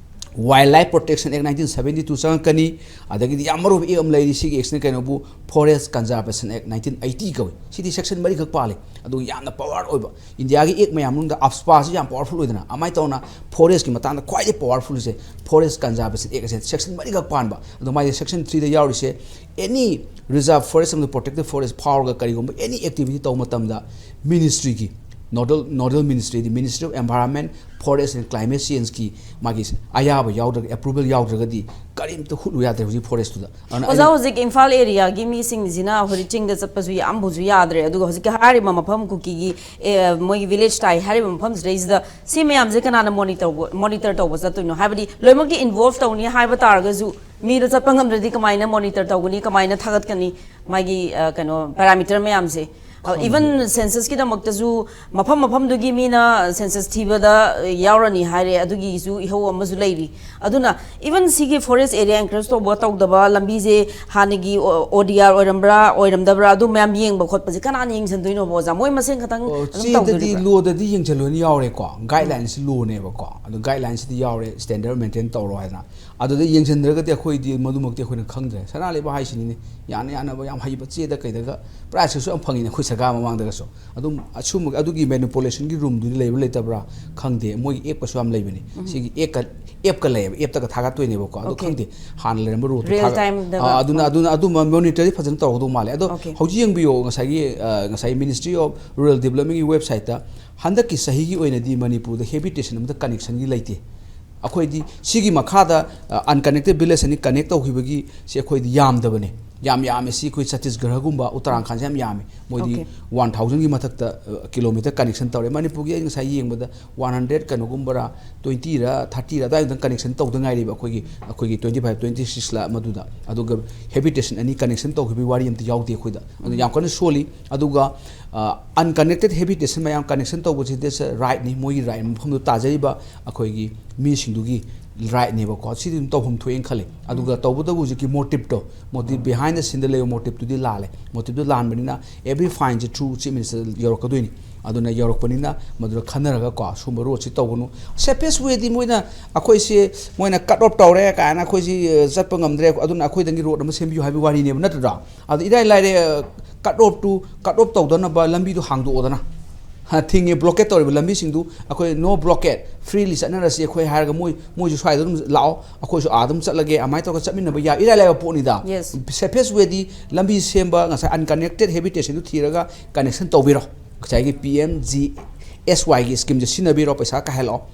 ꯋꯥꯏꯜ ꯂꯥꯏꯐ ꯄ꯭ꯔꯣꯇꯦꯛꯁꯟ ꯑꯦꯛ ꯅꯥꯏꯟꯇꯤꯟ ꯁꯕꯦꯟꯇꯤ ꯇꯨ ꯆꯪꯉꯛꯀꯅꯤ, ꯑꯗꯒꯤꯗꯤ ꯌꯥꯝ ꯃꯔꯨ ꯑꯣꯏꯕ ꯑꯦꯛ ꯑꯃ ꯂꯩꯔꯤ꯫ ꯁꯤꯒꯤ ꯑꯦꯛꯁꯤꯅ ꯀꯩꯅꯣꯕꯨ ꯐꯣꯔꯦꯁ ꯀꯟꯖꯥꯔꯕꯦꯁꯟ ꯑꯦꯛ ꯅꯥꯏꯟꯇꯤꯟ ꯑꯩꯠꯇꯤ ꯀꯧꯏ꯫ ꯁꯤꯗꯤ ꯁꯦꯛꯁꯟ ꯃꯔꯤꯈꯛ ꯄꯥꯜꯂꯤ, ꯑꯗꯨꯒ ꯌꯥꯝꯅ ꯄꯋꯥꯔ ꯑꯣꯏꯕ꯫ ꯏꯟꯗꯤꯌꯥꯒꯤ ꯑꯦꯛ ꯃꯌꯥꯝ ꯃꯅꯨꯡꯗ ꯑꯞꯁꯄꯥꯁꯤ ꯌꯥꯝ ꯄꯋꯥꯔꯐꯨꯜ ꯑꯣꯏꯗꯅ, ꯑꯗꯨꯃꯥꯏꯅ ꯇꯧꯅ ꯐꯣꯔꯦꯁꯀꯤ ꯃꯇꯥꯡꯗ ꯈ꯭ꯋꯥꯏꯗꯒꯤ ꯄꯋꯥꯔꯐꯨꯜꯁꯦ ꯐꯣꯔꯦꯁ ꯀꯟꯖꯥꯔꯕꯦꯁꯟ ꯑꯦꯛ ꯑꯁꯦ ꯁꯦꯛꯁꯟ ꯃꯔꯤꯈꯛ ꯄꯥꯟꯕ꯫ ꯑꯗꯣ ꯃꯥꯒꯤ ꯁꯦꯛꯁꯟ ꯊ꯭ꯔꯤꯗ ꯌꯥꯎꯔꯤꯁꯦ, ꯑꯦꯅꯤ ꯔꯤꯖꯥꯔꯚ ꯐꯣꯔꯦꯁ ꯑꯃꯗ ꯄ꯭ꯔꯣꯇꯦꯛꯇꯦꯠ ꯐꯣꯔꯦꯁ ꯐꯥꯎꯔꯒ ꯀꯔꯤꯒꯨꯝꯕ ꯑꯦꯅꯤ ꯑꯦꯛꯇꯤꯚꯤꯇꯤ ꯇꯧꯕ ꯃꯇꯝꯗ ꯃꯤꯅꯤꯁꯇ꯭ꯔꯤꯒꯤ, ꯅꯣꯗꯜ ꯅꯣꯗꯜ ꯃꯤꯅꯤꯁꯇ꯭ꯔꯤꯗꯤ Ministry of Environment, Forest and Climate Changeꯀꯤ ꯃꯥꯒꯤ ꯑꯌꯥꯕ ꯌꯥꯎꯗ꯭ꯔꯒ, ꯑꯦꯄ꯭ꯔꯨꯕꯦꯜ ꯌꯥꯎꯗ꯭ꯔꯒꯗꯤ ꯀꯔꯤꯝꯇ ꯍꯨꯠꯂꯨ ꯌꯥꯗ꯭ꯔꯦ ꯍꯧꯖꯤꯛ ꯐꯣꯔꯦꯁꯇꯨꯗ꯫ ꯑꯗꯨꯅ ꯑꯣꯖꯥ, ꯑꯩꯅ ꯍꯧꯖꯤꯛ ꯏꯝꯐꯥꯜ ꯑꯦꯔꯤꯌꯥꯒꯤ ꯃꯤꯁꯤꯡꯁꯤꯅ ꯍꯧꯖꯤꯛ ꯆꯤꯡꯗ ꯆꯠꯄꯁꯨ ꯌꯥꯝꯕꯨꯁꯨ ꯌꯥꯗ꯭ꯔꯦ꯫ ꯑꯗꯨꯒ ꯍꯧꯖꯤꯛꯀꯤ ꯍꯥꯏꯔꯤꯕ ꯃꯐꯝ ꯀꯨꯀꯤꯒꯤ, ꯑꯦ, ꯃꯣꯏꯒꯤ ꯚꯤꯂꯦꯖ ꯇꯥꯏ ꯍꯥꯏꯔꯤꯕ ꯃꯐꯝꯁꯤꯗꯩꯁꯤꯗ ꯁꯤ ꯃꯌꯥꯝꯁꯦ ꯀꯅꯥꯅ ꯃꯣꯅꯤꯇꯔ ꯃꯣꯅꯤꯇꯔ ꯇꯧꯕ ꯆꯠꯇꯣꯏꯅꯣ? ꯍꯥꯏꯕꯗꯤ ꯂꯣꯏꯅꯃꯛꯇꯤ ꯏꯟꯚꯣꯜꯚ ꯇꯧꯅꯤ ꯍꯥꯏꯕ ꯇꯥꯔꯒꯁꯨ, ꯃꯤꯗꯣ ꯆꯠꯄ ꯉꯝꯗ꯭ꯔꯗꯤ ꯀꯃꯥꯏꯅ ꯃꯣꯅꯤꯇꯔ ꯇꯧꯒꯅꯤ, ꯀꯃꯥꯏꯅ ꯊꯥꯒꯠꯀꯅꯤ? ꯃꯥꯒꯤ, ꯑ, ꯀꯩꯅꯣ, ꯄꯦꯔꯥꯃꯤꯇꯔ ꯃꯌꯥꯝꯁꯦ, ꯏꯚꯟ ꯁꯦꯟꯁꯁꯀꯤꯗꯃꯛꯇꯁꯨ ꯃꯐꯝ ꯃꯐꯝꯗꯨꯒꯤ ꯃꯤꯅ ꯁꯦꯟꯁꯁ ꯊꯤꯕꯗ ꯌꯥꯎꯔꯅꯤ ꯍꯥꯏꯔꯦ, ꯑꯗꯨꯒꯤꯁꯨ ꯏꯍꯧ ꯑꯃꯁꯨ ꯂꯩꯔꯤ꯫ ꯑꯗꯨꯅ ꯏꯚꯟ ꯁꯤꯒꯤ ꯐꯣꯔꯦꯁ ꯑꯦꯔꯤꯌꯥ ꯑꯦꯟꯀꯔꯦꯖ ꯇꯧꯕ ꯇꯧꯗꯕ, ꯂꯝꯕꯤꯁꯦ ꯍꯥꯟꯅꯒꯤ ꯑꯣ ꯗꯤ ꯑꯥꯔ ꯑꯣꯏꯔꯝꯕ꯭ꯔꯥ ꯑꯣꯏꯔꯝꯗꯕ꯭ꯔꯥ, ꯑꯗꯨ ꯃꯌꯥꯝ ꯌꯦꯡꯕ ꯈꯣꯠꯄꯁꯦ ꯀꯅꯥꯅ ꯌꯦꯡꯁꯤꯟꯗꯣꯏꯅꯣꯕ, ꯑꯣꯖꯥ? ꯃꯣꯏ ꯃꯁꯦꯟ ꯈꯛꯇꯪ ꯑꯣ, ꯑꯗꯨꯝ ꯆꯦꯗꯗꯤ, ꯇꯧꯗꯣꯔꯤꯕ꯭ꯔꯥ? ꯂꯣꯗꯗꯤ ꯌꯦꯡꯁꯤꯜꯂꯨꯅ ꯌꯥꯎꯔꯦꯀꯣ, ꯒꯥꯏꯗꯂꯥꯏꯟꯁꯤ ꯂꯣꯅꯦꯕꯀꯣ꯫ ꯑꯗꯣ ꯒꯥꯏꯗꯂꯥꯏꯟꯁꯤꯗꯤ ꯌꯥꯎꯔꯦ, ꯁ꯭ꯇꯦꯟꯗꯔꯗ ꯃꯦꯟꯇꯦꯟ ꯇꯧꯔꯣ ꯍꯥꯏꯗꯅ꯫ ꯑꯗꯨꯗ ꯌꯦꯡꯁꯤꯟꯗ꯭ꯔꯒꯗꯤ ꯑꯩꯈꯣꯏꯗꯤ ꯃꯗꯨꯃꯛꯇꯤ ꯑꯩꯈꯣꯏꯅ ꯈꯪꯗ꯭ꯔꯦ꯫ ꯁꯅꯥ ꯂꯩꯕꯥꯛ ꯍꯥꯏꯁꯤꯅꯤꯅꯦ, ꯌꯥꯅ ꯌꯥꯅꯕ ꯌꯥꯝ ꯍꯩꯕ ꯆꯦꯗ ꯀꯩꯗꯒ ꯄ꯭ꯔꯥꯏꯖꯁꯨ ꯌꯥꯝ ꯐꯪꯉꯤꯅꯦ ꯑꯩꯈꯣꯏ ꯁꯔꯀꯥꯔ ꯃꯃꯥꯡꯗꯒꯁꯨ꯫ ꯑꯗꯨꯝ ꯑꯁꯨꯝꯕ ꯑꯗꯨꯒꯤ ꯃꯦꯅꯤꯄꯨꯂꯦꯁꯟꯒꯤ ꯔꯨꯝꯗꯨꯗꯤ ꯂꯩꯕ꯭ꯔꯥ ꯂꯩꯇꯕ꯭ꯔꯥ ꯈꯪꯗꯦ꯫ ꯃꯣꯏꯒꯤ ꯑꯦꯞꯀꯁꯨ ꯌꯥꯝ ꯂꯩꯕꯅꯦ꯫ ꯁꯤꯒꯤ ꯑꯦꯞꯀ ꯑꯦꯞꯀ ꯂꯩꯌꯦꯕ, ꯑꯦꯞꯇꯒ ꯊꯥꯒꯠꯇꯣꯏꯅꯦꯕꯀꯣ꯫ ꯑꯗꯣ Okay. ꯈꯪꯗꯦ, ꯍꯥꯟꯅ ꯂꯩꯔꯝꯕ ꯔꯨꯜꯗꯣ Real ꯊꯥꯒꯠ- timeꯗꯒ, ꯑꯥ, ꯑꯗꯨꯅ ꯑꯥ. ꯑꯗꯨꯅ ꯑꯗꯨꯝꯕ ꯃꯣꯅꯤꯇꯔꯗꯤ ꯐꯖꯅ ꯇꯧꯍꯧꯗꯧ ꯃꯥꯜꯂꯦ꯫ ꯑꯗꯣ Okay. ꯍꯧꯖꯤꯛ ꯌꯦꯡꯕꯤꯌꯣ, ꯉꯁꯥꯏꯒꯤ, ꯑ, ꯉꯁꯥꯏ Ministry of Rural Developmentꯀꯤ ꯋꯦꯕꯁꯥꯏꯠꯇ ꯍꯟꯗꯛꯀꯤ ꯆꯍꯤꯒꯤ ꯑꯣꯏꯅꯗꯤ ꯃꯅꯤꯄꯨꯔꯗ ꯍꯦꯕꯤꯇꯦꯁꯟ ꯑꯃꯗ ꯀꯅꯦꯛꯁꯟꯒꯤ ꯂꯩꯇꯦ꯫ ꯑꯩꯈꯣꯏꯗꯤ ꯁꯤꯒꯤ ꯃꯈꯥꯗ, ꯑ, unconnected village ꯑꯅꯤ ꯀꯅꯦꯛ ꯇꯧꯈꯤꯕꯒꯤ ꯁꯤ ꯑꯩꯈꯣꯏꯗꯤ ꯌꯥꯝꯗꯕꯅꯦ꯫ ꯌꯥꯝ ꯌꯥꯝꯃꯦ ꯁꯤ ꯑꯩꯈꯣꯏ ꯆꯇꯤꯁꯒꯔꯒꯨꯝꯕ, ꯎꯠꯇꯔꯥꯈꯟꯁꯦ ꯌꯥꯝ ꯌꯥꯝꯃꯦ꯫ ꯃꯣꯏꯗꯤ Okay. ꯋꯥꯟ ꯊꯥꯎꯖꯟꯒꯤ ꯃꯊꯛꯇ, ꯑ, ꯀꯤꯂꯣꯃꯤꯇꯔ ꯀꯅꯦꯛꯁꯟ ꯇꯧꯔꯦ꯫ ꯃꯅꯤꯄꯨꯔꯒꯤ ꯑꯩ ꯉꯁꯥꯏ ꯌꯦꯡꯕꯗ ꯋꯥꯟ ꯍꯟꯗ꯭ꯔꯦꯗ ꯀꯩꯅꯣꯒꯨꯝꯕꯔꯥ, ꯇ꯭ꯋꯦꯟꯇꯤꯔꯥ, ꯊꯥꯔꯇꯤꯔꯥ ꯑꯗꯨꯋꯥꯏꯗꯪ ꯀꯅꯦꯛꯁꯟ ꯇꯧꯗ ꯉꯥꯏꯔꯤꯕ ꯑꯩꯈꯣꯏꯒꯤ, ꯑꯩꯈꯣꯏꯒꯤ ꯇ꯭ꯋꯦꯟꯇꯤ ꯐꯥꯏꯚ, ꯇ꯭ꯋꯦꯟꯇꯤ ꯁꯤꯛꯁꯂ ꯃꯗꯨꯗ꯫ ꯑꯗꯨꯒ ꯍꯦꯕꯤꯇꯦꯁꯟ ꯑꯅꯤ ꯀꯅꯦꯛꯁꯟ ꯇꯧꯈꯤꯕꯒꯤ ꯋꯥꯔꯤ ꯑꯝꯇ ꯌꯥꯎꯗꯦ ꯑꯩꯈꯣꯏꯗ꯫ ꯑꯗꯨ ꯌꯥꯝ ꯀꯟꯅ ꯁꯣꯜꯂꯤ꯫ ꯑꯗꯨꯒ, ꯑ, unconnected habitation ꯃꯌꯥꯝ ꯀꯅꯦꯛꯁꯟ ꯇꯧꯕꯁꯤ that's a rightꯅꯤ, ꯃꯣꯏꯒꯤ ꯔꯥꯏꯠ ꯃꯐꯝꯗꯨ ꯇꯥꯖꯔꯤꯕ ꯑꯩꯈꯣꯏꯒꯤ ꯃꯤꯁꯤꯡꯗꯨꯒꯤ ꯔꯥꯏꯠꯅꯦꯕꯀꯣ꯫ ꯁꯤꯗꯤ ꯑꯗꯨꯝ ꯇꯧꯐꯝ ꯊꯣꯛꯑꯦꯅ ꯈꯜꯂꯤ꯫ ꯑꯗꯨꯒ ꯇꯧꯕꯇꯕꯨ ꯍꯧꯖꯤꯛꯀꯤ ꯃꯣꯇꯤꯞꯇꯣ, ꯃꯣꯇꯤꯞ ꯕꯤꯍꯥꯏꯟꯗ ꯁꯤꯟꯗ ꯂꯩꯕ ꯃꯣꯇꯤꯞꯇꯨꯗꯤ ꯂꯥꯜꯂꯦ꯫ ꯃꯣꯇꯤꯞꯇꯨ ꯂꯥꯟꯕꯅꯤꯅ every fine ꯁꯦ through Chief Minister ꯌꯧꯔꯛꯀꯗꯣꯏꯅꯤ꯫ ꯑꯗꯨꯅ ꯌꯧꯔꯛꯄꯅꯤꯅ ꯃꯗꯨꯗ ꯈꯟꯅꯔꯒ ꯀꯣ, ꯁꯨꯝꯕ ꯔꯣꯗꯁꯤ ꯇꯧꯒꯅꯨ꯫ Safest way ꯗꯤ ꯃꯣꯏꯅ, ꯑꯩꯈꯣꯏꯁꯤ, ꯃꯣꯏꯅ cut off ꯇꯧꯔꯦ ꯀꯥꯏꯅ, ꯑꯩꯈꯣꯏꯁꯤ, ꯑ, ꯆꯠꯄ ꯉꯝꯗ꯭ꯔꯦ, ꯑꯗꯨꯅ ꯑꯩꯈꯣꯏꯗꯒꯤ ꯔꯣꯗ ꯑꯃ ꯁꯦꯝꯕꯤꯌꯨ ꯍꯥꯏꯕꯒꯤ ꯋꯥꯔꯤꯅꯦꯕ, ꯅꯠꯇ꯭ꯔꯥ? ꯑꯗꯨ ꯏꯔꯥꯏ ꯂꯥꯏꯔꯦ, cut off two, cut off ꯇꯧꯗꯅꯕ ꯂꯝꯕꯤꯗꯨ ꯍꯥꯡꯗꯣꯛꯑꯣꯗꯅ꯫ ꯍꯥ, ꯊꯤꯡꯉꯦ, blockade ꯇꯧꯔꯤꯕ ꯂꯝꯕꯤꯁꯤꯡꯗꯨ ꯑꯩꯈꯣꯏ no blockade, freely ꯆꯠꯅꯔꯁꯤ ꯑꯩꯈꯣꯏ ꯍꯥꯏꯔꯒ, ꯃꯣꯏ, ꯃꯣꯏꯁꯨ ꯁ꯭ꯋꯥꯏꯗ ꯑꯗꯨꯝ ꯂꯥꯛꯑꯣ, ꯑꯩꯈꯣꯏꯁꯨ ꯑꯥ ꯑꯗꯨꯝ ꯆꯠꯂꯒꯦ, ꯑꯗꯨꯃꯥꯏꯅ ꯇꯧꯔꯒ ꯆꯠꯃꯤꯟꯅꯕ ꯌꯥꯏ, ꯏꯔꯥꯏ ꯂꯥꯏꯕ ꯄꯣꯠꯅꯤꯗ꯫ Yes. Safest way ꯗꯤ ꯂꯝꯕꯤ ꯁꯦꯝꯕ, ꯉꯁꯥꯏ unconnected habitation ꯗꯨ ꯊꯤꯔꯒ connection ꯇꯧꯕꯤꯔꯣ꯫ ꯉꯁꯥꯏꯒꯤ P M G S Y ꯒꯤ scheme ꯁꯦ ꯁꯤꯖꯤꯟꯅꯕꯤꯔꯣ, ꯄꯩꯁꯥ ꯀꯥꯏꯍꯜꯂꯛꯑꯣ,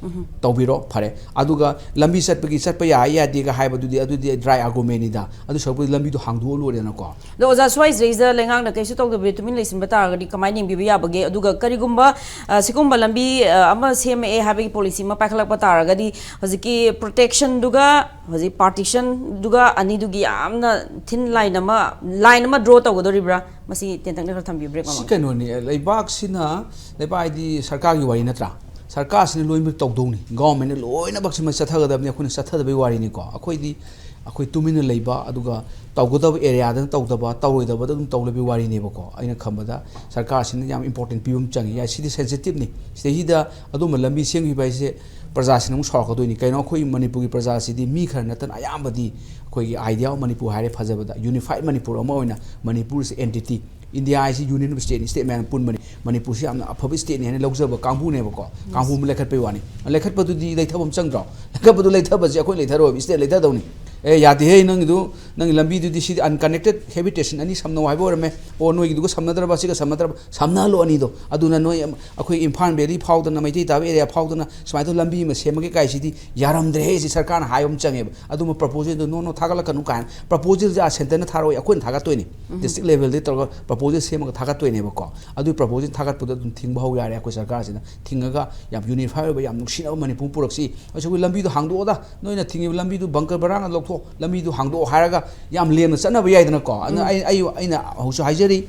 ꯇꯧꯕꯤꯔꯣ, ꯐꯔꯦ꯫ ꯑꯗꯨꯒ ꯂꯝꯕꯤ ꯆꯠꯄꯒꯤ, ꯆꯠꯄ ꯌꯥꯏ ꯌꯥꯗꯦꯒ ꯍꯥꯏꯕꯗꯨꯗꯤ, ꯑꯗꯨꯗꯤ dry argument ꯅꯤꯗ꯫ ꯑꯗꯨ ꯁꯔꯨꯛꯄꯨꯗꯤ ꯂꯝꯕꯤꯗꯣ ꯍꯥꯡꯗꯣꯛꯑ ꯂꯣꯏꯔꯦꯅꯀꯣ꯫ ꯑꯗꯣ ꯑꯣꯖꯥ, ꯁ꯭ꯋꯥꯏꯁꯤꯗꯩꯁꯤꯗ ꯂꯩꯉꯥꯛꯅ ꯀꯩꯁꯨ ꯇꯧꯗꯕꯤꯗ ꯇꯨꯃꯤꯟ ꯂꯩꯁꯤꯟꯕ ꯇꯥꯔꯒꯗꯤ ꯀꯃꯥꯏꯅ ꯌꯦꯡꯕꯤꯕ ꯌꯥꯕꯒꯦ? ꯑꯗꯨꯒ ꯀꯔꯤꯒꯨꯝꯕ, ꯑ, ꯁꯤꯒꯨꯝꯕ ꯂꯝꯕꯤ, ꯑ, ꯑꯃ ꯁꯦꯝꯃꯛꯑꯦ ꯍꯥꯏꯕꯒꯤ policy ꯑꯃ ꯄꯥꯏꯈꯠꯂꯛꯄ ꯇꯥꯔꯒꯗꯤ, ꯍꯧꯖꯤꯛꯀꯤ protection ꯗꯨꯒ ꯍꯧꯖꯤꯛ partition ꯗꯨꯒ ꯑꯅꯤꯗꯨꯒꯤ ꯌꯥꯝꯅ thin line ꯑꯃ, line ꯑꯃ draw ꯇꯧꯒꯗꯧꯔꯤꯕ꯭ꯔꯥ? ꯃꯁꯤ ꯇꯦꯟꯇꯛꯅ ꯈꯔ ꯊꯝꯕꯤꯌꯨ, break ꯁꯤ ꯃꯃꯥꯡ꯫ ꯀꯩꯅꯣꯅꯤ, ꯂꯩꯕꯥꯛꯁꯤꯅ, ꯂꯩꯕꯥꯛ ꯍꯥꯏꯗꯤ ꯁꯔꯀꯥꯔꯒꯤ ꯋꯥꯔꯤ ꯅꯠꯇ꯭ꯔꯥ? ꯁꯔꯀꯥꯔꯁꯤꯅ ꯂꯣꯏꯅꯃꯛ ꯇꯧꯗꯧꯅꯤ, government ꯅ ꯂꯣꯏꯅꯃꯛꯁꯤꯃ ꯆꯠꯊꯒꯗꯕꯅꯤ, ꯑꯩꯈꯣꯏꯅ ꯆꯠꯊꯗꯕꯒꯤ ꯋꯥꯔꯤꯅꯤꯀꯣ꯫ ꯑꯩꯈꯣꯏꯗꯤ, ꯑꯩꯈꯣꯏ ꯇꯨꯃꯤꯟꯅ ꯂꯩꯕ, ꯑꯗꯨꯒ ꯇꯧꯒꯗꯕ area ꯗꯅ ꯇꯧꯗꯕ, ꯇꯧꯔꯣꯏꯗꯕꯗ ꯑꯗꯨꯝ ꯇꯧ ꯂꯩꯕꯒꯤ ꯋꯥꯔꯤꯅꯦꯕꯀꯣ꯫ ꯑꯩꯅ ꯈꯟꯕꯗ ꯁꯔꯀꯥꯔꯁꯤꯅ ꯌꯥꯝ important ꯄꯤꯕ ꯑꯃ ꯆꯪꯉꯤ꯫ ꯌꯥꯏ, ꯁꯤꯗꯤ sensitive ꯅꯤ꯫ ꯁꯤꯗꯩꯁꯤꯗ ꯑꯗꯨꯝꯕ ꯂꯝꯕꯤ ꯁꯦꯝꯈꯤꯕ ꯍꯥꯏꯁꯦ ꯄ꯭ꯔꯖꯥꯁꯤꯡꯅ ꯑꯃꯨꯛ ꯁꯥꯎꯔꯛꯀꯗꯣꯏꯅꯤ꯫ ꯀꯩꯅꯣ, ꯑꯩꯈꯣꯏ ꯃꯅꯤꯄꯨꯔꯒꯤ ꯄ꯭ꯔꯖꯥꯁꯤꯗꯤ ꯃꯤ ꯈꯔ ꯅꯠꯇꯅ ꯑꯌꯥꯝꯕꯗꯤ, ꯑꯩꯈꯣꯏꯒꯤ idea of ꯃꯅꯤꯄꯨꯔ ꯍꯥꯏꯔꯦ ꯐꯖꯕꯗ, unified ꯃꯅꯤꯄꯨꯔ ꯑꯃ ꯑꯣꯏꯅ, ꯃꯅꯤꯄꯨꯔ is entity, ꯏꯟꯗꯤꯌꯥ ꯍꯥꯏꯁꯤ union of state ꯅꯤ, state ꯃꯌꯥꯝ ꯄꯨꯟꯕꯅꯤ꯫ ꯃꯅꯤꯄꯨꯔꯁꯤ ꯌꯥꯝꯅ ꯑꯐꯕ state ꯅꯤ ꯍꯥꯏꯅ ꯂꯧꯖꯕ ꯀꯥꯡꯕꯨꯅꯦꯕꯀꯣ꯫ ꯀꯥꯡꯕꯨ ꯑꯃ ꯂꯩꯈꯠꯄꯒꯤ ꯋꯥꯅꯤ꯫ ꯂꯩꯈꯠꯄꯗꯨꯗꯤ ꯂꯩꯊꯕ ꯑꯃ ꯆꯪꯗ꯭ꯔꯣ? ꯂꯩꯈꯠꯄꯗꯨ ꯂꯩꯊꯕꯁꯦ ꯑꯩꯈꯣꯏ ꯂꯩꯊꯔꯣꯏꯕ, state ꯂꯩꯊꯗꯧꯅꯤ꯫ ꯑꯦ, ꯌꯥꯗꯦꯍꯦ, ꯅꯪꯒꯤꯗꯨ, ꯅꯪꯒꯤ ꯂꯝꯕꯤꯗꯨꯗꯤ ꯁꯤꯗꯤ unconnected habitation ꯑꯅꯤ ꯁꯝꯅꯧ ꯍꯥꯏꯕ ꯑꯣꯏꯔꯝꯃꯦ꯫ ꯑꯣ, ꯅꯣꯏꯒꯤꯗꯨꯒ ꯁꯝꯅꯗ꯭ꯔꯕ, ꯁꯤꯒ ꯁꯝꯅꯗ꯭ꯔꯕ, ꯁꯝꯅꯍꯜꯂꯣ ꯑꯅꯤꯗꯣ꯫ ꯑꯗꯨꯅ ꯅꯣꯏ ꯑꯃ, ꯑꯩꯈꯣꯏ ꯏꯝꯐꯥꯜ valley ꯐꯥꯎꯗꯅ, ꯃꯩꯇꯩ ꯇꯥꯕ area ꯐꯥꯎꯗꯅ ꯁꯨꯃꯥꯏꯅ ꯇꯧ ꯂꯝꯕꯤ ꯑꯃ ꯁꯦꯝꯃꯒꯦ ꯀꯥꯏꯁꯤꯗꯤ ꯌꯥꯔꯝꯗ꯭ꯔꯦꯍꯦ, ꯁꯤ ꯁꯔꯀꯥꯔꯅ ꯍꯥꯏꯕ ꯑꯃ ꯆꯪꯉꯦꯕ꯫ ꯑꯗꯨꯝꯕ proposal ꯗꯣ no, no, ꯊꯥꯒꯠꯂꯛꯀꯅꯨ ꯀꯥꯏꯅ꯫ Proposal ꯁꯦ ꯑꯥ centre ꯅ ꯊꯥꯔꯛꯑꯣꯏ, ꯑꯩꯈꯣꯏꯅ ꯊꯥꯒꯠꯇꯣꯏꯅꯤ꯫ District level ꯗꯒꯤ ꯇꯧꯔꯒ proposal ꯁꯦꯝꯃꯒ ꯊꯥꯒꯠꯇꯣꯏꯅꯦꯕꯀꯣ꯫ ꯑꯗꯨꯒꯤ proposal ꯊꯥꯒꯠꯄꯗ ꯑꯗꯨꯝ ꯊꯤꯡꯕ ꯍꯧ ꯌꯥꯔꯦ ꯑꯩꯈꯣꯏ ꯁꯔꯀꯥꯔꯁꯤꯅ꯫ ꯊꯤꯡꯉꯒ ꯌꯥꯝ unify ꯑꯣꯏꯕ, ꯌꯥꯝ ꯅꯨꯡꯁꯤꯅꯕ ꯃꯅꯤꯄꯨꯔ ꯄꯨꯔꯛꯁꯤ꯫ ꯑꯩꯈꯣꯏ ꯂꯝꯕꯤꯗꯣ ꯍꯥꯡꯗꯣꯛꯑꯣꯗ, ꯅꯣꯏꯅ ꯊꯤꯡꯉꯤꯕ ꯂꯝꯕꯤꯗꯨ ꯕꯪꯀꯔ ꯕꯔꯥꯅ ꯂꯧꯊꯣꯛ, ꯂꯝꯕꯤꯗꯨ ꯍꯥꯡꯗꯣꯛꯑꯣ ꯍꯥꯏꯔꯒ ꯌꯥꯝ ꯂꯦꯝꯅ ꯆꯠꯅꯕ ꯌꯥꯏꯗꯅꯀꯣ꯫ ꯑꯗꯨꯅ ꯑꯩ, ꯑꯩ, ꯑꯩꯅ ꯍꯧꯖꯤꯛꯁꯨ ꯍꯥꯏꯖꯔꯤ,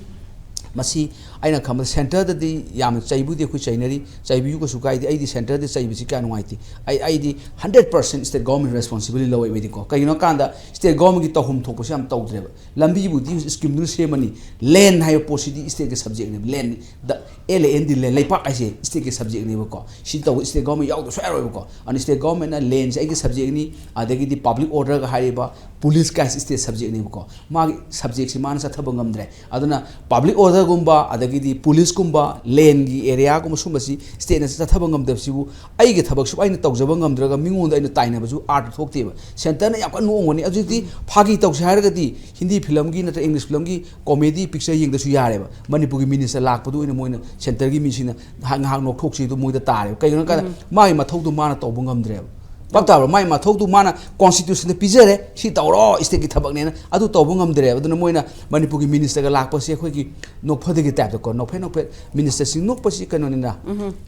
ꯃꯁꯤ ꯑꯩꯅ ꯈꯟꯕꯗ ꯁꯦꯟꯇꯔꯗꯗꯤ ꯌꯥꯝꯅ ꯆꯩꯕꯨꯗꯤ ꯑꯩꯈꯣꯏ ꯆꯩꯅꯔꯤ, ꯆꯩꯕꯤꯌꯨ ꯀꯩꯁꯨ ꯀꯥꯏꯗꯦ꯫ ꯑꯩꯗꯤ ꯁꯦꯟꯇꯔꯗ ꯆꯩꯕꯁꯤ ꯀꯌꯥ ꯅꯨꯡꯉꯥꯏꯇꯦ꯫ ꯑꯩ ꯑꯩꯗꯤ hundred percent state government responsibility ꯂꯧꯋꯦ꯫ ꯑꯩꯗꯤꯀꯣ, ꯀꯩꯒꯤꯅꯣ ꯍꯥꯏ ꯀꯥꯟꯗ ꯁ꯭ꯇꯦꯠ ꯒꯣꯔꯃꯦꯟꯒꯤ ꯇꯧꯐꯝ ꯊꯣꯛꯄꯁꯦ ꯌꯥꯝ ꯇꯧꯗ꯭ꯔꯦꯕ꯫ ꯂꯝꯕꯤꯕꯨꯗꯤ ꯁ꯭ꯀꯤꯝꯗꯨꯅ ꯁꯦꯝꯃꯅꯤ, ꯂꯦꯟ ꯍꯥꯏꯕ ꯄꯣꯠꯁꯤꯗꯤ ꯁ꯭ꯇꯦꯠꯀꯤ ꯁꯕꯖꯦꯛꯅꯦꯕ꯫ ꯂꯦꯟ, ꯗ ꯑꯦꯜ ꯑꯦ ꯑꯦꯟ ꯗꯤ, ꯂꯦꯟ, ꯂꯩꯄꯥꯛ ꯍꯥꯏꯁꯦ ꯁ꯭ꯇꯦꯠꯀꯤ ꯁꯕꯖꯦꯛꯅꯦꯕꯀꯣ꯫ ꯁꯤ ꯇꯧꯕ ꯁ꯭ꯇꯦꯠ ꯒꯣꯔꯃꯦꯟ ꯌꯥꯎꯗꯕ ꯁꯨꯡꯌꯥ ꯌꯥꯔꯣꯏꯕꯀꯣ꯫ ꯑꯗꯨꯅ ꯁ꯭ꯇꯦꯠ ꯒꯣꯔꯃꯦꯟꯅ ꯂꯦꯟꯁꯦ ꯑꯩꯒꯤ ꯁꯕꯖꯦꯛꯅꯤ, ꯑꯗꯒꯤꯗꯤ ꯄꯕ꯭ꯂꯤꯛ ꯑꯣꯔꯗꯔꯒ ꯍꯥꯏꯔꯤꯕ ꯄꯨꯂꯤꯁ ꯀꯥꯏꯁꯦ ꯁ꯭ꯇꯦꯠ ꯁꯕꯖꯦꯛꯅꯦꯕꯀꯣ꯫ ꯃꯥꯒꯤ ꯁꯕꯖꯦꯛꯁꯤ ꯃꯥꯅ ꯆꯠꯊꯕ ꯉꯝꯗ꯭ꯔꯦ꯫ ꯑꯗꯨꯅ ꯄꯕ꯭ꯂꯤꯛ ꯑꯣꯔꯗꯔꯒꯨꯝꯕ, ꯑꯗꯒꯤꯗꯤ ꯄꯨꯂꯤꯁꯀꯨꯝꯕ, ꯂꯦꯟꯒꯤ ꯑꯦꯔꯤꯌꯥꯒꯨꯝꯕ ꯁꯨꯝꯕꯁꯤ ꯁ꯭ꯇꯦꯠꯅ ꯆꯠꯊꯕ ꯉꯝꯗꯕꯁꯤꯕꯨ, ꯑꯩꯒꯤ ꯊꯕꯛꯁꯤꯕꯨ ꯑꯩꯅ ꯇꯧꯖꯕ ꯉꯝꯗ꯭ꯔꯒ ꯃꯤꯉꯣꯟꯗ ꯑꯩꯅ ꯇꯥꯏꯅꯕꯁꯨ ꯑꯥꯔꯊ ꯊꯣꯛꯇꯦꯕ꯫ ꯁꯦꯟꯇꯔꯅ ꯌꯥꯝ ꯀꯟꯅ ꯅꯣꯛꯑꯝꯒꯅꯤ꯫ ꯑꯗꯨꯗꯤ ꯐꯥꯒꯤ ꯇꯧꯁꯦ ꯍꯥꯏꯔꯒꯗꯤ ꯍꯤꯟꯗꯤ ꯐꯤꯂꯝꯒꯤ ꯅꯠꯇ꯭ꯔꯒ ꯏꯪꯂꯤꯁ ꯐꯤꯂꯝꯒꯤ ꯀꯣꯃꯦꯗꯤ ꯄꯤꯛꯆꯔ ꯌꯦꯡꯗꯁꯨ ꯌꯥꯔꯦꯕ꯫ ꯃꯅꯤꯄꯨꯔꯒꯤ ꯃꯤꯅꯤꯁꯇꯔ ꯂꯥꯛꯄꯗꯨ ꯑꯣꯏꯅ ꯃꯣꯏꯅ ꯁꯦꯟꯇꯔꯒꯤ ꯃꯤꯁꯤꯡꯅ ꯉꯥꯏꯍꯥꯛ, ꯉꯥꯏꯍꯥꯛ ꯅꯣꯛꯊꯣꯛꯁꯤ ꯑꯗꯨ ꯃꯣꯏꯗ ꯇꯥꯔꯦꯕ꯫ ꯀꯩꯒꯤꯅꯣ ꯍꯥꯏ ꯀꯥꯟꯗ ꯃꯥꯒꯤ ꯃꯊꯧꯗꯨ ꯃꯥꯅ ꯇꯧꯕ ꯉꯝꯗ꯭ꯔꯦꯕ꯫ ꯚꯥꯞ ꯇꯥꯕ꯭ꯔꯣ? ꯃꯥꯒꯤ ꯃꯊꯧꯗꯨ ꯃꯥꯅ ꯀꯣꯟꯁꯇꯤꯇ꯭ꯌꯨꯁꯟꯗ ꯄꯤꯖꯔꯦ, ꯁꯤ ꯇꯧꯔꯣ, ꯁ꯭ꯇꯦꯠꯀꯤ ꯊꯕꯛꯅꯦꯅ, ꯑꯗꯨ ꯇꯧꯕ ꯉꯝꯗ꯭ꯔꯦꯕ꯫ ꯑꯗꯨꯅ ꯃꯣꯏꯅ ꯃꯅꯤꯄꯨꯔꯒꯤ ꯃꯤꯅꯤꯁꯇꯔꯒ ꯂꯥꯛꯄꯁꯦ ꯑꯩꯈꯣꯏꯒꯤ ꯅꯣꯛꯐꯗꯒꯤ ꯇꯥꯏꯞꯇꯀꯣ, ꯅꯣꯛꯐꯦꯠ ꯅꯣꯛꯐꯦꯠ꯫ ꯃꯤꯅꯤꯁꯇꯔꯁꯤ ꯅꯣꯛꯄꯁꯤ ꯀꯩꯅꯣꯅꯤꯅ,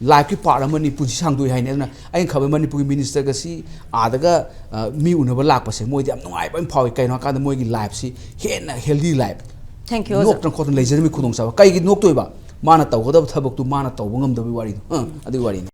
ꯂꯥꯏꯐꯀꯤ ꯄꯥꯔꯠ ꯑꯃꯅꯤ, ꯄꯨꯟꯁꯤ ꯁꯥꯡꯗꯣꯛꯏ ꯍꯥꯏꯅꯤ꯫ ꯑꯗꯨꯅ ꯑꯩꯅ ꯈꯟꯕ ꯃꯅꯤꯄꯨꯔꯒꯤ ꯃꯤꯅꯤꯁꯇꯔꯒ ꯁꯤ ꯑꯥꯗꯒ, ꯑ, ꯃꯤ ꯎꯅꯕ ꯂꯥꯛꯄꯁꯦ ꯃꯣꯏꯗꯤ ꯌꯥꯝ ꯅꯨꯡꯉꯥꯏꯕ ꯑꯃ ꯐꯥꯎꯏ꯫ ꯀꯩꯅꯣ ꯍꯥꯏꯀꯥꯟꯗ ꯃꯣꯏꯒꯤ ꯂꯥꯏꯐꯁꯤ ꯍꯦꯟꯅ ꯍꯦꯜꯗꯤ ꯂꯥꯏꯐ, Thank you, ꯑꯣꯖꯥ꯫ ꯅꯣꯛꯇꯅ ꯈꯣꯠꯇꯅ ꯂꯩꯖꯔꯝꯃꯤ ꯈꯨꯗꯣꯡꯆꯥꯕ꯫ ꯀꯩꯒꯤ ꯅꯣꯛꯇꯣꯏꯕ? ꯃꯥꯅ ꯇꯧꯒꯗꯕ ꯊꯕꯛꯇꯨ ꯃꯥꯅ ꯇꯧꯕ ꯉꯝꯗꯕꯒꯤ ꯋꯥꯔꯤꯗꯣ꯫ ꯑ, ꯑꯗꯨꯒꯤ ꯋꯥꯔꯤꯅꯤ꯫